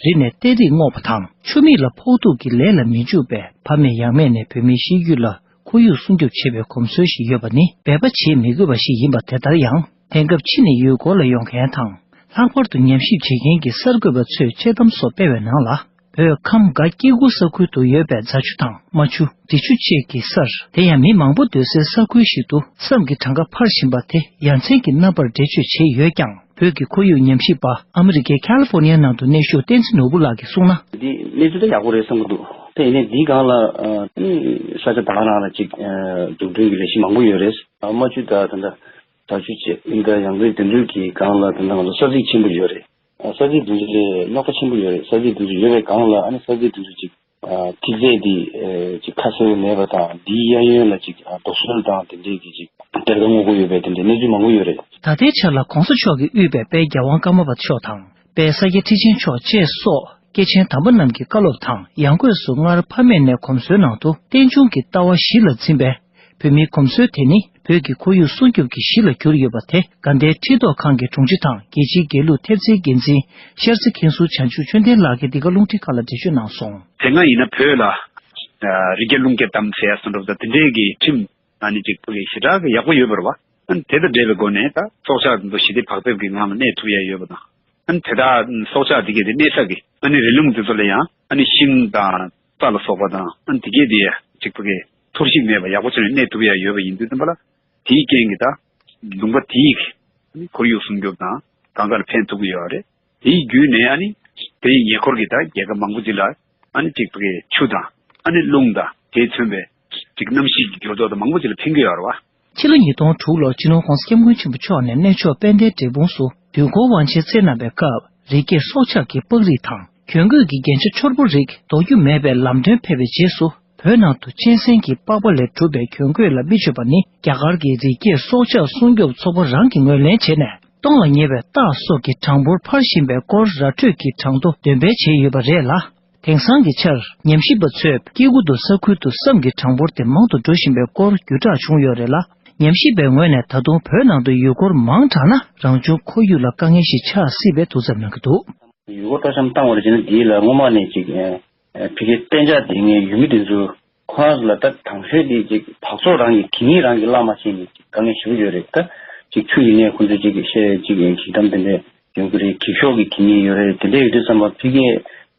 རི་ནས་གཏེར་རིགས་སྔོག་པ་དང་ཆུ་མིག་ལ་ཕོག་ཐུག་གིས་ལས་ལ་མི་འཇུག་པའི་ཕ་མེས་ཡང་མེས་ནས་བོད་མིའི་གཤིས་རྒྱུད་ལ་ཁོར་ཡུག་སྲུང་སྐྱོབ་བྱེད་པའི་གོམས་སྲོལ་ཞིག་ཡོད་པ་ནི་འབད་པ་བྱེད་མི་དགོས་པ་ཞིག་ཡིན་པ་དེ་ལྟར་ཡང་དེང་སྐབས་ཕྱི་ནས་ཡུལ་སྐོར་ལ་ཡོང་མཁན་དང་ལྷག་པར་དུ་ཉམས་ཞིབ་བྱེད་མཁན་གྱི་གསར་འགོད་པ་ཚོས་དཔྱད་གཏམ་སོགས་སྤེལ་བའི་ནང་ལ། བོད་ཁམས་སྒ་སྐྱེ་རྒུ་ས་ཁུལ་དུ་ཡོད་པའི་རྫ་ཆུ་དང་རྨ་ཆུ། འབྲི་ཆུ་བཅས་ཀྱི་སར་དེ་ཡང་མི་མང་པོ་སྡོད་སའི་ས་ཁུལ་ཞིག་ཏུ་སྲམ་གྱི་གྲངས་ཀ་འཕར་བཞིན་པ་དེ་ཡ་མཚན་གྱི་རྣམ་པར་འགྲེལ་བརྗོད་བྱས་ཡོད་ཀྱང་། བོད་ཀྱི་ཁོར་ཡུག་ཉམས་ཞིབ་པ་ཨ་མི་རི་ཀའི་ཁ་ལི་ཧྥོར་ནི་ཡ་ནང་དུ་གནས་བཞུགས་བསྟན་འཛིན་ནོར་བུ་ལགས་ཀྱིས་གསུངས་ན། འདི་གནས་ཚུལ་དེ་ཡག་པོ་རེད་བསམ་གྱི་འདུག་དེ་ཡིན་ནའི་འདིའི་སྒང་ལ་ཨ་ས་ཆ་ད་ག་རང་ལ་ཅིག་ཨ་འཛུགས་སྐྲུན་གྱི་ལས་གཞི་མང་པོ་ཡོད་རེད། རྨ་ཆུ་དང་ད་ལྟ་རྫ་ཆུ་བཅས་འདི་ཡང་སྒོས་དེ་འདྲའི་གི་སྒང་ལ་ད་ལྟ་ང་ཚོ་ས་ཚིགས་ཆེན་པོ་ཡོད་རེད། ས་ཚིགས་དེ་ཚོ་ལས་རྙོག་དྲ་ཆེན་པོ་ཡོད་རེད། ས་ཚིགས་དེ་ཚོ་ཡོད་པའི་སྒང་ལ་ཨ་ནི་ས་ཚིགས་དེ་ཚོ་ཅིག་ཨ་ཐིག་ཚད་དེ་ཨེ་ཅིག་ཁ་གསལ་མེད་པ་དང་། དེའི་གཡས་གཡོན་ལ་ཅིག་ཨ་རྡོ་སོལ་དང་དེ་འདྲའི་གི་ཅིག་གཏེར་ཁ་སྔོག་གི་ཡོད་པའི་དེ་འདྲའི་གནས་ཚུལ་མང་པོ་ཡོད་རེད། ད་ལྟའི་ཆར་ལ་གོང་ས་མཆོག་གིས་དབུས་པའི་དཔལ་རྒྱལ་དབང་ཀརྨ་པ་མཆོག་དང་དཔལ་ས་སྐྱ་ཁྲི་ཆེན་མཆོག་བཅས་སོགས་སྐྱེས་ཆེན་དམ་པ་རྣམས་ཀྱི་བཀའ་སློབ་དང་ཡང་སྒོས་སུ་སྔར་ཕ་མེས་ནས་གོམས་སྲོལ་ནང་དུ་རྟེན་འབྱུང་གི་ལྟ་བ་གཞི་ལ་འཛིན་པའི་བོད་མིའི་གོམས་སྲོལ་དེ་ནི། བོད་ཀྱི་ཁོར་ཡུག་སྲུང་སྐྱོབ་ཀྱི་གཞི་ལ་གྱུར་ཡོད་པ་དེ། དགའ་ལྡན་ཁྲི་ཐོག་ཁང་གི་དྲུང་ཆེ་དང་རྒྱལ་སྤྱིའི་དགེ་ལུགས་ཐེབས་རྩའི་འགན་འཛིན་ཤར་རྩེ་མཁན་ཟུར་བྱང་ཆུབ་ཆོས་ལྡན་ལགས་ཀྱིས་འདི་ག་རླུང་འཕྲིན་ཁང་ལ་འགྲེལ་བརྗོད་གནང་སོང་། དེ་སྔ་ཡིན་ན་བོད་ལ་ཨ་རི་རྒྱལ་རླུང་རྒྱལ་གཏམ་ཟེར་ཡ་སོང་འགྲོ་ད་དེ་འདྲའི་གི་ཁྲིམས་ཨ་ནི་ཅིག་ཕ་གི་ཞེ་དྲག་གི་ཡག་པོ་ཡོད་པ་རེད་བ། ཨ་ནི་དེ་དང་འབྲེལ་བའི་སྒོ་ནས་ད་སྲོག་ཆགས་འདི་ཚོ་ཞི་བདེ་བག་ཕེབས་ཀྱི་ངང་ལ་གནས་ཐུབ་ཡ་ཡོད་པ་དང་། ཨ་ནི་དེ་དག་སྲོག་ཆགས་འདི་གས་དེ་གནས་ས་གི་ཨ་ནི་རི་ལུང་འདི་ཚོ་ལ་ཡང་ཨ་ནི་ཤིང་དང་རྩྭ་ལ་སོགས་པ་དང་། ཨ་ནི་འདི་གས་དེ་ཅིག་ཕ་གི་འཐོར་ཞིག་མེད་པ་ཡག་པོ་བྱས་ནས་གནས་ཐུབ་ཡ་ཡོད་པ་ཡིན་དུས་ཙམ་པ་ལ། དེའི་རྐྱེན་གྱིས་ད་ལུང་པ་དེའི་ཨ་ནི་ཁོར་ཡུག་སྲུང་སྐྱོབ་དང་གང་ག་ལ་ཕན་ཐོགས་ཀྱི་ཡོད་རེད། དེའི་བརྒྱུད་ནས་ཨ་ནི་དེའི་ཉེ་འཁོར་གྱི་ད་རྒྱལ་ཁབ་མང་པོ་ཅིག་ལ་ཨ་ནི་ཅིག་ཕ་གི་ཆུ་དང་ཨ་ནི་རླུང་དང་དེས་མཚོན་པའི་ཅིག་གནམ་གཤིས་ཀྱི་འགྱུར་ལྡོག་དང་མང་པོ་ཅིག་ལ་ཕན་གྱི་ཡོད་རེད་བ། ཕྱི་ལོ་ཉིས་སྟོང་དྲུག་ལོར་སྤྱི་ནོར་༸གོང་ས་༸སྐྱབས་མགོན་ཆེན་པོ་མཆོག་ནས་གནས་མཆོག་དཔལ་ལྡན་འབྲས་སྤུངས་སུ་དུས་འཁོར་དབང་ཆེན་སྩལ་གནང་བའི་སྐབས། རི་སྐྱེས་སྲོག་ཆགས་ཀྱི་པགས་རིགས་དང་གྱོན་གོས་ཀྱི་རྒྱན་ཆ་ཕྱུར་བུ་རིགས་འདོགས་རྒྱུ་མེད་པའི་ལམ་སྟོན་ཕེབས་པའི་རྗེས་སུ། བོད་ནང་དུ་གཅན་གཟན་གྱི་པགས་པ་ལས་གྲུབ་པའི་གྱོན་གོས་ལ་མི་སྤྱོད་པ་ནི་རྒྱ་གར་གྱི་རི་སྐྱེས་སྲོག་ཆགས་སྲུང་སྐྱོབ་ཚོགས་པ་རང་གིས་ངོས་ལེན་བྱས་ནས། སྟོང་ལ་ཉེ་བའི་སྟག་སོགས་ཀྱི་གྲངས་འབོར་འཕར་བཞིན་པའི་སྐོར་ར་འཕྲོད་ཀྱི་གྲངས་ཐོ་འདོན་སྤེལ་བྱས་ཡོད་པ་རེད་ལ། དེང་སང་གི་ཆར་ཉམས་ཞིབ་པ་ཚོས་སྐྱེ་རྒུ་མདོ་ས་ཁུལ་དུ་སྲམ་གྱི་གྲངས་འབོར་དེ་མང་དུ་འགྲོ་བཞིན་པའི་སྐོར་བརྒྱུད་བསྒྲགས་བྱུང་ཡོད་རེད་ལ། ཉམས་ཞིབ་པའི་ངོས་ནས་ད་དུང་བོད་ནང་དུ་ཡུལ་སྐོར་མང་དྲགས་ན་རང་བྱུང་ཁོར་ཡུག་ལ་དཀའ་ངལ་ཞིག་ཆགས་སྲིད་པའི་ཐུགས་འཚབ་གནང་གི་འདུག། ཡུལ་སྐོར་སྤྲོ་འཆམ་བཏང་བ་རེད་ཅེ་ན། འདི་ལ་སྔོན་མ་ནས་ཅིག་ཨ་ཕ་གིའི་གཏན་འཇགས་སྡོད་མཁན་ཡུལ་མི་དེ་ཚོ་ཁོ་རང་ཚོ་ལ་ད་དང་ཤོས་དེ་ཅིག་བག་ཚོད་རང་གིས་གད་སྙིགས་རང་གིས་བརླག་མ་ཤེས་ནས་ཅིག་དཀའ་ངལ་ཞེ་པོ་ཡོད་རེད། ད་ཅིག་ཆུ་ཡིན་ནའི་ཁོ་ཚོས་ཅིག་བཤད་ཅིག་གཞི་འདམ་དེ་འདྲས་ཡོང་གི་རེད། འགྱིག་ཤོག་གི་གད་སྙིགས་ཡོད་རེད། དེ་འདྲས་ཡོད་དུས་ཙམ་པ་ཕ་གིའི་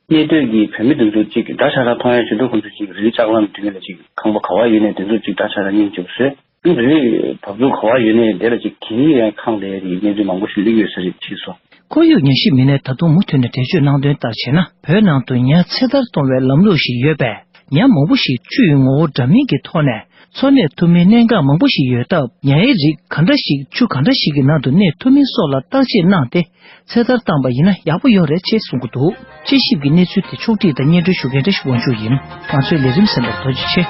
གནས་སྡོད་ཀྱི་བོད་མི་དེ་ཚོ་ཅིག་འདྲ་ཆགས་ཆགས་མཐོང་ཡ་བྱེད་དུས་ཁོ་ཚོ་ཅིག་རི་ལྕགས་ལམ་དེ་འདྲས་ལ་ཅིག་ཁང་པ་ག་བ་ཡོད་ནའི་དེ་ཚོ་ཅིག་འདྲ་ཆགས་ཆགས་སྙིང་རྗེ་པོ་བཟོས། རི་བབ་ཚུགས་ག་བ་ཡོད་ནའི་དེ་ལ་ཅིག་གད་སྙིགས་ཡང་ཁེངས་བསྡད་ཡ་དེ་གནས་ཚུལ་མང་པོ་ཞིག་སླེབས་ཡོད་ས་རེད། ཅེས་སོ། ཁོར་ཡུག་ཉམས་ཞིབ་མི་སྣས་ད་དུང་མུ་མཐུད་ནས་འགྲེལ་བརྗོད་གནང་དོན་ལྟར་བྱས་ན། བོད་ནང་དུ་ཉ་ཚེ་ཐར་གཏོང་བའི་ལམ་ལུགས་ཤིག་ཡོད་པས། ཉ་མང་པོ་ཞིག་ཆུའི་ངོ་བོ་འདྲ་མིན་གྱི་ཐོག་ནས་འཚོ་གནས་ཐུབ་མིན་གནད་འགག་མང་པོ་ཞིག་ཡོད་སྟབས། ཉ་ཡི་རིགས་ག་འདྲ་ཞིག་ཆུ་ག་འདྲ་ཞིག་གི་ནང་དུ་གནས་ཐུབ་མིན་སོགས་ལ་བརྟག་དཔྱད་གནང་སྟེ། ཚེ་ཐར་བཏང་པ་ཡིན་ན་ཡག་པོ་ཡོད་རེད་ཅེས་གསུང་གི་འདུག། དཔྱད་ཞིབ་ཀྱི་གནས་ཚུལ་དེ་ཕྱོགས་སྒྲིག་དང་སྙན་སྒྲོན་ཞུ་མཁན་བཀྲ་ཤིས་དབང་ཕྱུག་ཡིན། ང་ཚོའི་ལས་རིམ་གསན་པར་ཐུགས་རྗེ་ཆེ།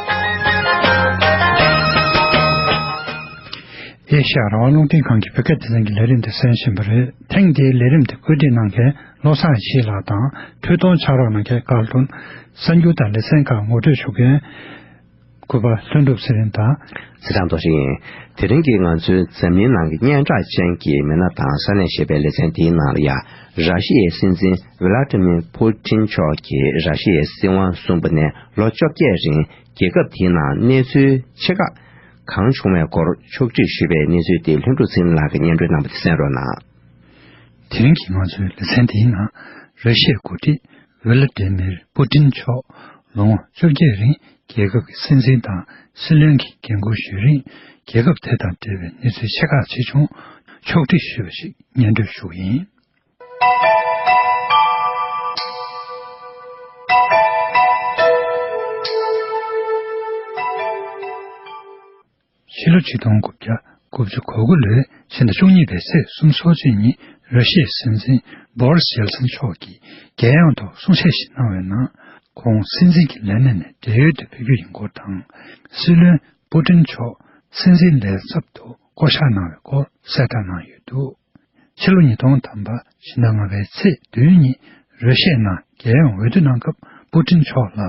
ཨེ་ཤ་ཡ་རང་དབང་རླུང་འཕྲིན་ཁང་གི་བོད་སྐད་སྡེ་ཚན་གྱི་ལས་རིམ་དེ་གསན་བཞིན་པ་རེད། ཐེངས་འདིའི་ལས་རིམ་དེ་བཀོད་སྒྲིག་གནང་མཁན་བློ་བཟང་ཡེ་ཤེས་ལགས་དང་། འཕྲོས་གཏོང་ཕྱག་རོགས་གནང་མཁན་བཀའ་བློན། གསར་འགྱུར་དང་ལེ་ཚན་ཁག་ངོ་སྤྲོད་ཞུ་མཁན། སྐུ་པར་ལྷུན་གྲུབ་ཚེ་རིང་དང་། ཚེ་དང་རྡོ་རྗེ་ཡིན། དེ་རིང་གི་ང་ཚོའི་འཛམ་གླིང་ནང་གི་སྙན་གྲགས་ཅན་གྱི་མི་སྣ་དང་ས་གནས་ཞེས་པའི་ལེ་ཚན་འདིའི་ནང་ལ་ཡང་། ར་ཤི་ཡའི་སྲིད་འཛིན་ཝི་ལ་ཏི་མིར་པུ་ཏིན་མཆོག་གིས་ར་ཤི་ཡའི་སྲིད་དབང་བཟུང་པ་ནས་ལོ་བཅོ་བརྒྱད་རིང་རྒྱལ་ཁབ་དེའི་ནང་གནས་ཚུལ་ཆེ་ཁག་གང་བྱུང་བའི་སྐོར་ཕྱོགས་བསྒྲིགས་ཞུས་པའི་གནས་ཚུལ་དེ་ལྷུན་གྲུབ་ཚེ་རིང་ལགས་ཀྱིས་སྙན་སྒྲོན་གནང་པ་དེ་གསན་རོགས་གནང་། དེ་རིང་གི་ང་ཚོའི་ལེ་ཚན་འདིའི་ནང་། ར་ཤི་ཡའི་འགོ་ཁྲིད་ཝི་ལ་ཏི་མིར་པུ་ཏིན་མཆོག་ལོ་ངོ་བཅོ་བརྒྱད་རིང་རྒྱལ་ཁབ་ཀྱི་སྲིད་འཛིན་དང་སྲིད་བློན་གྱི་འགན་འཁུར་ཞུས་རིང་རྒྱལ་ཁབ་དེ་དང་འབྲེལ་བའི་གནས་ཚུལ་ཆེ་ཁག་ཅིག་བྱུང་། ཕྱོགས་སྒྲིག་ཞུས་པ་ཞིག་སྙན་སྒྲོན་ཞུ་གི་ཡིན། ཕྱི་ལོ་ཆིག་སྟོང་དགུ་བརྒྱ་དགུ་བཅུ་གོ་དགུ་ལོའི་ཕྱི་ཟླ་བཅུ་གཉིས་པའི་ཚེས་སོ་གཅིག་ཉིན་ར་ཤི་ཡའི་སྲིད་འཛིན་བྷོ་རིས་ཡེལ་ཚིན་མཆོག་གིས་རྒྱལ་ཡོངས་ཐོག་གསུང་བཤད་ཞིག་གནང་བའི་ནང་། ཁོང་སྲིད་འཛིན་གྱི་ལས་གནས་ནས་བགྲེས་ཡོལ་དུ་ཕེབས་རྒྱུ་ཡིན་སྐོར་དང་། སྲིད་བློན་པུ་ཏིན་མཆོག་སྲིད་འཛིན་ལས་ཚབ་ཏུ་བསྐོ་གཞག་གནང་བའི་སྐོར་གསལ་བསྒྲགས་གནང་ཡོད་འདུག། ཕྱི་ལོ་ཉིས་སྟོང་ཐམ་པ་ཕྱི་ཟླ་ལྔ་པའི་ཚེས་བདུན་ཉིན་ར་ཤི་ཡའི་ནང་རྒྱལ་ཡོངས་འོས་བསྡུ་གནང་སྐབས་པུ་ཏིན་མཆོག་ལ་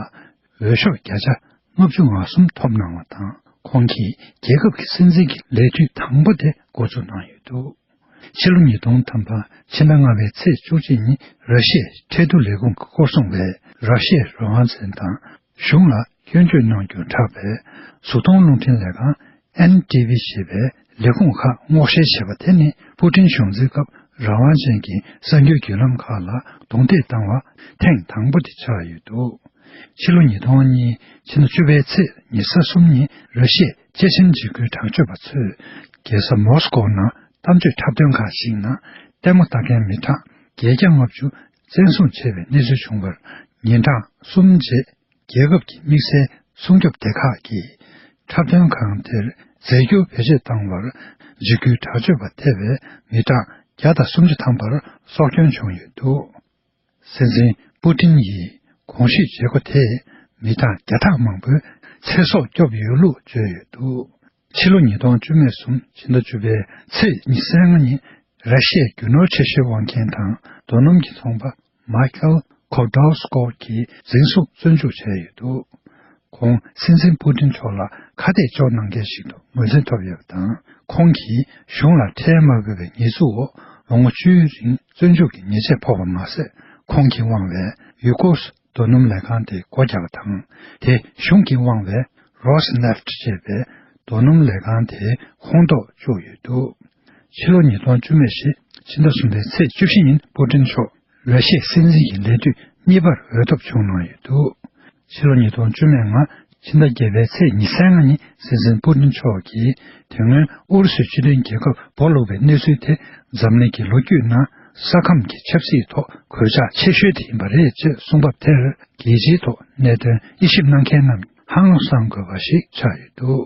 འོས་ཤོག་བརྒྱ་ཆ་ལྔ་བཅུ་ང་གསུམ་ཐོབ་གནང་བ་དང་། ཁོང་གིས་རྒྱལ་ཁབ་ཀྱི་སྲིད་འཛིན་གྱི་ལས་དུས་དང་པོ་དེ་འགོ་འཛུགས་གནང་ཡོད་འདུག། ཕྱི་ལོ་ཉིས་སྟོང་ཐམ་པ་ཕྱི་ཟླ་ལྔ་པའི་ཚེས་བཅུ་གཅིག་ཉིན་ར་ཤི་ཡའི་ཁྲལ་བསྡུ་ལས་ཁུངས་ཀྱི་སྐོར་སྲུང་བས་ར་ཤི་ཡའི་རང་དབང་བཙན་དང་གཞུང་ལ་སྐྱོན་བརྗོད་གནང་རྒྱུར་གྲགས་པའི་གཟུགས་མཐོང་རླུང་འཕྲིན་ལས་ཁང་ཨེན་ཏི་ཝི་ཞེས་པའི་ལས་ཁུངས་ཁག་སྔོག་བཤེར་བྱས་པ་དེ་ནི་པུ་ཏིན་གཞུང་འཛིན་སྐབས་རང་དབང་ཅན་གྱི་གསར་འགྱུར་བརྒྱུད་ལམ་ཁག་ལ་རྡུང་རྡེག་བཏང་བ་ཐེངས་དང་པོ་དེ་ཆགས་ཡོད་འདུག། ཕྱི་ལོ་ཉིས་སྟོང་གཉིས་ཕྱི་ཟླ་བཅུ་པའི་ཚེས་ཉེར་གསུམ་ཉིན་ར་ཤི་ཡའི་སྐྱེས་ཆེན་འཇིགས་སྐུལ་དྲག་སྤྱོད་པ་ཚོས་རྒྱལ་ས་མོ་སི་ཀོ་ནང་གཏམ་བརྗོད་འཁྲབ་སྟོན་ཁག་ཞིག་ནང་ལྟད་མོ་ལྟ་མཁན་མི་གྲངས་བརྒྱད་བརྒྱ་ལྔ་བཅུ་བཙན་བཟུང་བྱས་པའི་གནས་ཚུལ་བྱུང་བར། ཉིན་གྲངས་གསུམ་རྗེས་རྒྱལ་ཁབ་ཀྱི་དམིགས་བསལ་སྲུང་སྐྱོབ་སྡེ་ཁག་གིས་འཁྲབ་སྟོན་ཁང་དེར་རྫས་འགྱུར་བེད་སྤྱོད་བཏང་བར་འཇིགས་སྐུལ་དྲག་སྤྱོད་པ་ཐེ་བའི་མི་གྲངས་བརྒྱ་དང་སུམ་ཅུ་ཐམ་པར་སྲོག་སྐྱོན་བྱུང་ཡོད་འདུག། སྲིད་འཛིན་པུ་ཏིན་ཡི་གོང་ཞུས་བྱེད་སྒོ་དེས་མི་གྲངས་བརྒྱ་ཕྲག་མང་པོའི་ཚེ་སྲོག་སྐྱོབ་ཡོད་ལུགས་བརྗོད་ཡོད་འདུག། ཕྱི་ལོ་ཉིས་སྟོང་བཅུ་མེད་གསུམ་ཕྱི་ཟླ་བཅུ་པའི་ཚེས་ཉི་ཤུ་རྩ་ལྔ་ཉིན་ར་ཤི་ཡའི་རྒྱུ་ནོར་ཆེ་ཤོས་དབང་མཁན་དང་རྡོ་སྣུམ་གྱི་ཚོང་པ་མཱི་ཁེལ་ཁོ་ཌོ་སི་ཀོ་གིས་འཛིན་བཟུང་བཙོན་འཇུག་བྱས་ཡོད་འདུག། ཁོང་སྲིད་འཛིན་པུ་ཏིན་མཆོག་ལ་ཁ་གཏད་གཅོག་གནང་མཁན་ཞིག་ཏུ་ངོས་འཛིན་ཐོབ་ཡོད་པ་དང་། ཁོང་གིས་གཞུང་ལ་ཁྲལ་མ་དགོས་པའི་ཉེས་འཛུགས་འོག་ལོ་ངོ་བཅུའི་རིང་བཙོན་འཇུག་གི་ཉེས་ཆད་ཕོག་པ་མ་ཟད། ཁོང་གིས་དབང་བའི་ཡུ་ཀོ་སི་རྡོ་སྣུམ་ལས་ཁང་དེ་སྒོ་བརྒྱབ་པ་དང་། དེ་གཞུང་གིས་དབང་བའི་Rosneft་ཅེས་པའི་རྡོ་སྣུམ་ལས་ཁང་དེའི་ཁོངས་གཏོགས་བཅུག་ཡོད་འདུག་ཕྱི་ལོ་ཉིས་སྟོང་བཅུ་མེད་བཞི་ཕྱི་ཟླ་གསུམ་པའི་ཚེས་བཅུ་བཞི་ཉིན་པུ་ཏིན་མཆོག་ར་ཤི་ཡའི་སྲིད་འཛིན་གྱི་ལས་དུས་གཉིས་པར་འོས་ཐོབ་བྱུང་གནང་ཡོད་འདུག་ཕྱི་ལོ་ཉིས་སྟོང་བཅུ་མེད་ལྔ་ཕྱི་ཟླ་བརྒྱད་པའི་ཚེས་ཉི་ཤུ་རྩ་ལྔ་ཉིན་སྲིད་འཛིན་པུ་ཏིན་མཆོག་གིས་དེ་སྔོན་ཨུ་རུ་སུའི་སྤྱི་མཐུན་རྒྱལ་ཁབ་སྦོ་ལུག་པའི་གནས་ཚུལ་དེ་འཛམ་གླིང་གི་ལོ་རྒྱུས་ནང་ས་ཁམས་ཀྱི་ཆབ་སྲིད་ཐོག་གོད་ཆག་ཆེ་ཤོས་དེ་ཡིན་པ་རེད་ཅེས་གསུངས་བབ་དེར་རྒྱལ་སྤྱིའི་ཐོག་གནད་དོན་དབྱེ་ཞིབ་གནང་མཁན་རྣམས་ཧང་སངས་དགོས་པ་ཞིག་ཆགས་ཡོད་འདུག་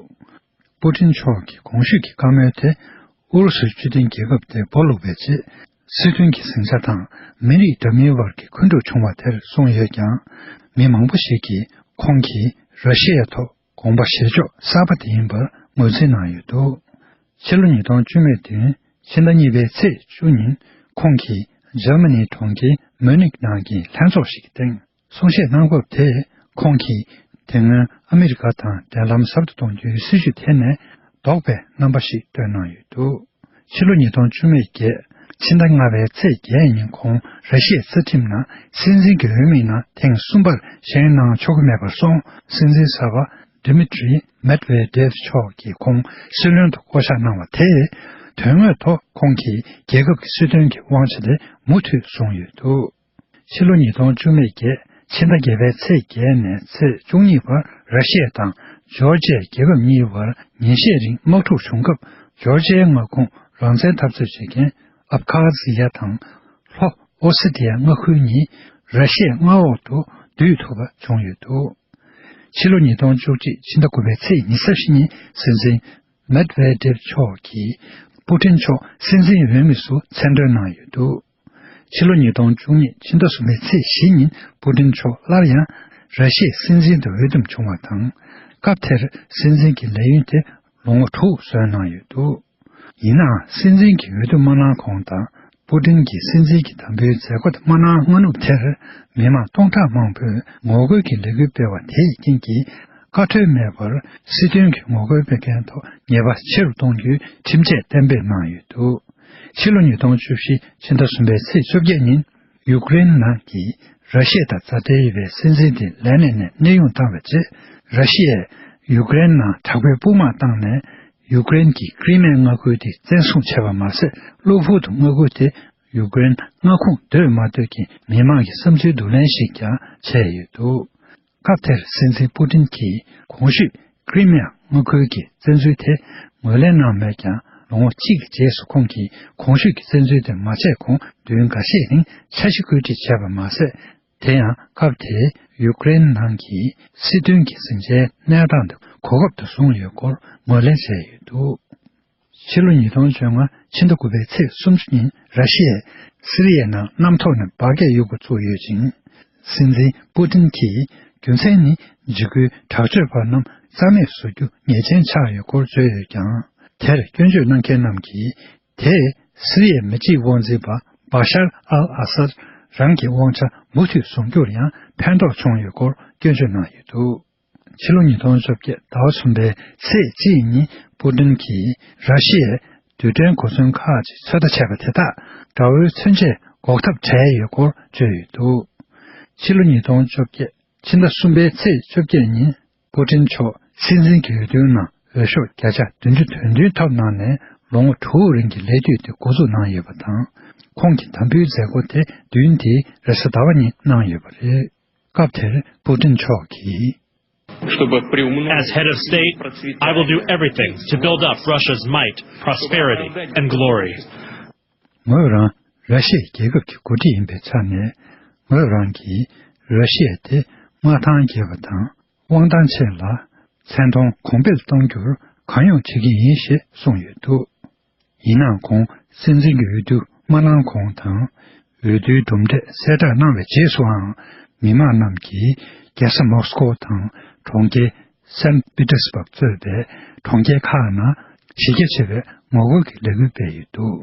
པུ་ཏིན་མཆོག་གི་གོང་ཞུས་ཀྱི་བཀའ་མོལ་དེ་ཨུ་རུ་སུའི་སྤྱི་མཐུན་རྒྱལ་ཁབ་དེ་སྦོ་ལུག་པའི་རྗེས། སྲིད་དོན་གྱི་ཟིང་ཆ་དང་མི་རིགས་འདྲ་མིན་བར་གྱི་འཁོན་འཁྲུག་བྱུང་བ་དེར་གསུངས་ཡོད་ཀྱང་། མི་མང་པོ་ཞིག་གིས་ཁོང་གིས་ར་ཤི་ཡའི་ཐོག་དགོངས་པ་བཞེས་ཕྱོགས་གསར་པ་དེ་ཡིན་པར་ངོས་འཛིན་གནང་ཡོད་འདུག་ཕྱི་ལོ་ཉིས་སྟོང་བཅུ་མེད་བདུན་ཕྱི་ཟླ་གཉིས་པའི་ཚེས་བཅུ་ཉིན་ཁོང་གིས་འཇར་མ་ནིའི་གྲོང་ཁྱེར་མུ་ནིག་ནང་གི་ལྷན་ཚོགས་ཤིག་གི་སྟེང་། གསུང་བཤད་གནང་སྐབས་དེ་ཁོང་གིས་དེ་སྔོན་ཨ་མི་རི་ཀ་དང་འབྲེལ་ལམ་ཟབ་ཏུ་གཏོང་རྒྱུའི་སྲིད་བྱུས་དེ་ནས་ལྡོག་པའི་རྣམ་པ་ཞིག་བཏོན་གནང་ཡོད་འདུག་ཕྱི་ལོ་ཉིས་སྟོང་བཅུ་མེད་བརྒྱད་ཕྱི་ཟླ་ལྔ་པའི་ཚེས་བརྒྱད་ཉིན་ཁོང་ར་ཤི་ཡའི་རྩ་ཁྲིམས་ནང་སྲིད་འཛིན་གྱི་འོས་མི་ནང་ཐེངས་གསུམ་པར་བཞེངས་གནང་ཆོག་གི་མེད་པར་སོང་། སྲིད་འཛིན་གསར་པ་Dmitry Medvedev་མཆོག་གིས་ཁོང་སྲིད་བློན་དུ་བསྐོ་གཞག་གནང་བ་དེས་དོན་དངོས་ཐོག་ཁོང་གིས་རྒྱལ་ཁབ་ཀྱི་སྲིད་དོན་གྱི་དབང་ཆ་དེ་མུ་མཐུད་བཟུང་ཡོད་འདུག་ཕྱི་ལོ་ཉིས་སྟོང་བཅུ་མེད་བརྒྱད་ཕྱི་ཟླ་བརྒྱད་པའི་ཚེས་བརྒྱད་ནས་ཚེས་བཅུ་གཉིས་བར་ར་ཤི་ཡ་དང་ཇོར་ཇི་ཡ་རྒྱལ་ཁབ་གཉིས་བར་ཉིན་ཤས་རིང་དམག་འཁྲུག་བྱུང་སྐབས། ཇོར་ཇི་ཡའི་མངའ་ཁོངས་རང་བཙན་འཐབ་རྩོད་བྱེད་མཁན་ཨབ་ཁ་ཟི་ཡ་དང་ལྷོ་ཨོ་སི་ཏི་ཡ་མངའ་ཁུལ་གཉིས་ར་ཤི་ཡའི་མངའ་འོག་ཏུ་བསྡུས་ཐུབ་པ་བྱུང་ཡོད་འདུག་ཕྱི་ལོ་ཉིས་སྟོང་བཅུ་གཅིག་ཕྱི་ཟླ་དགུ་པའི་ཚེས་ཉི་ཤུ་རྩ་བཞི་ཉིན་སྲིད་འཛིན་མེད་ཝེ་ཏེབ་མཆོག་གིས་པུ་ཏིན་མཆོག་སྲིད་འཛིན་འོས་མི་སུ་མཚན་སྦྱོར་གནང་ཡོད་འདུག་ཕྱི་ལོ་ཉིས་སྟོང་བཅུ་གཉིས་ཕྱི་ཟླ་གསུམ་པའི་ཚེས་བཞི་ཉིན་པུ་ཏིན་མཆོག་སླར་ཡང་ར་ཤི་ཡའི་སྲིད་འཛིན་དུ་འོས་འདེམས་བྱུང་བ་དང་། སྐབས་དེར་སྲིད་འཛིན་གྱི་ལས་ཡུན་དེ་ལོ་ངོ་དྲུག་བཟོས་གནང་ཡོད་འདུག་ཡིན་ནའང་སྲིད་འཛིན་གྱི་འོས་བསྡུ་མ་གནང་གོང་དང་། པུ་ཏིན་གྱིས་སྲིད་འཛིན་གྱི་དམ་འབུལ་མཛད་སྒོ་དེ་མ་གནང་སྔ་ནུབ་དེར། མི་མང་སྟོང་ཕྲག་མང་པོས་ངོ་རྒོལ་གྱི་ལས་འགུལ་སྤེལ་བ་དེའི་རྐྱེན་གྱིས། བཀའ་འཁྲོལ་མེད་པར་སྲིད་དོན་གྱི་ངོ་རྒོལ་སྤེལ་མཁན་ཐོག་ཉེས་པ་ཆེ་རུ་གཏོང་རྒྱུའི་ཁྲིམས་ཆད་གཏན་འབེབས་གནང་ཡོད་འདུག་ཕྱི་ལོ་ཉིས་སྟོང་བཅུ་བཞི་ཕྱི་ཟླ་གསུམ་པའི་ཚེས་བཅོ་བརྒྱད་ཉིན། ཡུཀ་རེན་ནང་གི་ར་ཤི་ཡ་དང་མཛའ་འབྲེལ་ཡོད་པའི་སྲིད་འཛིན་དེ་ལས་གནས་ནས་གནས་དབྱུང་བཏང་བའི་རྗེས། ར་ཤི་ཡས་ཡུཀ་རེན་ནང་དྲག་པོའི་དཔུང་དམག་བཏང་ནས། ཡུཀ་རེན་གྱི་ཀྲི་མེ་མངའ་ཁུལ་དེ་བཙན་བཟུང་བྱས་པ་མ་ཟད། གློ་བུར་དུ་མངའ་ཁུལ་དེ་ཡུཀ་རེན་མངའ་ཁོངས་འདོད་མ་འདོད་ཀྱི་མི་མང་གི་བསམ་ཚུལ་བསྡུ་ལེན་ཞིག་ཀྱང་བྱས་ཡོད་འདུག་སྐབས་དེར་སྲིད་འཛིན་པུ་ཏིན་གྱིས་གོང་ཞུས་ཀྲི་མེ་མངའ་ཁུལ་གྱི་བཙན་འཛུལ་དེ་ངོས་ལེན་གནང་མེད་ཀྱང་། ལོ་ངོ་གཅིག་གི་རྗེས་སུ་ཁོང་གིས་གོང་ཞུས་ཀྱི་བཙན་འཛུལ་དེ་མ་བྱས་གོང་བདུན་འགའ་ཤས་རིང་འཆར་གཞི་བཀོད་སྒྲིག་བྱས་པ་མ་ཟད། དེ་ཡང་སྐབས་དེའི་ཡུཀ་རེན་ནང་གི་སྲིད་དོན་གྱི་ཟིང་ཆའི་གནས་སྟངས་དེ་གོ་སྐབས་དུ་བཟུང་ཡོད་སྐོར་ངོས་ལེན་བྱས་ཡོད་འདུག་ཕྱི་ལོ་ཉིས་སྟོང་བཅོ་ལྔ་ཕྱི་ཟླ་དགུ་པའི་ཚེས་སུམ་ཅུ་ཉིན་ར་ཤི་ཡས་སི་རི་ཡའི་ནང་གནམ་ཐོག་ནས་འབར་གས་གཡུག་འགོ་བཙུགས་ཡོད་ཅིང་། སྲིད་འཛིན་པུ་ཏིན་གྱིས་རྒྱུ་མཚན་ནི་འཇིགས་སྐུལ་དྲག་སྤྱོད་པ་རྣམས་རྩ་མེད་བཟོ་རྒྱུ་ངེས་ཅན་ཆགས་ཡོད་སྐོར་བརྗོད་ཡོད་ཀྱང་། དེར་སྐྱོན་བརྗོད་གནང་མཁན་རྣམས་ཀྱིས། དེས་སི་རི་ཡའི་མི་གཅིག་དབང་འཛིན་པ་བ་ཤར་ཨལ་ཨ་སར་རང་གི་དབང་ཆ་མུ་མཐུད་བཟུང་རྒྱུར་ཡང་ཕན་ཐོགས་བྱུང་ཡོད་སྐོར་སྐྱོན་བརྗོད་གནང་ཡོད་འདུག་ཕྱི་ལོ་ཉིས་སྟོང་བཅོ་བརྒྱད་ཟླ་བ་གསུམ་པའི་ཚེས་གཅིག་ཉིན་པུ་ཏིན་གྱིས་ར་ཤི་ཡའི་རྡུལ་ཕྲན་གོ་མཚོན་ཁག་ཅིག་ཚོད་ལྟ་བྱས་པ་དེ་དག་དགྲ་བོའི་མཚོན་ཆས་འགོག་ཐབས་བྲལ་ཡོད་སྐོར་བརྗོད་ཡོད་འདུག་ཕྱི་ལོ་ཉིས་སྟོང་བཅོ་བརྒྱད་ཕྱི་ཟླ་གསུམ་པའི་ཚེས་བཅོ་བརྒྱད་ཉིན། པུ་ཏིན་མཆོག་སྲིད་འཛིན་གྱི་འོས་བསྡུའི་ནང་འོས་ཤོག་བརྒྱ་ཆ་བདུན་ཅུ་དོན་བདུན་ཐོབ་གནང་ནས། ལོ་ངོ་དྲུག་རིང་གི་ལས་དུས་དེ་འགོ་འཛུགས་གནང་ཡོད་པ་དང་། ཁོང་གི་དམ་འབུལ་མཛད་སྒོ་དེ་བདུན་དེའི་རེས་གཟའ་ཟླ་བ་ཉིན་གནང་ཡོད་པ་རེད། སྐབས་དེར་པུ་ཏིན་མཆོག་གིས། Чтобы приумножить As head of state, I will do everything to build up Russia's might, prosperity, and glory. ངོས་རང་ར་ཤི་ཡའི་རྒྱལ་ཁབ་ཀྱི་འགོ་ཁྲིད་ཡིན་པའི་ཆ་ནས། ངོས་རང་གིས་ར་ཤི་ཡ་དེ་མངའ་ཐང་རྒྱས་པ་དང་། དབང་ཐང་ཆེ་ལ་མཚན་མཐོང་གོང་འཕེལ་གཏོང་རྒྱུར་གང་ཡོང་བྱེད་ཀྱི་ཡིན་ཞེས་གསུངས་ཡོད་འདུག་ཡིན་ནའང་ཁོང་སྲིད་འཛིན་གྱི་འོས་བསྡུ་མ་གནང་གོང་དང་། འོས་བསྡུའི་གྲུབ་འབྲས་གསལ་བསྒྲགས་གནང་བའི་རྗེས་སུའང་། མི་མང་རྣམས་ཀྱིས་རྒྱལ་ས་མོ་སི་ཀོ་དང་གྲོང་ཁྱེར་སན་པི་ཏེར་སྦུག་གཙོས་པའི་གྲོང་ཁྱེར་ཁག་ནང་གཞི་རྒྱ་ཆེ་བའི་ངོ་རྒོལ་གྱི་ལས་འགུལ་སྤེལ་ཡོད་འདུག་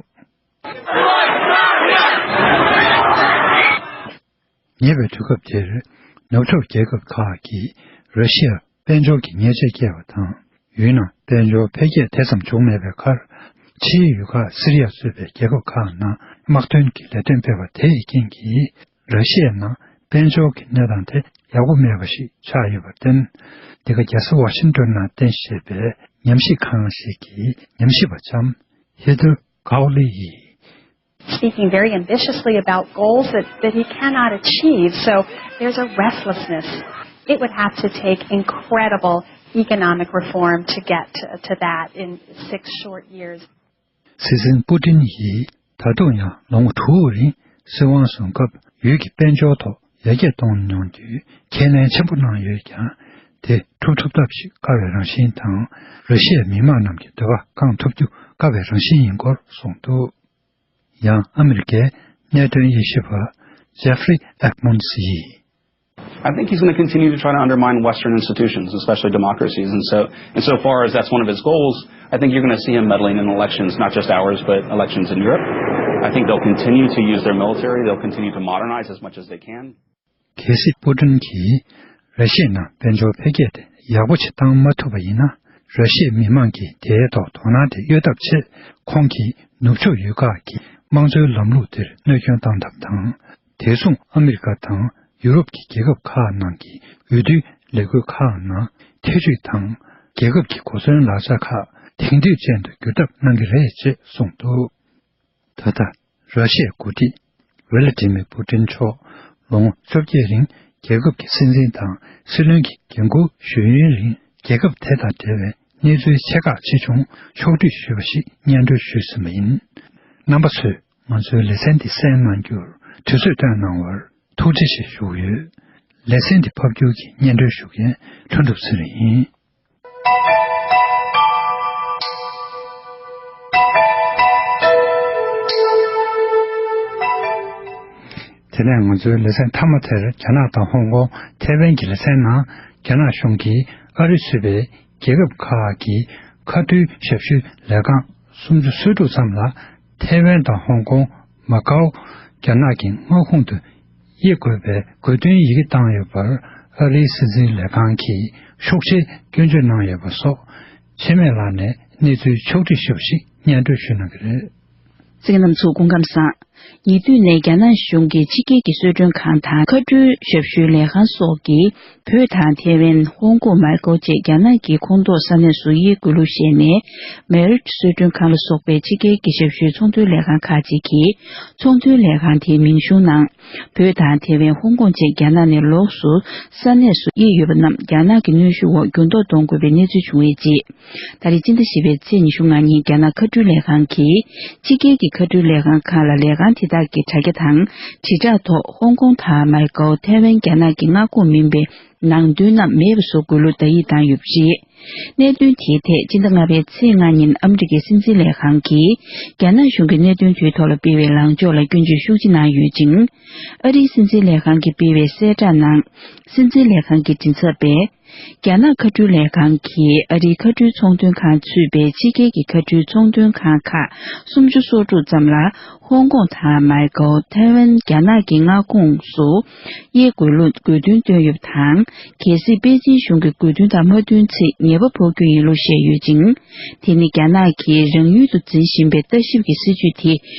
ཉེ་བའི་དུས་སྐབས་དེར། ནུབ་ཕྱོགས་རྒྱལ་ཁབ་ཁག་གིས་ར་ཤི་ཡ་ དཔལ་འབྱོར་གྱི་ཉེས་ཆད་བཀལ་བ་དང་། ཡུལ་ནང་དཔལ་འབྱོར་འཕེལ་རྒྱས་དེ་ཙམ་བྱུང་མེད་པའི་ཁར། ཕྱིའི་ཡུལ་ཁག་སི་རི་ཡ་གཙོས་པའི་རྒྱལ་ཁབ་ཁག་ནང་དམག་དོན་གྱི་ལས་དོན་སྤེལ་བ་དེའི་རྐྱེན་གྱིས། ར་ཤི་ཡའི་ནང་དཔལ་འབྱོར་གྱི་གནས་སྟངས་དེ་ཡག་པོ་མེད་པ་ཞིག་ཆགས་ཡོད་པར་བརྟེན། འདི་ག་རྒྱལ་ས་ཝ་ཤིང་ཏོན་ནང་རྟེན་གཞི་བྱས་པའི་ཉམས་ཞིབ་ཁང་ཞིག་གི་ཉམས་ཞིབ་པ་ལྕམ་ཧེ་ཐར་ཀའོ་ལི་ཡིས། Speaking very ambitiously about goals that, that he cannot achieve. So there's a restlessness. It would have to take incredible economic reform to get to, to that in six short years. སྲིད་འཛིན་པུ་ཏིན་ཡིས་ད་དུང་ཡང་ལོ་ངོ་དྲུག་རིང་སྲིད་དབང་བཟུང་སྐབས་ཡུལ་གྱི་དཔལ་འབྱོར་ཐོག་ཡར་རྒྱས་གཏོང་མྱོང་དུས་ཁས་ལེན་ཆེན་པོ་གནང་ཡོད་ཀྱང་། དེ་འགྲུབ་ཐུབ་ཐབས་ཤིག་དཀའ་བའི་རང་བཞིན་དང་། ར་ཤི་ཡའི་མི་དམངས་རྣམས་ཀྱི་འདོད་པ་བསྐང་ཐུབ་རྒྱུ་དཀའ་བའི་རང་བཞིན་ཡིན་སྐོར་གསུངས་འདུག་ཡང་ཨ་མི་རི་ཀའི་གནད་དོན་དབྱེ་ཞིབ་པ་ཇེ་ཧྥི་རི་ཨེད་མོན་སི་ཡིས། I think he's going to continue to try to undermine Western institutions, especially democracies. And so, insofar as that's one of his goals, I think you're going to see him meddling in elections, not just ours, but elections in Europe. I think they'll continue to use their military. They'll continue to modernize as much as they can. གལ་སྲིད་པུ་ཏིན་གྱིས་ར་ཤི་ཡའི་ནང་དཔལ་འབྱོར་འཕེལ་རྒྱས་དེ་ཡག་པོ་ཞིག་བཏང་མ་ཐུབ་པ་ཡིན་ན། ར་ཤི་ཡའི་མི་དམངས་ཀྱིས་དེའི་ཐོག་དོ་སྣང་དེ་གཡོལ་ཐབས་ཆེད། ཁོང་གིས་ནུབ་ཕྱོགས་ཡུལ་ཁག་གི་དམངས་གཙོའི་ལམ་ལུགས་དེར་གནོད་སྐྱོན་བཏང་ཐབས་དང་། དེ་མཚུངས་ཨ་མི་རི་ཀ་དང་ཡུ་རོབ་ཀྱི་རྒྱལ་ཁབ་ཁག་ནང་གི་འོས་བསྡུའི་ལས་འགུལ་ཁག་ནང་ཐེ་བྱུས་དང་། རྒྱལ་ཁབ་ཀྱི་གོ་མཚོན་ལག་ཆ་ཁག་དེང་དུས་ཅན་དུ་བསྒྱུར་ཐབས་གནང་གི་རེད་ཅེས་གསུངས་འདུག་ད་ལྟ་ར་ཤི་ཡའི་འགོ་ཁྲིད་ཝེ་ལ་ཏི་མིར་པུ་ཏིན་མཆོག་ལོ་ངོ་བཅོ་བརྒྱད་རིང་རྒྱལ་ཁབ་ཀྱི་སྲིད་འཛིན་དང་སྲིད་བློན་གྱི་འགན་འཁུར་ཞུ་ཡུན་རིང་རྒྱལ་ཁབ་དེ་དང་འབྲེལ་བའི་གནས་ཚུལ་ཆེ་ཁག་ཆེ་ཆུང་ཕྱོགས་བསྡུས་ཞུས་པ་ཞིག་སྙན་སྒྲོན་ཞུས་ཟིན་པ་ཡིན། རྣམ་པ་ཚོས་ང་ཚོའི་ལེ་ཚན་འདི་གསན་གནང་རྒྱུར་དུས་ཚོད་བཏོན་གནང་བར་ཐུགས་རྗེ་ཆེ་ཞུ་གི་ཡོད། ལེ་ཚན་འདི་ཕབ་སྒྱུར་གྱིས་སྙན་སྒྲོན་ཞུ་མཁན་ལྷུན་གྲུབ་ཚེ་རིང་ཡིན། དེ་ནས་ང་ཚོའི་ལེ་ཚན་མཐའ་མ་དེར། རྒྱ་ནག་དང་ཧོང་ཀོང་། ཐའེ་ཝན་གྱི་ལེ་ཚན་ནང་། རྒྱ་ནག་གཞུང་གིས་ཨ་རི་གཙོས་པའི་རྒྱལ་ཁབ་ཁག་གི་མཁའ་འགྲུལ་ཞབས་ཞུའི་ལས་ཁང་སུམ་ཅུ་སོ་དྲུག་ཙམ་ལ་ཐའེ་ཝན་དང་ཧོང་ཀོང་། མ་ཀའོ། རྒྱ་ནག་གི་མངའ་ཁོངས་དུ་དབྱེ་དགོས་པའི་དགོས་འདུན་ཡི་གེ་བཏང་ཡོད་པར། ཨ་རིའི་སྲིད་འཛིན་ལས་ཁང་གིས་ཤུགས་ཆེའི་སྐྱོན་བརྗོད་གནང་ཡོད་པ་སོགས། འཆི་མེད་ལགས་ནས་གནས་ཚུལ་ཕྱོགས་བསྒྲིགས་ཞུས་པ་ཞིག་སྙན་སྒྲོན་ཞུ་གནང་གི་རེད། གསན་མཁན་རྣམ་ཚོ་སྐུ་ཁམས་བཟང་། ཉེ་དུས་ནས་རྒྱ་ནག་གཞུང་གིས་ཕྱི་རྒྱལ་གྱི་གསོལ་མགྲོན་ཁང་དང་། མཁའ་འགྲུལ་ཞབས་ཞུའི་ལས་ཁང་སོགས་ཀྱིས། བོད་དང་ཐའེ་ཝན། ཧོང་ཀོང་། མའི་ཀོ་བཅས་རྒྱ་ནག་གི་ཁོངས་གཏོགས་ས་གནས་སུ་དབྱེ་དགོས་ལུགས་བཤད་ནས། མེ་རིཊ་གསོལ་མགྲོན་ཁང་ལ་སོགས་པའི་ཕྱི་རྒྱལ་གྱི་ཞབས་ཞུའི་ཚོང་དོན་ལས་ཁང་ཁག་ཅིག་གིས། ཚོང་དོན་ལས་ཁང་དེའི་མིང་གཞུང་ནང་། བོད་དང་ཐའེ་ཝན། ཧོང་ཀོང་བཅས་རྒྱ་ནག་ནས་ལོགས་སུ་ས་གནས་སུ་དབྱེ་ཡོད་པ་རྣམས་རྒྱ་ནག་གི་གནོན་ཤུགས་འོག་འགྱུར་ལྡོག་གཏོང་དགོས་པའི་གནས་ཚུལ་བྱུང་བའི་རྗེས། ད་རེས་སྤྱི་ཟླ་བཞི་པའི་ཚེས་ཉི་ཤུ་ལྔ་ཉིན། རྒྱ་ནག་མཁའ་འགྲུལ་ལས་ཁང་གིས། ཕྱི་རྒྱལ་གྱི་མཁའ་འགྲུལ་ལས་ཁང་ཁག་ལ་ལས་ཁང་དེ་དག་གི་དྲ་རྒྱ་དང་། དྲིལ་བསྒྲགས་ཐོག་ཧོང་ཀོང་དང་། མའི་ཀའོ། ཐའེ་ཝན་རྒྱ་ནག་གི་མངའ་ཁོངས་མིན་པའི་ནང་དོན་རྣམས་མེད་པ་བཟོ་དགོས་ལུགས་བརྡ་ཡིག་བཏང་ཡོད་པ་རེད། གནད་དོན་དེའི་ཐད། སྤྱི་ཟླ་ལྔ་པའི་ཚེས་ལྔ་ཉིན་ཨ་མི་རི་ཀའི་སྲིད་འཛིན་ལས་ཁང་གིས། རྒྱ་ནག་གཞུང་གིས་གནད་དོན་དེའི་ཐོག་ལ་སྤེལ་བའི་ལངས་ཕྱོགས་ལ་སྐྱོན་བརྗོད་ཤུགས་ཆེ་གནང་ཡོད་ཅིང་། ཨ་རིའི་སྲིད་འཛིན་ལས་ཁང་གིས་སྤེལ་བའི་གསལ་བསྒྲགས་ནང་། སྲིད་འཛིན་ལས་ཁང་གི་མགྲིན་ཚབ་པས། རྒྱ་ནག་མཁའ་འགྲུལ་ལས་ཁང་གིས་ཨ་རིའི་མཁའ་འགྲུལ་ཚོང་དོན་ཁང་ཚུད་པའི་ཕྱི་རྒྱལ་གྱི་མཁའ་འགྲུལ་ཚོང་དོན་ཁང་ཁག་སུམ་ཅུ་སོ་དྲུག་ཙམ་ལ། ཧོང་ཀོང་དང་། མའི་ཀའོ། ཐའེ་ཝན་རྒྱ་ནག་གི་མངའ་ཁོངས་སུ་དབྱེ་དགོས་ལུགས་དགོས་འདུན་བཏོན་ཡོད་པ་དང་། གལ་སྲིད་པེ་ཅིན་གཞུང་གི་དགོས་འདུན་དང་མ་མཐུན་ཚེ་ཉེས་པ་ཕོག་རྒྱུ་ཡིན་ལུགས་བཤད་ཡོད་ཅིང་། དེ་ནི་རྒྱ་ནག་གིས་རང་ཡུལ་དུ་འཛིན་བཞིན་པའི་ལྟ་ཞིབ་ཀྱི་སྲིད་ཇུས་དེ།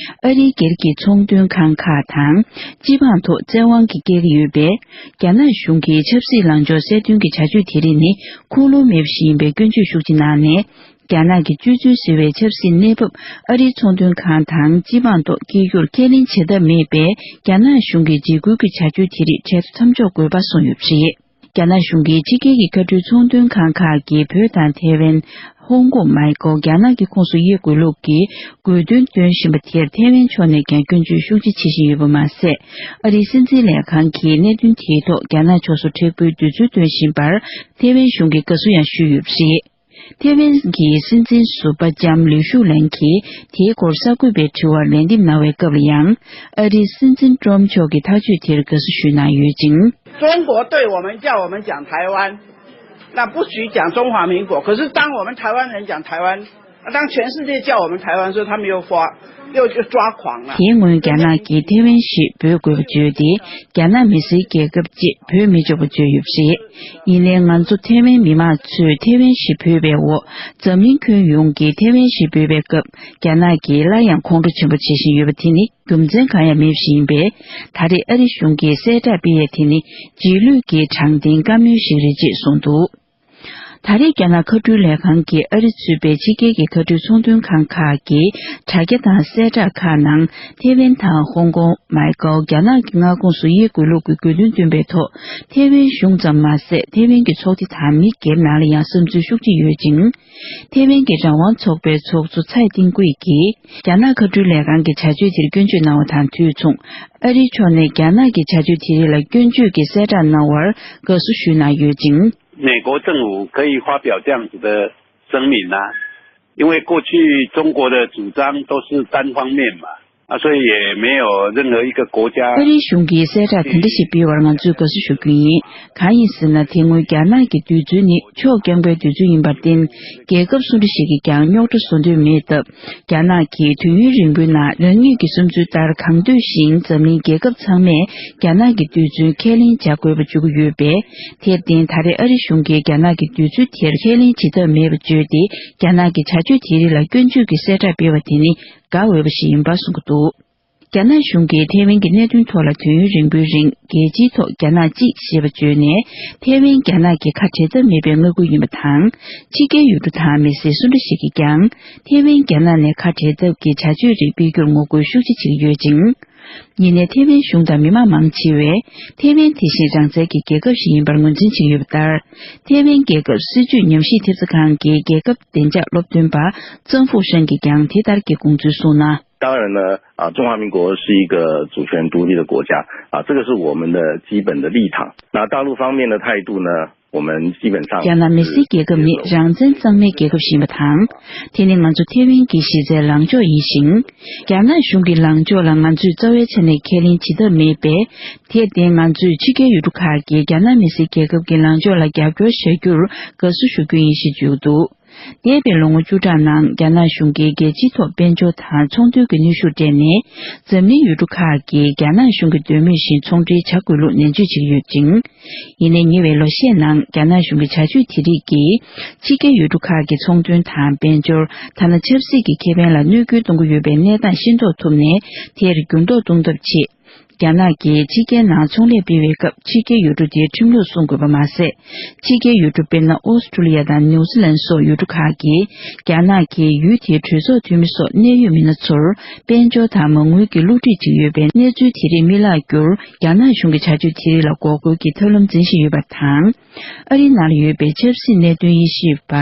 ཨ་རིའི་སྒེར་གྱི་ཚོང་དོན་ཁང་ཁག་དང་སྤྱི་འབངས་ཐོག་བཙན་དབང་གིས་བཀལ་གྱི་ཡོད་པས། རྒྱ་ནག་གཞུང་གིས་ཆབ་སྲིད་ལངས་ཕྱོགས་གསལ་སྟོན་གྱི་བྱ་སྤྱོད་དེ་རིགས་ནི་ཁུངས་ལུང་མེད་པ་ཞིག་ཡིན་པའི་སྐྱོན་བརྗོད་ཤུགས་ཆེ་གནང་ནས། རྒྱ་ནག་གི་སྤྱོད་ཚུལ་ཟེར་བའི་ཆབ་སྲིད་གནས་བབ་ཨ་རིའི་ཚོང་དོན་ཁང་དང་སྤྱི་འབངས་ཐོག་སྐད་སྒྱུར་ཁས་ལེན་བྱེད་ཐབས་མེད་པས། རྒྱ་ནག་གཞུང་གི་འཇིགས་སྐུལ་གྱི་བྱ་སྤྱོད་དེ་རིགས་འཕྲལ་དུ་མཚམས་འཇོག་དགོས་པ་གསུངས་ཡོད་པ་རེད། རྒྱ་ནག་གཞུང་གིས་ཕྱི་རྒྱལ་གྱི་མཁའ་འགྲུལ་ཚོང་དོན་ཁང་ཁག་གིས་བོད་དང་ཐའེ་ཝན། ཧོང་ཀོང་། མའི་ཀོ། རྒྱ་ནག་གི་ཁོངས་སུ་དབྱེ་དགོས་ལུགས་ཀྱི་དགོས་འདུན་བཏོན་བཞིན་པ་དེར་ཐའེ་ཝན་ཕྱོགས་ནས་ཀྱང་སྐྱོན་བརྗོད་ཤུགས་ཆེ་བྱེད་བཞིན་ཡོད་པ་མ་ཟད། ཨ་རིའི་སྲིད་འཛིན་ལས་ཁང་གིས་གནད་དོན་དེའི་ཐོག་རྒྱ་ནག་ཕྱོགས་སུ་མཁྲེགས་པོའི་འདོད་ཚུལ་བཏོན་བཞིན་པར། ཐའེ་ཝན་གཞུང་གིས་དགའ་བསུ་ཡང་ཞུས་ཡོད་པ་རེད། ཐའེ་ཝན་གྱི་སྲིད་འཛིན་ཟུར་པ་ལྕམ་ལིའུ་ཞུ་ལན་གྱིས་དེའི་སྐོར་གསར་འགོད་པའི་དྲི་བར་ལན་འདེབས་གནང་བའི་སྐབས་ལ་ཡང་། ཨ་རིའི་སྲིད་འཛིན་ཏྲོམ་མཆོག་གི་ཐག་གཅོད་དེར་དགའ་བསུ་ཞུས་གནང་ཡོད་ཅིང་། 中国对我们，叫我们讲台湾，那不许讲中华民国。可是当我们台湾人讲台湾，当全世界叫我们台湾说，他们又发，又，又抓狂了。དེའི་སྔོན་རྒྱ་ནག་གིས་ཐེ་ཝན་ཞེས་འབོད་དགོས་པ་བརྗོད་དེ། རྒྱ་ནག་མི་སེར་རྒྱལ་ཁབ་ཅེས་འབོད་མི་ཆོག་པ་བརྗོད་ཡོད་པ་རེད། ཡིན་ནའི་ང་ཚོ་ཐེ་ཝན་མི་མང་ཚོས་ཐེ་ཝན་ཞེས་འབོད་པའི་འོག་འཛམ་གླིང་ཁྱོན་ཡོངས་ཀྱིས་ཐེ་ཝན་ཞེས་འབོད་པའི་སྐབས། རྒྱ་ནག་གིས་སླར་ཡང་ཁོང་ཁྲོ་ཆེན་པོ་བྱེད་བཞིན་ཡོད་པ་དེ་ནི་རྒྱུ་མཚན་གང་ཡང་མེད་པ་ཞིག་ཡིན་པས། ད་རེས་ཨ་རི་གཞུང་གིས་གསལ་བསྒྲགས་སྤེལ་ཡས་དེ་ནི་རྗེས་ལུས་ཀྱི་དྲང་བདེན་བཀའ་མོལ་ཞིག་རེད་ཅེས་གསུངས་འདུག་ད་རེས་རྒྱ་ནག་མཁའ་འགྲུལ་ལས་ཁང་གིས་ཨ་རི་གཙོས་པའི་ཕྱི་རྒྱལ་གྱི་མཁའ་འགྲུལ་ཚོང་དོན་ཁང་ཁག་གི་དྲ་རྒྱ་དང་གསལ་བསྒྲགས་ཁག་ནང་། ཐེ་ཝན་དང་ཧོང་ཀོང་། མའི་ཀའོ། རྒྱ་ནག་གི་མངའ་ཁོངས་སུ་དབྱེ་དགོས་ལུགས་ཀྱི་དགོས་འདུན་བཏོན་པའི་ཐོག་ཐེ་ཝན་གཞུང་ཙམ་མ་ཟད། ཐེ་ཝན་གྱི་ཚོགས་སྡེ་དང་མི་སྒེར་ནང་ལ་ཡང་བསམ་ཚུལ་ཤུགས་ཆེ་ཡོད་ཅིང་། ཐེ་ཝན་གྱི་རང་དབང་ཚོགས་པའི་ཚོགས་གཙོ་ཚའེ་ཏིང་ཀུའེ་ཀྱིས་རྒྱ་ནག་མཁའ་འགྲུལ་ལས་ཁང་གི་བྱ་སྤྱོད་དེར་སྐྱོན་བརྗོད་གནང་བ་དང་དུས་མཚུངས། ཨ་རིའི་ཕྱོགས་ནས་རྒྱ་ནག་གི་བྱ་སྤྱོད་དེ་རིགས་ལ་སྐྱོན་བརྗོད་ཀྱི་གསལ་བསྒྲགས་གནང་བར་དགའ་བསུ་ཞུས་གནང་ཡོད་ཅིང་། 美国政府可以发表这样子的声明啊，因为过去中国的主张都是单方面嘛，啊，所以也没有任何一个国家 ཨ་རིའི་གཞུང་གིས་གསལ་བསྒྲགས་དེ་འདྲ་ཞིག་སྤེལ་བར་ང་ཚོས་དགའ་བསུ་ཞུ་རྒྱུ་ཡིན། གང་ཡིན་ཟེར་ན། དེ་སྔོན་རྒྱ་ནག་གི་འདོད་ཚུལ་ནི་ཕྱོགས་རྐྱང་པའི་འདོད་ཚུལ་ཡིན་པར་བརྟེན། རྒྱལ་ཁབ་སུ་འདྲ་ཞིག་གིས་ཀྱང་རྙོག་དྲ་བཟོ་འདོད་མེད་སྟབས། རྒྱ་ནག་གིས་དུས་ཡུན་རིང་པོའི་ནང་རང་ཉིད་ཀྱི་བསམ་ཚུལ་ལྟར་གང་འདོད་བཞིན་འཛམ་གླིང་རྒྱལ་ཁབ་ཚང་མས་རྒྱ་ནག་གི་འདོད་ཚུལ་ཁས་ལེན་བྱ་དགོས་པ་བརྗོད་ཀྱི་ཡོད་པས། དེར་བརྟེན། ད་རེས་ཨ་རི་གཞུང་གིས་རྒྱ་ནག་གི་འདོད་ཚུལ་དེར་ཁས་ལེན་བྱེད་ཐབས་མེད་པ་བརྗོད་དེ། རྒྱ་ནག་གི་བྱ་སྤྱོད་དེ་རིགས་ལ་སྐྱོན་བརྗོད་ཀྱི་གསལ་བསྒྲགས་སྤེལ་བ་དེ་ནི་དགའ་འོས་པ་ཞིག་ཡིན་པ་གསུངས་ཀྱི་འདུག་རྒྱ་ནག་གཞུང་གིས་ཐེ་ཝན་གྱི་གནད་དོན་ཐོག་ལ་དུས་ཡུན་རིང་པོའི་རིང་རྒྱལ་སྤྱིའི་ཐོག་རྒྱ་ནག་གཅིག་ཞེས་པ་བརྗོད་ནས། ཐེ་ཝན་རྒྱ་ནག་གི་ཁ་བྲལ་ཐབས་མེད་པའི་མངའ་ཁུལ་ཡིན་པ་དང་། ཕྱི་རྒྱལ་ཡུལ་གྲུ་དང་མི་སེར་སུ་འདྲ་ཞིག་གིས་ཀྱང་། ཐེ་ཝན་རྒྱ་ནག་ནས་ཁ་བྲལ་ཐབས་ཀྱི་བྱ་སྤྱོད་རིགས་སྤེལ་རྒྱུར་ངོ་རྒོལ་ཤུགས་ཆེ་བྱེད་ཀྱི་ཡོད་ཅིང་། ཡིན་ནའི་ཐེ་ཝན་གཞུང་དང་མི་མང་མང་ཆེ་བས། ཐེ་ཝན་དེ་བཞིན་རང་བཙན་གྱི་རྒྱལ་ཁབ་ཞིག་ཡིན་པར་ངོས་འཛིན་བྱེད་ཀྱི་ཡོད་པ་ལྟར། ཐེ་ཝན་རྒྱལ་ཁབ་སྲིད་བྱུས་ཉམས་ཞིབ་ཐེབས་རྩ་ཁང་གི་རྒྱལ་ཁབ་བདེ་འཇགས་སློབ་སྟོན་པ་ཙང་ཧྥུ་ཧྲན་གྱིས་ཀྱང་དེ་ལྟར་གྱི་དགོངས་ཚུལ་གསུངས་ན། 当然呢，啊，中华民国是一个主权独立的国家，啊，这个是我们的基本的立场。那大陆方面的态度呢，我们基本上 རྒྱ་ནག་མི་སེར་རྒྱལ་ཁབ་ནི་རང་བཙན་གཙང་མའི་རྒྱལ་ཁབ་ཞིག་ཡིན་པ་དང་། དེ་ནི་ང་ཚོ་ཐེ་ཝན་གྱི་གཞི་རྩའི་ལངས་ཕྱོགས་ཡིན་ཞིང་། རྒྱ་ནག་གཞུང་གི་ལངས་ཕྱོགས་ལ་ང་ཚོས་རྩ་བའི་ཆ་ནས་ཁས་ལེན་བྱེད་ཐབས་མེད་པས། དེར་བརྟེན། ང་ཚོས་ཕྱི་རྒྱལ་ཡུལ་གྲུ་ཁག་གིས་རྒྱ་ནག་མི་སེར་རྒྱལ་ཁབ་ཀྱི་ལངས་ཕྱོགས་ལ་རྒྱབ་སྐྱོར་བྱ་རྒྱུར་དགའ་བསུ་ཞུ་རྒྱུ་ཡིན་ཞེས་བརྗོད་འདུག་འདས་པའི་ལོ་ངོ་བཅུ་ཕྲག་ནང་རྒྱ་ནག་གཞུང་གིས་རྒྱལ་སྤྱིའི་ཐོག་དཔལ་འབྱོར་དང་ཚོང་དོན་གྱི་གནོན་ཤུགས་སྤྲད་ནས། འཛམ་གླིང་ཡུལ་གྲུ་ཁག་གིས་རྒྱ་ནག་གཞུང་གི་འདོད་མོས་བཞིན་ཚོང་འབྲེལ་བྱ་དགོས་ལུགས་ནན་བརྗོད་བྱེད་ཀྱི་ཡོད་ཅིང་། ཡིན་ནའི་ཉེ་བའི་ལོ་ཤས་ནང་རྒྱ་ནག་གཞུང་གི་བྱ་སྤྱོད་དེ་རིགས་ཀྱིས་ཕྱི་རྒྱལ་ཡུལ་གྲུ་ཁག་གི་ཚོང་དོན་དང་དཔལ་འབྱོར། ཐ་ན་ཆབ་སྲིད་ཀྱི་ཁེ་ཕན་ལ་གནོད་སྐྱོན་གཏོང་གི་ཡོད་པའི་གནས་སྟངས་ཤེས་རྟོགས་ཐུབ་ནས། དེར་འགྱུར་ལྡོག་གཏོང་ཐབས་ཆེད། རྒྱ་ནག་གིས་ཕྱི་རྒྱལ་ནང་ཚོང་ལས་སྤེལ་བའི་སྐབས། ཕྱི་རྒྱལ་ཡུལ་གྲུ་དེའི་ཁྲིམས་ལུགས་སྲུང་དགོས་པ་མ་ཟད། ཕྱི་རྒྱལ་ཡུལ་གྲུ་དཔེར་ན། ཨོ་སི་ཀྲུ་ལི་ཡ་དང་ནིའུ་ཛི་ལན་སོགས་ཡུལ་གྲུ་ཁག་གིས། རྒྱ་ནག་གིས་ཡུལ་དེའི་གྲོས་ཚོགས་འཐུས་མི་སོགས་གནད་ཡོད་མི་སྣ་ཚོར། དཔལ་འབྱོར་དང་མ་དངུལ་གྱི་བསླུ་བྲིད་བྱེད་ཀྱི་ཡོད་པའི་གནས་ཚུལ་དེ་རིགས་མི་བརླག་རྒྱུར། རྒྱ་ནག་གཞུང་གི་བྱ་སྤྱོད་དེ་རིགས་ལ་འགོག་རྒོལ་གྱི་ཐབས་ལམ་འཛིན་བཞིན་ཡོད་པ་དང་། ཨ་རིའི་ནང་ལ་ཡོད་པའི་ཆབ་སྲིད་གནད་དོན་དབྱེ་ཞིབ་པ་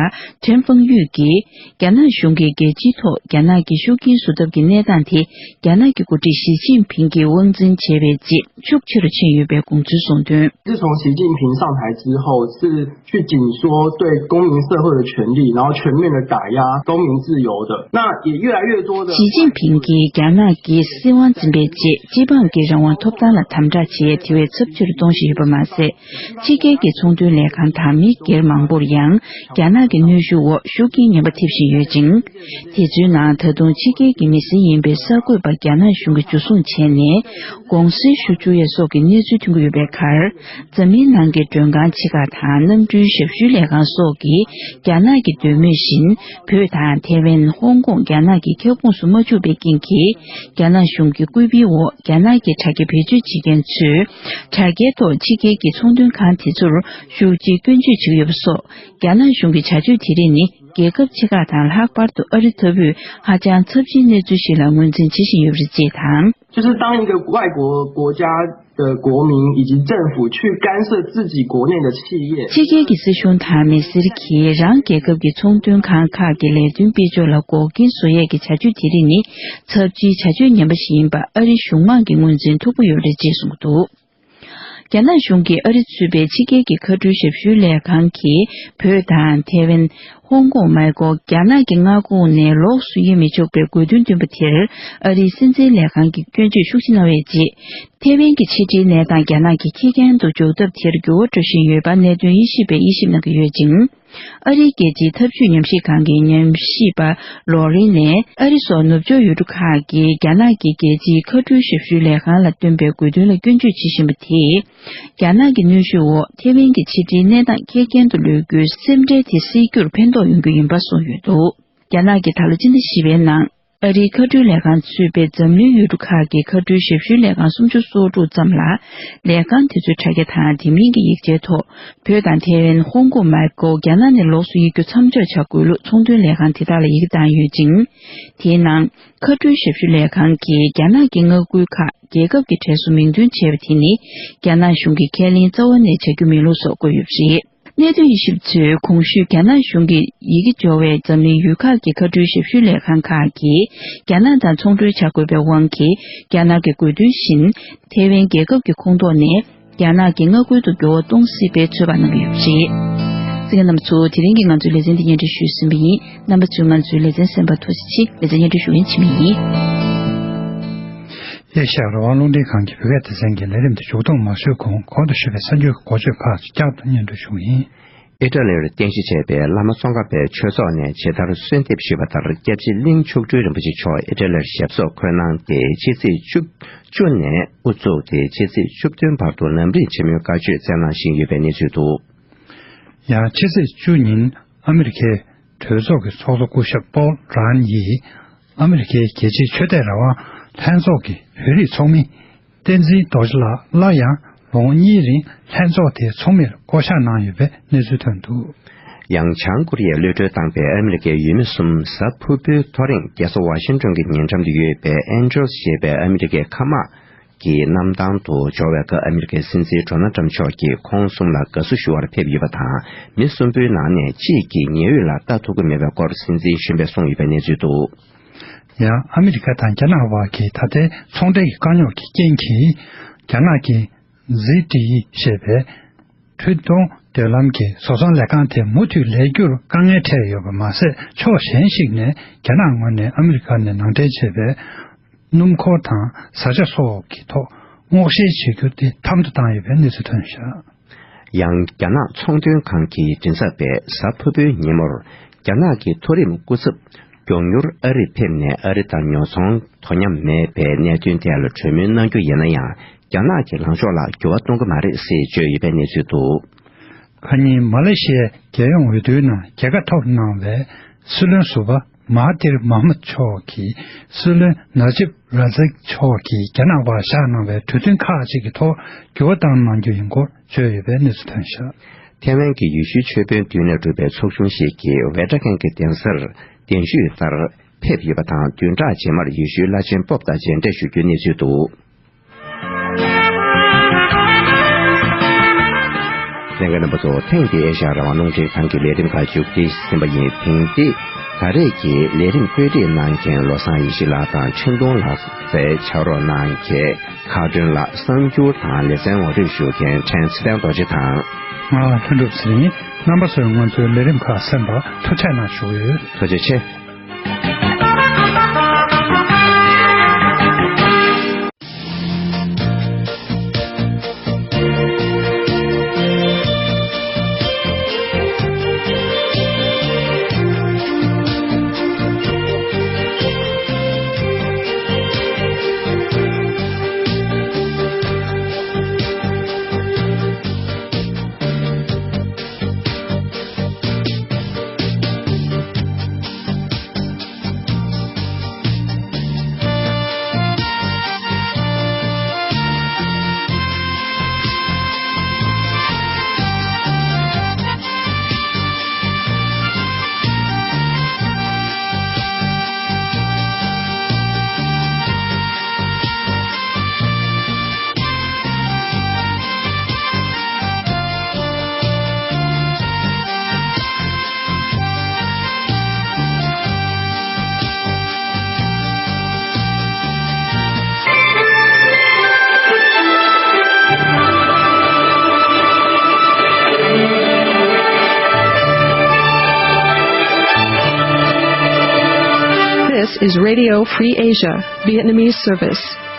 ཁྲེན་ཧྥང་ཡུས་ཀྱིས། རྒྱ་ནག་གཞུང་གིས་རྒྱལ་སྤྱིའི་ཐོག་རྒྱ་ནག་གི་ཤུགས་རྐྱེན་བཟོ་ཐབས་ཀྱི་གནས་སྟངས་དེ། རྒྱ་ནག་གི་འགོ་ཁྲིད་ཞི་ཅིན་ཕིང་གིས་དབང་འཛིན་བྱས་པའི་རྗེས། ཤུགས་ཆེ་རུ་ཕྱིན་ཡོད་པའི་དགོངས་ཚུལ་གསུངས་དོན། 自从习近平上台之后，是去紧缩对公民社会的权利，然后全面的打压公民自由的。那也越来越多的 ཞི་ཅིན་ཕིང་གིས་རྒྱ་ནག་གིས་སྲིད་དབང་འཛིན་པའི་རྗེས། སྤྱི་འབངས་ཀྱི་རང་དབང་ཐོབ་ཐང་ལ་དམ་དྲག་བྱེད་ཡས་དེ་བས་ཚབས་ཆེ་རུ་གཏོང་བཞིན་ཡོད་པ་མ་ཟད། ཕྱི་རྒྱལ་གྱི་ཚོང་དོན་ལས་ཁང་དང་མི་སྒེར་མང་པོར་ཡང་རྒྱ་ནག་གི་གནོན་ཤུགས་འོག་ཤུགས་རྐྱེན་ངན་པ་ཐེབས་བཞིན་ཡོད་ཅིང་། དེ་ཚོའི་ནང་ད་དུང་ཕྱི་རྒྱལ་གྱི་མི་སེར་ཡིན་པའི་གསར་འགོད་པ་རྒྱ་ནག་གཞུང་གིས་འཇུ་བཟུང་བྱས་ནས་དགོངས་སེལ་ཞུ་བཅུག་ཡས་སོགས་ཀྱི་གནས་ཚུལ་ཐོན་གྱི་ཡོད་པའི་ཁར། འཛམ་གླིང་ནང་གི་མགྲོན་ཁང་ཆེ་ཁག་དང་གནམ་གྲུའི་ཞབས་ཞུའི་ལས་ཁང་སོགས་ཀྱིས་རྒྱ་ནག་གི་འདོད་མོས་བཞིན་བོད་དང་ཐེ་ཝན། ཧོང་ཀོང་རྒྱ་ནག་གི་ཁྱབ་ཁོངས་སུ་མ་བཅུག་པའི་རྐྱེན་གྱིས། རྒྱ་ནག་གཞུང་གི་སྐུལ་སྤེལ་འོག་རྒྱ་ནག་གི་དྲ་རྒྱ་བེད་སྤྱོད་བྱེད་མཁན་ཚོས་དྲ་རྒྱའི་ཐོག་ཕྱི་རྒྱལ་གྱི་ཚོང་དོན་ཁང་དེ་ཚོར་ཤུགས་ཆེའི་སྐྱོན་བརྗོད་བྱེད་ཀྱི་ཡོད་པ་སོགས། རྒྱ་ནག་གཞུང་གི་བྱ་སྤྱོད་དེ་རིགས་ནི། རྒྱལ་ཁབ་ཆེ་ཁག་དང་ལྷག་པར་དུ་ཨ་རི་ལྟ་བུས་ཧ་ཅང་ཚབས་ཆེའི་གནས་ཚུལ་ཞིག་ལ་ངོས་འཛིན་བྱེད་བཞིན་ཡོད་པ་རེད་ཅེས་དང་། 就是当一个外国国家的国民以及政府去干涉自己国内的企业。 ཕྱི་རྒྱལ་གྱི་སྲིད་གཞུང་དང་མི་སེར་གྱིས་རང་རྒྱལ་ཁབ་ཀྱི་ཚོང་དོན་ཁང་ཁག་གི་ལས་དོན་སྤེལ་ཕྱོགས་ལ་འགོག་རྐྱེན་བཟོ་ཡས་ཀྱི་བྱ་སྤྱོད་དེ་རིགས་ནི། ཚབས་ཆེའི་བྱ་སྤྱོད་ངན་པ་ཞིག་ཡིན་པ་ཨ་རིའི་གཞུང་མང་གིས་ངོས་འཛིན་མཐུག་པོ་ཡོད་པ་རེད་ཅེས་གསུངས་འདུག་རྒྱ་ནག་གཞུང་གིས་ཨ་རི་གཙོས་པའི་ཕྱི་རྒྱལ་གྱི་མཁའ་འགྲུལ་ཞབས་ཞུའི་ལས་ཁང་གིས་བོད་དང་ཐེ་ཝན། ཧོང་ཀོང་མ་དགོས་རྒྱ་ནག་གི་མངའ་ཁོངས་ནས་ལོགས་སུ་གཡེང་མི་ཆོག་པའི་དགོས་འདུན་བཏོན་པ་དེར། ཨ་རིའི་སྲིད་འཛིན་ལས་ཁང་གིས་སྐྱོན་བརྗོད་ཤུགས་ཆེ་གནང་བའི་རྗེས། ཐེ་ཝན་གྱི་ཕྱི་འབྲེལ་གནས་སྟངས་རྒྱ་ནག་གིས་ཁེར་རྐྱང་དུ་འཇོག་ཐབས་དེར་འགྱུར་བ་འགྲོ་བཞིན་ཡོད་པ་གནད་དོན་དབྱེ་ཞིབ་པས་དབྱེ་ཞིབ་གནང་གི་ཡོད་ཅིང་། ཨ་རིའི་རྒྱལ་སྤྱིའི་འཐབ་ཇུས་ཉམས་ཞིབ་ཁང་གི་ཉམས་ཞིབ་པ་ལོ་རིན་ནས། ཨ་རི་སོགས་ནུབ་ཕྱོགས་ཡུལ་གྲུ་ཁག་གིས་རྒྱ་ནག་གི་རྒྱལ་སྤྱིའི་མཁའ་འགྲུལ་ཞབས་ཞུའི་ལས་ཁང་ལ་བཏོན་པའི་དགོས་འདུན་ལ་སྐྱོན་བརྗོད་བྱེད་བཞིན་པ་དེས། རྒྱ་ནག་གི་གནོན་ཤུགས་འོག་ཐེ་ཝན་གྱི་ཕྱི་འབྲེལ་གནས་སྟངས་ཁེར་རྐྱང་དུ་ལུས་རྒྱུའི་སེམས་ཁྲལ་དེ་སེལ་རྒྱུར་ཕན་ཐོགས་ཡོང་རྒྱུ་ཡིན་པ་གསུངས་ཡོད་འདུག་རྒྱ་ནག་གིས་ད་ལོ་སྤྱི་ཟླ་བཞི་པའི་ནང་། ཨ་རིའི་མཁའ་འགྲུལ་ལས་ཁང་ཚུད་པའི་འཛམ་གླིང་ཡུལ་གྲུ་ཁག་གི་མཁའ་འགྲུལ་ཞབས་ཞུའི་ལས་ཁང་སུམ་ཅུ་སོ་དྲུག་ཙམ་ལ། ལས་ཁང་དེ་ཚོའི་དྲ་རྒྱ་དང་དེ་མིན་གྱི་ཡིག་ཆའི་ཐོག་བོད་དང་ཐེ་ཝན། ཧོང་ཀོང་མ་དགོས་རྒྱ་ནག་ནས་ལོགས་སུ་གཡེང་རྒྱུ་མཚམས་འཇོག་བྱ་དགོས་ལུགས་ཚོང་དོན་ལས་ཁང་དེ་དག་ལ་ཡི་གེ་བཏང་ཡོད་ཅིང་། དེའི་ནང་། མཁའ་འགྲུལ་ཞབས་ཞུ་ལས་ཁང་གིས་རྒྱ་ནག་གི་མངའ་ཁུལ་ཁག་རྒྱལ་ཁབ་ཀྱི་གྲས་སུ་མིང་འདོན་བྱས་པ་དེ་ནི། རྒྱ་ནག་གཞུང་གིས་ཁས་ལེན་རྩ་བ་ནས་བྱ་རྒྱུ་མིན་ལུགས་སོགས་བཀོད་ཡོད་པ་རེད། གནད་དོན་དབྱེ་ཞིབ་ཚོས་གོང་ཞུས་རྒྱ་ནག་གཞུང་གིས་ཡི་གེ་འབྱོར་བའི་འཛམ་གླིང་ཡུལ་ཁག་གི་མཁའ་འགྲུལ་ཞབས་ཞུ་ལས་ཁང་ཁག་གིས་རྒྱ་ནག་དང་ཚོང་འབྲེལ་བྱ་དགོས་པའི་དབང་གིས། རྒྱ་ནག་གི་དགོས་འདུན་བཞིན། ཐེ་ཝན་རྒྱལ་ཁབ་ཀྱི་ཁོངས་གཏོགས་ནས། རྒྱ་ནག་གི་མངའ་ཁུལ་དུ་འགྱུར་བ་གཏོང་སྲིད་པའི་ཚོད་དཔག་གནང་གི་ཡོད་པ་རེད། གསན་མཁན་རྣམ་པ་ཚོ། དེ་རིང་གི་ང་ཚོའི་ལེ་ཚན་འདི་སྙན་སྒྲོན་ཞུས་ཟིན་པ་ཡིན། རྣམ་པ་ཚོས་ང་ཚོའི་ལེ་ཚན་གསན་པར་ཐུགས་རྗེ་ཆེ། ལེ་ཚན་སྙན་སྒྲོན་ཞུ་མཁན་འཆི་མེད་ཡིན། ཨེ་ཤ་ཡ་རང་དབང་རླུང་འཕྲིན་ཁང་གི་བོད་སྐད་སྡེ་ཚན་གྱི་ལས་རིམ་དེ་མཇུག་སྡོམ་མ་ཞུས་གོང་། གོང་དུ་ཞུས་པའི་གསར་འགྱུར་གྱི་འགོ་བརྗོད་ཁག་ཅིག་བསྐྱར་དུ་སྙན་སྒྲོན་ཞུ་གི་ཡིན། ཨི་ཊ་ལིར་རྟེན་གཞི་བྱས་པའི་བླ་མ་ཙོང་ཁ་པའི་ཆོས་ཚོགས་ནས་ཇི་ལྟར་གསོལ་འདེབས་ཞུས་པ་ལྟར། སྐྱབས་རྗེ་གླིང་མཆོག་སྤྲུལ་རིན་པོ་ཆེ་མཆོག་ཨི་ཊ་ལིར་ཞབས་སོར་འཁོད་གནང་སྟེ། ཕྱི་ཚེས་བཅུ་བཅུ་ནས་དབུ་བཙུགས་ཏེ་ཕྱི་ཚེས་བཅུ་བདུན་བར་དུ་ལམ་རིམ་ཆེན་མོའི་བཀའ་ཆོས་སྩལ་གནང་བཞིན་ཡོད་པའི་གནས་ཚུལ་འདུག། ཡང་ཕྱི་ཚེས་བཅུ་ཉིན་ཨ་མི་རི་ཀའི་གྲོས་ཚོགས་ཀྱི་ཚོགས་གཙོ་སྐུ་ཞབས་པོལ་རཱན་ཡིས་ཨ་མི་རི་ཀའི་རྒྱལ་སྤྱིའི་ཆོས་དད་རང་དབང་ལྷན་ཚོགས་ཀྱི་བོད་རིགས་ཚོགས་མི་བསྟན་འཛིན་རྡོ་རྗེ་ལགས་སླར་ཡང་ལོ་ངོ་གཉིས་རིང་ལྷན་ཚོགས་དེའི་ཚོགས་མིར་བསྐོ་གཞག་གནང་ཡོད་པའི་གནས་ཚུལ་ཐོན་འདུག། ཡང་བྱང་ཀོ་རི་ཡས་གློད་གྲོལ་བཏང་པའི་ཨ་མི་རི་ཀའི་ཡུལ་མི་གསུམ་གཟའ་ཕུར་བུའི་ཐོ་རེངས་རྒྱལ་ས་ཝ་ཤིང་ཏོན་གྱི་ཉེ་འགྲམ་དུ་ཡོད་པའི་ཨན་ཇོལ་ཞེས་པའི་ཨ་མི་རི་ཀའི་མཁའ་དམག་གི་གནམ་ཐང་དུ་འབྱོར་བའི་སྐབས། ཨ་མི་རི་ཀའི་སྲིད་འཛིན་ཌོ་ནལ་ཊམ་མཆོག་གིས་ཁོང་གསུམ་ལ་དགའ་བསུ་ཞུ་བར་ཕེབས་ཡོད་པ་དང་། མི་གསུམ་པོའི་ནང་ནས་གཅིག་གིས་ཉེ་འོས་ལ་ལྟ་ཐུབ་ཀྱི་མེད་པའི་སྐོར་སྲིད་འཛིན་གཞོན་པས་གསུངས་ཡོད་པའི་གནས་ཚུལ་འདུག། ཡང་ཨ་མི་རི་ཀ་དང་རྒྱ་ནག་དབར་གྱི་ད་ལྟའི་ཚོང་འབྲེལ་གྱི་དཀའ་རྙོག་གི་རྐྱེན་གྱིས། རྒྱ་ནག་གི་ཛི་ཏི་ཨི་ཞེས་པའི་འཕྲུལ་གཏོང་མདུན་ལམ་གྱི་བཟོ་ཚོང་ལས་ཁང་དེ་མུ་མཐུད་ལས་རྒྱུར་དཀའ་ངལ་འཕྲད་ཡོད་པ་མ་ཟད། ཕྱོགས་གཞན་ཞིག་ནས་རྒྱ་ནག་ངོས་ནས་ཨ་མི་རི་ཀ་ནས་ནང་འདྲེན་བྱས་པའི་སྣུམ་འཁོར་དང་བཟའ་བཅའ་སོགས་ཀྱི་ཐོག་སྔོག་བཤེར་བྱེད་རྒྱུ་དེ་དམ་དུ་བཏང་ཡོད་པའི་གནས་ཚུལ་ཐོན་བཞག། ཡང་རྒྱ་ནག་ཚོང་དོན་ཁང་གི་མགྲིན་ཚབ་པས་གཟའ་ཕུར་བུའི་ཉིན་མོར། རྒྱ་ནག་གི་མཐོ་རིམ་སྐུ་ཚབ་མགྱོགས་མྱུར་ཨ་རིར་ཕེབས་ནས། ཨ་རི་དང་ཉོ་ཚོང་དོ་མཉམ་མེད་པའི་གནད་དོན་ཐད་ལ་གྲོས་མོལ་གནང་རྒྱུ་ཡིན་ན་ཡང་། རྒྱ་ནག་གི་ལངས་ཕྱོགས་ལ་འགྱུར་བ་གཏོང་གི་མ་རེད་ཟེར་བརྗོད་ཡོད་པའི་གནས་ཚུལ་འདུག། ཁ་ཉིན་མ་ལེ་ཤི་ཡའི་རྒྱལ་ཡོངས་འོས་བསྡུའི་ནང་རྒྱལ་ཁ་ཐོབ་གནང་བའི་སྲིད་བློན་ཟུར་པ་མ་ཧ་ཏིར་མ་ཧ་མུད་མཆོག་གིས་སྲིད་བློན་ན་ཇིབ་ར་ཛག་མཆོག་གིས་རྒྱ་ནག་དབར་བཞག་གནང་བའི་གྲོས་མཐུན་ཁག་ཅིག་གི་ཐོག་འགྱུར་བ་བཏང་གནང་རྒྱུ་ཡིན་སྐོར་བརྗོད་ཡོད་པའི་གནས་ཚུལ་ཐོན་བཞག། ཐེ་ཝན་གྱི་ཡེ་ཤུའི་ཆོས་དཔོན་བདུན་ལས་གྲུབ་པའི་ཚོགས་ཆུང་ཞིག་གིས་ཝེ་ཊ་ཀན་གྱི་གདན་སར་གདན་ཞུས་ལྟར་ཕེབས་ཡོད་པ་དང་། བདུན་ཕྲག་རྗེས་མར་ཡེ་ཤུའི་བླ་ཆེན་པོབ་དང་མཇལ་འཕྲད་ཞུ་རྒྱུའི་གནས་ཚུལ་འདུག། ལྷན་རྒྱས་རྣམ་པ་ཚོ། ཐེངས་འདིའི་ཨེ་ཤ་ཡ་རང་དབང་རླུང་འཕྲིན་ཁང་གི་ལས་རིམ་ཁག་མཇུག་སྒྲིལ་ཟིན་པ་ཡིན། དེང་འདི་ད་རེས་ཀྱི་ལས་རིམ་བཀོད་སྒྲིག་གནང་མཁན་བློ་བཟང་ཡེ་ཤེས་ལགས་དང་འཕྲིན་གཏོང་ལག་རྩལ་ཕྱག་རོགས་གནང་མཁན་ཁ་སྒྲོན་ལགས། གསར་འགྱུར་དང་ལེ་ཚན་ངོ་སྤྲོད་ཞུ་མཁན་ཕྲན་ཚེ་བརྟན་རྡོ་རྗེ་དང་། ང་ལྷུན་གྲུབ་ཚེ་རིང་། རྣམ་པ་ཚོས་ང་ཚོའི་ལས་རིམ་ཁག་གསན་པར་ཐུགས་རྗེ་གནང་ཞུ་གི་ཡོད། ཐུགས་རྗེ་ཆེ། is Radio Free Asia, Vietnamese service.